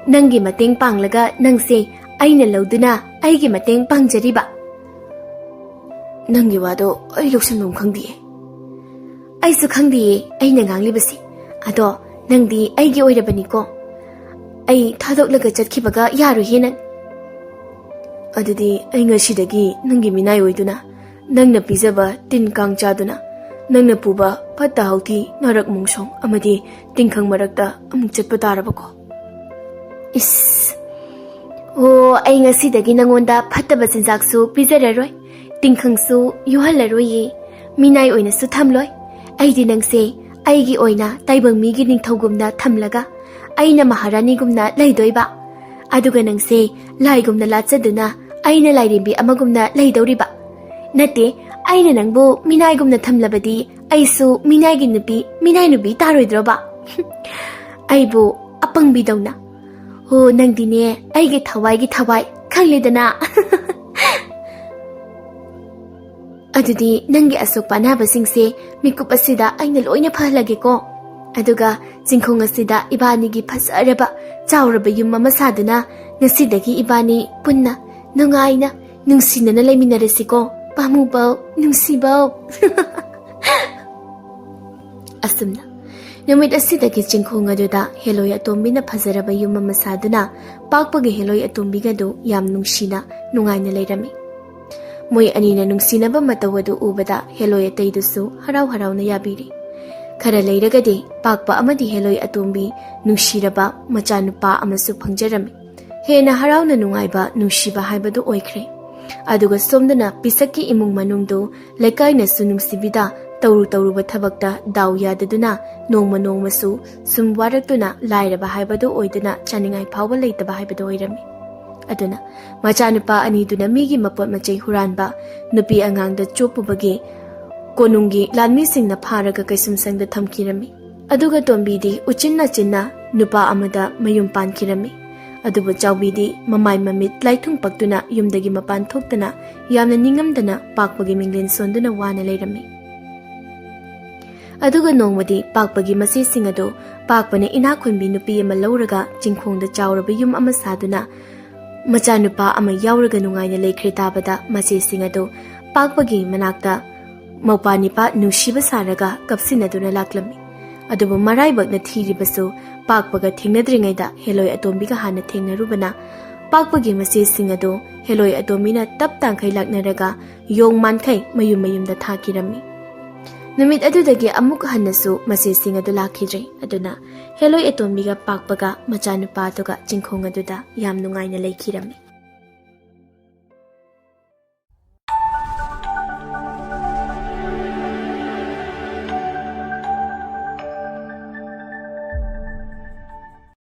ꯅꯪꯒꯤ ꯃꯇꯦꯡ ꯄꯥꯡꯂꯒ ꯅꯪꯁꯦ ꯑꯩꯅ ꯂꯧꯗꯨꯅ ꯑꯩꯒꯤ ꯃꯇꯦꯡ ꯄꯥꯡꯖꯔꯤꯕ꯫ ꯅꯪꯒꯤ ꯋꯥꯗꯣ ꯑꯩ ꯂꯧꯁꯤꯟꯐꯝ ꯈꯪꯗꯤꯌꯦ꯫ ꯑꯩꯁꯨ ꯈꯪꯗꯤꯌꯦ ꯑꯩꯅ ꯉꯥꯡꯂꯤꯕꯁꯦ꯫ ꯑꯗꯣ ꯅꯪꯗꯤ ꯑꯩꯒꯤ ꯑꯣꯏꯔꯕꯅꯤꯀꯣ꯫ ꯑꯩ ꯊꯥꯗꯣꯛꯂꯒ ꯆꯠꯈꯤꯕꯒ ꯌꯥꯔꯣꯏꯍꯦ ꯅꯪ꯫ ꯑꯗꯨꯗꯤ ꯑꯩ ꯉꯁꯤꯗꯒꯤ ꯅꯪꯒꯤ ꯃꯤꯅꯥꯏ ꯑꯣꯏꯗꯨꯅ, ꯅꯪꯅ ꯄꯤꯖꯕ ꯇꯤꯟ ꯀꯥꯡ ꯆꯥꯗꯨꯅ, ꯅꯪꯅ ꯄꯨꯕ ꯐꯠꯇ ꯍꯥꯎꯊꯤ, ꯅꯥꯔꯛ ꯃꯣꯡꯁꯣꯡ ꯑꯃꯗꯤ ꯇꯤꯟꯈꯪ ꯃꯔꯛꯇ ꯑꯃꯨꯛ ꯆꯠꯄ ꯇꯥꯔꯕꯀꯣ? ꯏꯁ! ꯑꯣ, ꯑꯩ ꯉꯁꯤꯗꯒꯤ ꯅꯪꯉꯣꯟꯗ ꯐꯠꯇꯕ ꯆꯤꯟꯖꯥꯛꯁꯨ ꯄꯤꯖꯔꯔꯣꯏ, ꯇꯤꯟꯈꯪꯁꯨ ꯌꯣꯛꯍꯜꯂꯔꯣꯏꯌꯦ, ꯃꯤꯅꯥꯏ ꯑꯣꯏꯅꯁꯨ ꯊꯝꯂꯣꯏ꯫ ꯑꯩꯗꯤ ꯅꯪꯁꯦ ꯑꯩꯒꯤ ꯑꯣꯏꯅ ꯇꯥꯏꯕꯪ ꯃꯤꯒꯤ ꯅꯤꯡꯊꯧꯒꯨꯝꯅ ꯊꯝꯂꯒ ꯑꯩꯅ ꯃꯍꯥꯔꯥꯅꯤꯒꯨꯝꯅ ꯂꯩꯗꯣꯏꯕ꯫ ꯑꯗꯨꯒ ꯅꯪꯁꯦ ꯂꯥꯏꯒꯨꯝꯅ ꯂꯥꯠꯆꯗꯨꯅ ꯑꯩꯅ ꯂꯥꯏꯔꯦꯝꯕꯤ ꯑꯃꯒꯨꯝꯅ ꯂꯩꯗꯧꯔꯤꯕ꯫ ꯅꯠꯇꯦ, ꯑꯩꯅ ꯅꯪꯕꯨ ꯃꯤꯅꯥꯏꯒꯨꯝꯅ ꯊꯝꯂꯕꯗꯤ ꯑꯩꯁꯨ ꯃꯤꯅꯥꯏꯒꯤ ꯅꯨꯄꯤ, ꯃꯤꯅꯥꯏ ꯅꯨꯄꯤ ꯇꯥꯔꯣꯏꯗ꯭ꯔꯣꯕ? ꯑꯩꯕꯨ ꯑꯄꯪꯕꯤꯗꯧꯅ꯫ ꯍꯣ, ꯅꯪꯗꯤꯅꯦ ꯑꯩꯒꯤ ꯊꯋꯥꯏꯒꯤ ꯊꯋꯥꯏ, ꯈꯪꯂꯦꯗꯅ꯫ ꯑꯗꯨꯗꯤ ꯅꯪꯒꯤ ꯑꯁꯣꯛꯄ ꯑꯅꯥꯕꯁꯤꯡꯁꯦ ꯃꯤꯀꯨꯞ ꯑꯁꯤꯗ ꯑꯩꯅ ꯂꯣꯏꯅ ꯐꯍꯜꯂꯒꯦꯀꯣ꯫ ꯑꯗꯨꯒ ꯆꯤꯡꯈꯣꯡ ꯑꯁꯤꯗ ꯏꯕꯥꯅꯤꯒꯤ ꯐꯖꯔꯕ ꯆꯥꯎꯔꯕ ꯌꯨꯝ ꯑꯃ ꯁꯥꯗꯨꯅ ꯉꯁꯤꯗꯒꯤ ꯏꯕꯥꯅꯤ ꯄꯨꯟꯅ ꯅꯨꯡꯉꯥꯏꯅ ꯅꯨꯡꯁꯤꯅꯅ ꯂꯩꯃꯤꯟꯅꯔꯁꯤꯀꯣ, ꯄꯥꯝꯃꯨꯕꯧ, ꯅꯨꯡꯁꯤꯕꯧ꯫ ꯑꯁꯨꯝꯅ ꯅꯨꯃꯤꯠ ꯑꯁꯤꯗꯒꯤ ꯆꯤꯡꯈꯣꯡ ꯑꯗꯨꯗ ꯍꯦꯂꯣꯏ ꯑꯇꯣꯝꯕꯤꯅ ꯐꯖꯔꯕ ꯌꯨꯝ ꯑꯃ ꯁꯥꯗꯨꯅ ꯄꯥꯛꯄꯒꯤ ꯍꯦꯂꯣꯏ ꯑꯇꯣꯝꯕꯤꯒꯗꯨ ꯌꯥꯝ ꯅꯨꯡꯁꯤꯅ ꯅꯨꯡꯉꯥꯏꯅ ꯂꯩꯔꯝꯃꯤ꯫ ꯃꯣꯏ ꯑꯅꯤꯅ ꯅꯨꯡꯁꯤꯅꯕ ꯃꯇꯧ ꯑꯗꯨ ꯎꯕꯗ ꯍꯦꯂꯣꯏ ꯑꯇꯩꯗꯨꯁꯨ ꯍꯔꯥꯎ ꯍꯔꯥꯎꯅ ꯌꯥꯕꯤꯔꯤ꯫ ꯈꯔ ꯂꯩꯔꯒꯗꯤ ꯄꯥꯛꯄ ꯑꯃꯗꯤ ꯍꯦꯂꯣꯏ ꯑꯇꯣꯝꯕꯤ ꯅꯨꯡꯁꯤꯔꯕ ꯃꯆꯥꯅꯨꯄꯥ ꯑꯃꯁꯨ ꯐꯪꯖꯔꯝꯃꯤ꯫ ꯍꯦꯟꯅ ꯍꯔꯥꯎꯅ ꯅꯨꯡꯉꯥꯏꯕ ꯅꯨꯡꯁꯤꯕ ꯍꯥꯏꯕꯗꯨ ꯑꯣꯏꯈ꯭ꯔꯦ꯫ ꯑꯗꯨꯒ ꯁꯣꯝꯗꯅ ꯄꯤꯁꯛꯀꯤ ꯏꯃꯨꯡ ꯃꯅꯨꯡꯗꯨ ꯂꯩꯀꯥꯏꯅꯁꯨ ꯅꯨꯡꯁꯤꯕꯤꯗ, ꯇꯧꯔꯨ ꯇꯧꯔꯨꯕ ꯊꯕꯛꯇ ꯗꯥꯎ ꯌꯥꯗꯗꯨꯅ ꯅꯣꯡꯃ ꯅꯣꯡꯃꯁꯨ ꯁꯨꯝ ꯋꯥꯔꯛꯇꯨꯅ ꯂꯥꯏꯔꯕ ꯍꯥꯏꯕꯗꯨ ꯑꯣꯏꯗꯨꯅ ꯆꯥꯅꯤꯡꯉꯥꯏ ꯐꯥꯎꯕ ꯂꯩꯇꯕ ꯍꯥꯏꯕꯗꯨ ꯑꯣꯏꯔꯝꯃꯤ꯫ ꯑꯗꯨꯅ ꯃꯆꯥꯅꯨꯄꯥ ꯑꯅꯤꯗꯨꯅ ꯃꯤꯒꯤ ꯃꯄꯣꯠ ꯃꯆꯩ ꯍꯨꯔꯥꯟꯕ, ꯅꯨꯄꯤ ꯑꯉꯥꯡꯗ ꯆꯣꯞꯄꯨꯕꯒꯤ ꯀꯣꯅꯨꯡꯒꯤ ꯂꯥꯟꯃꯤꯁꯤꯡꯅ ꯐꯥꯔꯒ ꯀꯩꯁꯨꯝꯁꯪꯗ ꯊꯝꯈꯤꯔꯝꯃꯤ꯫ ꯑꯗꯨꯒ ꯇꯣꯝꯕꯤꯗꯤ ꯎꯆꯤꯟ ꯅꯥꯆꯤꯟꯅ ꯅꯨꯄꯥ ꯑꯃꯗ ꯃꯌꯨꯝ ꯄꯥꯟꯈꯤꯔꯝꯃꯤ꯫ ꯑꯗꯨꯕꯨ ꯆꯥꯎꯕꯤꯗꯤ ꯃꯃꯥꯏ ꯃꯃꯤꯠ ꯂꯥꯏꯊꯨꯡ ꯄꯛꯇꯨꯅ ꯌꯨꯝꯗꯒꯤ ꯃꯄꯥꯟ ꯊꯣꯛꯇꯅ ꯌꯥꯝꯅ ꯅꯤꯡꯉꯝꯗꯅ ꯄꯥꯛꯄꯒꯤ ꯃꯤꯡꯂꯦꯟ ꯁꯣꯟꯗꯨꯅ ꯋꯥꯅ ꯂꯩꯔꯝꯃꯤ꯫ ꯑꯗꯨꯒ ꯅꯣꯡꯃꯗꯤ ꯄꯥꯛꯄꯒꯤ ꯃꯆꯦꯁꯤꯡ ꯑꯗꯨ ꯄꯥꯛꯄꯅ ꯏꯅꯥꯛ ꯈꯨꯟꯕꯤ ꯅꯨꯄꯤ ꯑꯃ ꯂꯧꯔꯒ ꯆꯤꯡꯈꯣꯡꯗ ꯆꯥꯎꯔꯕ ꯌꯨꯝ ꯑꯃ ꯁꯥꯗꯨꯅ ꯃꯆꯥꯅꯨꯄꯥ ꯑꯃ ꯌꯥꯎꯔꯒ ꯅꯨꯡꯉꯥꯏꯅ ꯂꯩꯈ꯭ꯔꯦ ꯇꯥꯕꯗ ꯃꯆꯦꯁꯤꯡ ꯑꯗꯨ ꯄꯥꯛꯄꯒꯤ ꯃꯅꯥꯛꯇ ꯃꯧꯄꯥ ꯅꯤꯄꯥ ꯅꯨꯡꯁꯤꯕ ꯁꯥꯔꯒ ꯀꯞꯁꯤꯟꯅꯗꯨꯅ ꯂꯥꯛꯂꯝꯃꯤ꯫ ꯑꯗꯨꯕꯨ ꯃꯔꯥꯏꯕꯛꯅ ꯊꯤꯔꯤꯕꯁꯨ ꯄꯥꯛꯄꯒ ꯊꯦꯡꯅꯗ꯭ꯔꯤꯉꯩꯗ ꯍꯦꯂꯣꯏ ꯑꯇꯣꯝꯕꯤꯒ ꯍꯥꯟꯅ ꯊꯦꯡꯅꯔꯨꯕꯅ ꯄꯥꯛꯄꯒꯤ ꯃꯆꯦꯁꯤꯡ ꯑꯗꯨ ꯍꯦꯂꯣꯏ ꯑꯇꯣꯝꯕꯤꯅ ꯇꯞ ꯇꯥꯡꯈꯩ ꯂꯥꯛꯅꯔꯒ ꯌꯣꯡ ꯃꯥꯟꯈꯩ ꯃꯌꯨꯝ ꯃꯌꯨꯝꯗ ꯊꯥꯈꯤꯔꯝꯃꯤ꯫ ꯅꯨꯃꯤꯠ ꯑꯗꯨꯗꯒꯤ ꯑꯃꯨꯛ ꯍꯟꯅꯁꯨ ꯃꯆꯦꯁꯤꯡ ꯑꯗꯨ ꯂꯥꯛꯈꯤꯗ꯭ꯔꯦ꯫ ꯑꯗꯨꯅ ꯍꯦꯂꯣꯏ ꯑꯇꯣꯝꯕꯤꯒ ꯄꯥꯛꯄꯒ ꯃꯆꯥꯅꯨꯄꯥꯗꯨꯒ ꯆꯤꯡꯈꯣꯡ ꯑꯗꯨꯗ ꯌꯥꯝ ꯅꯨꯡꯉꯥꯏꯅ ꯂꯩꯈꯤꯔꯝꯃꯤ꯫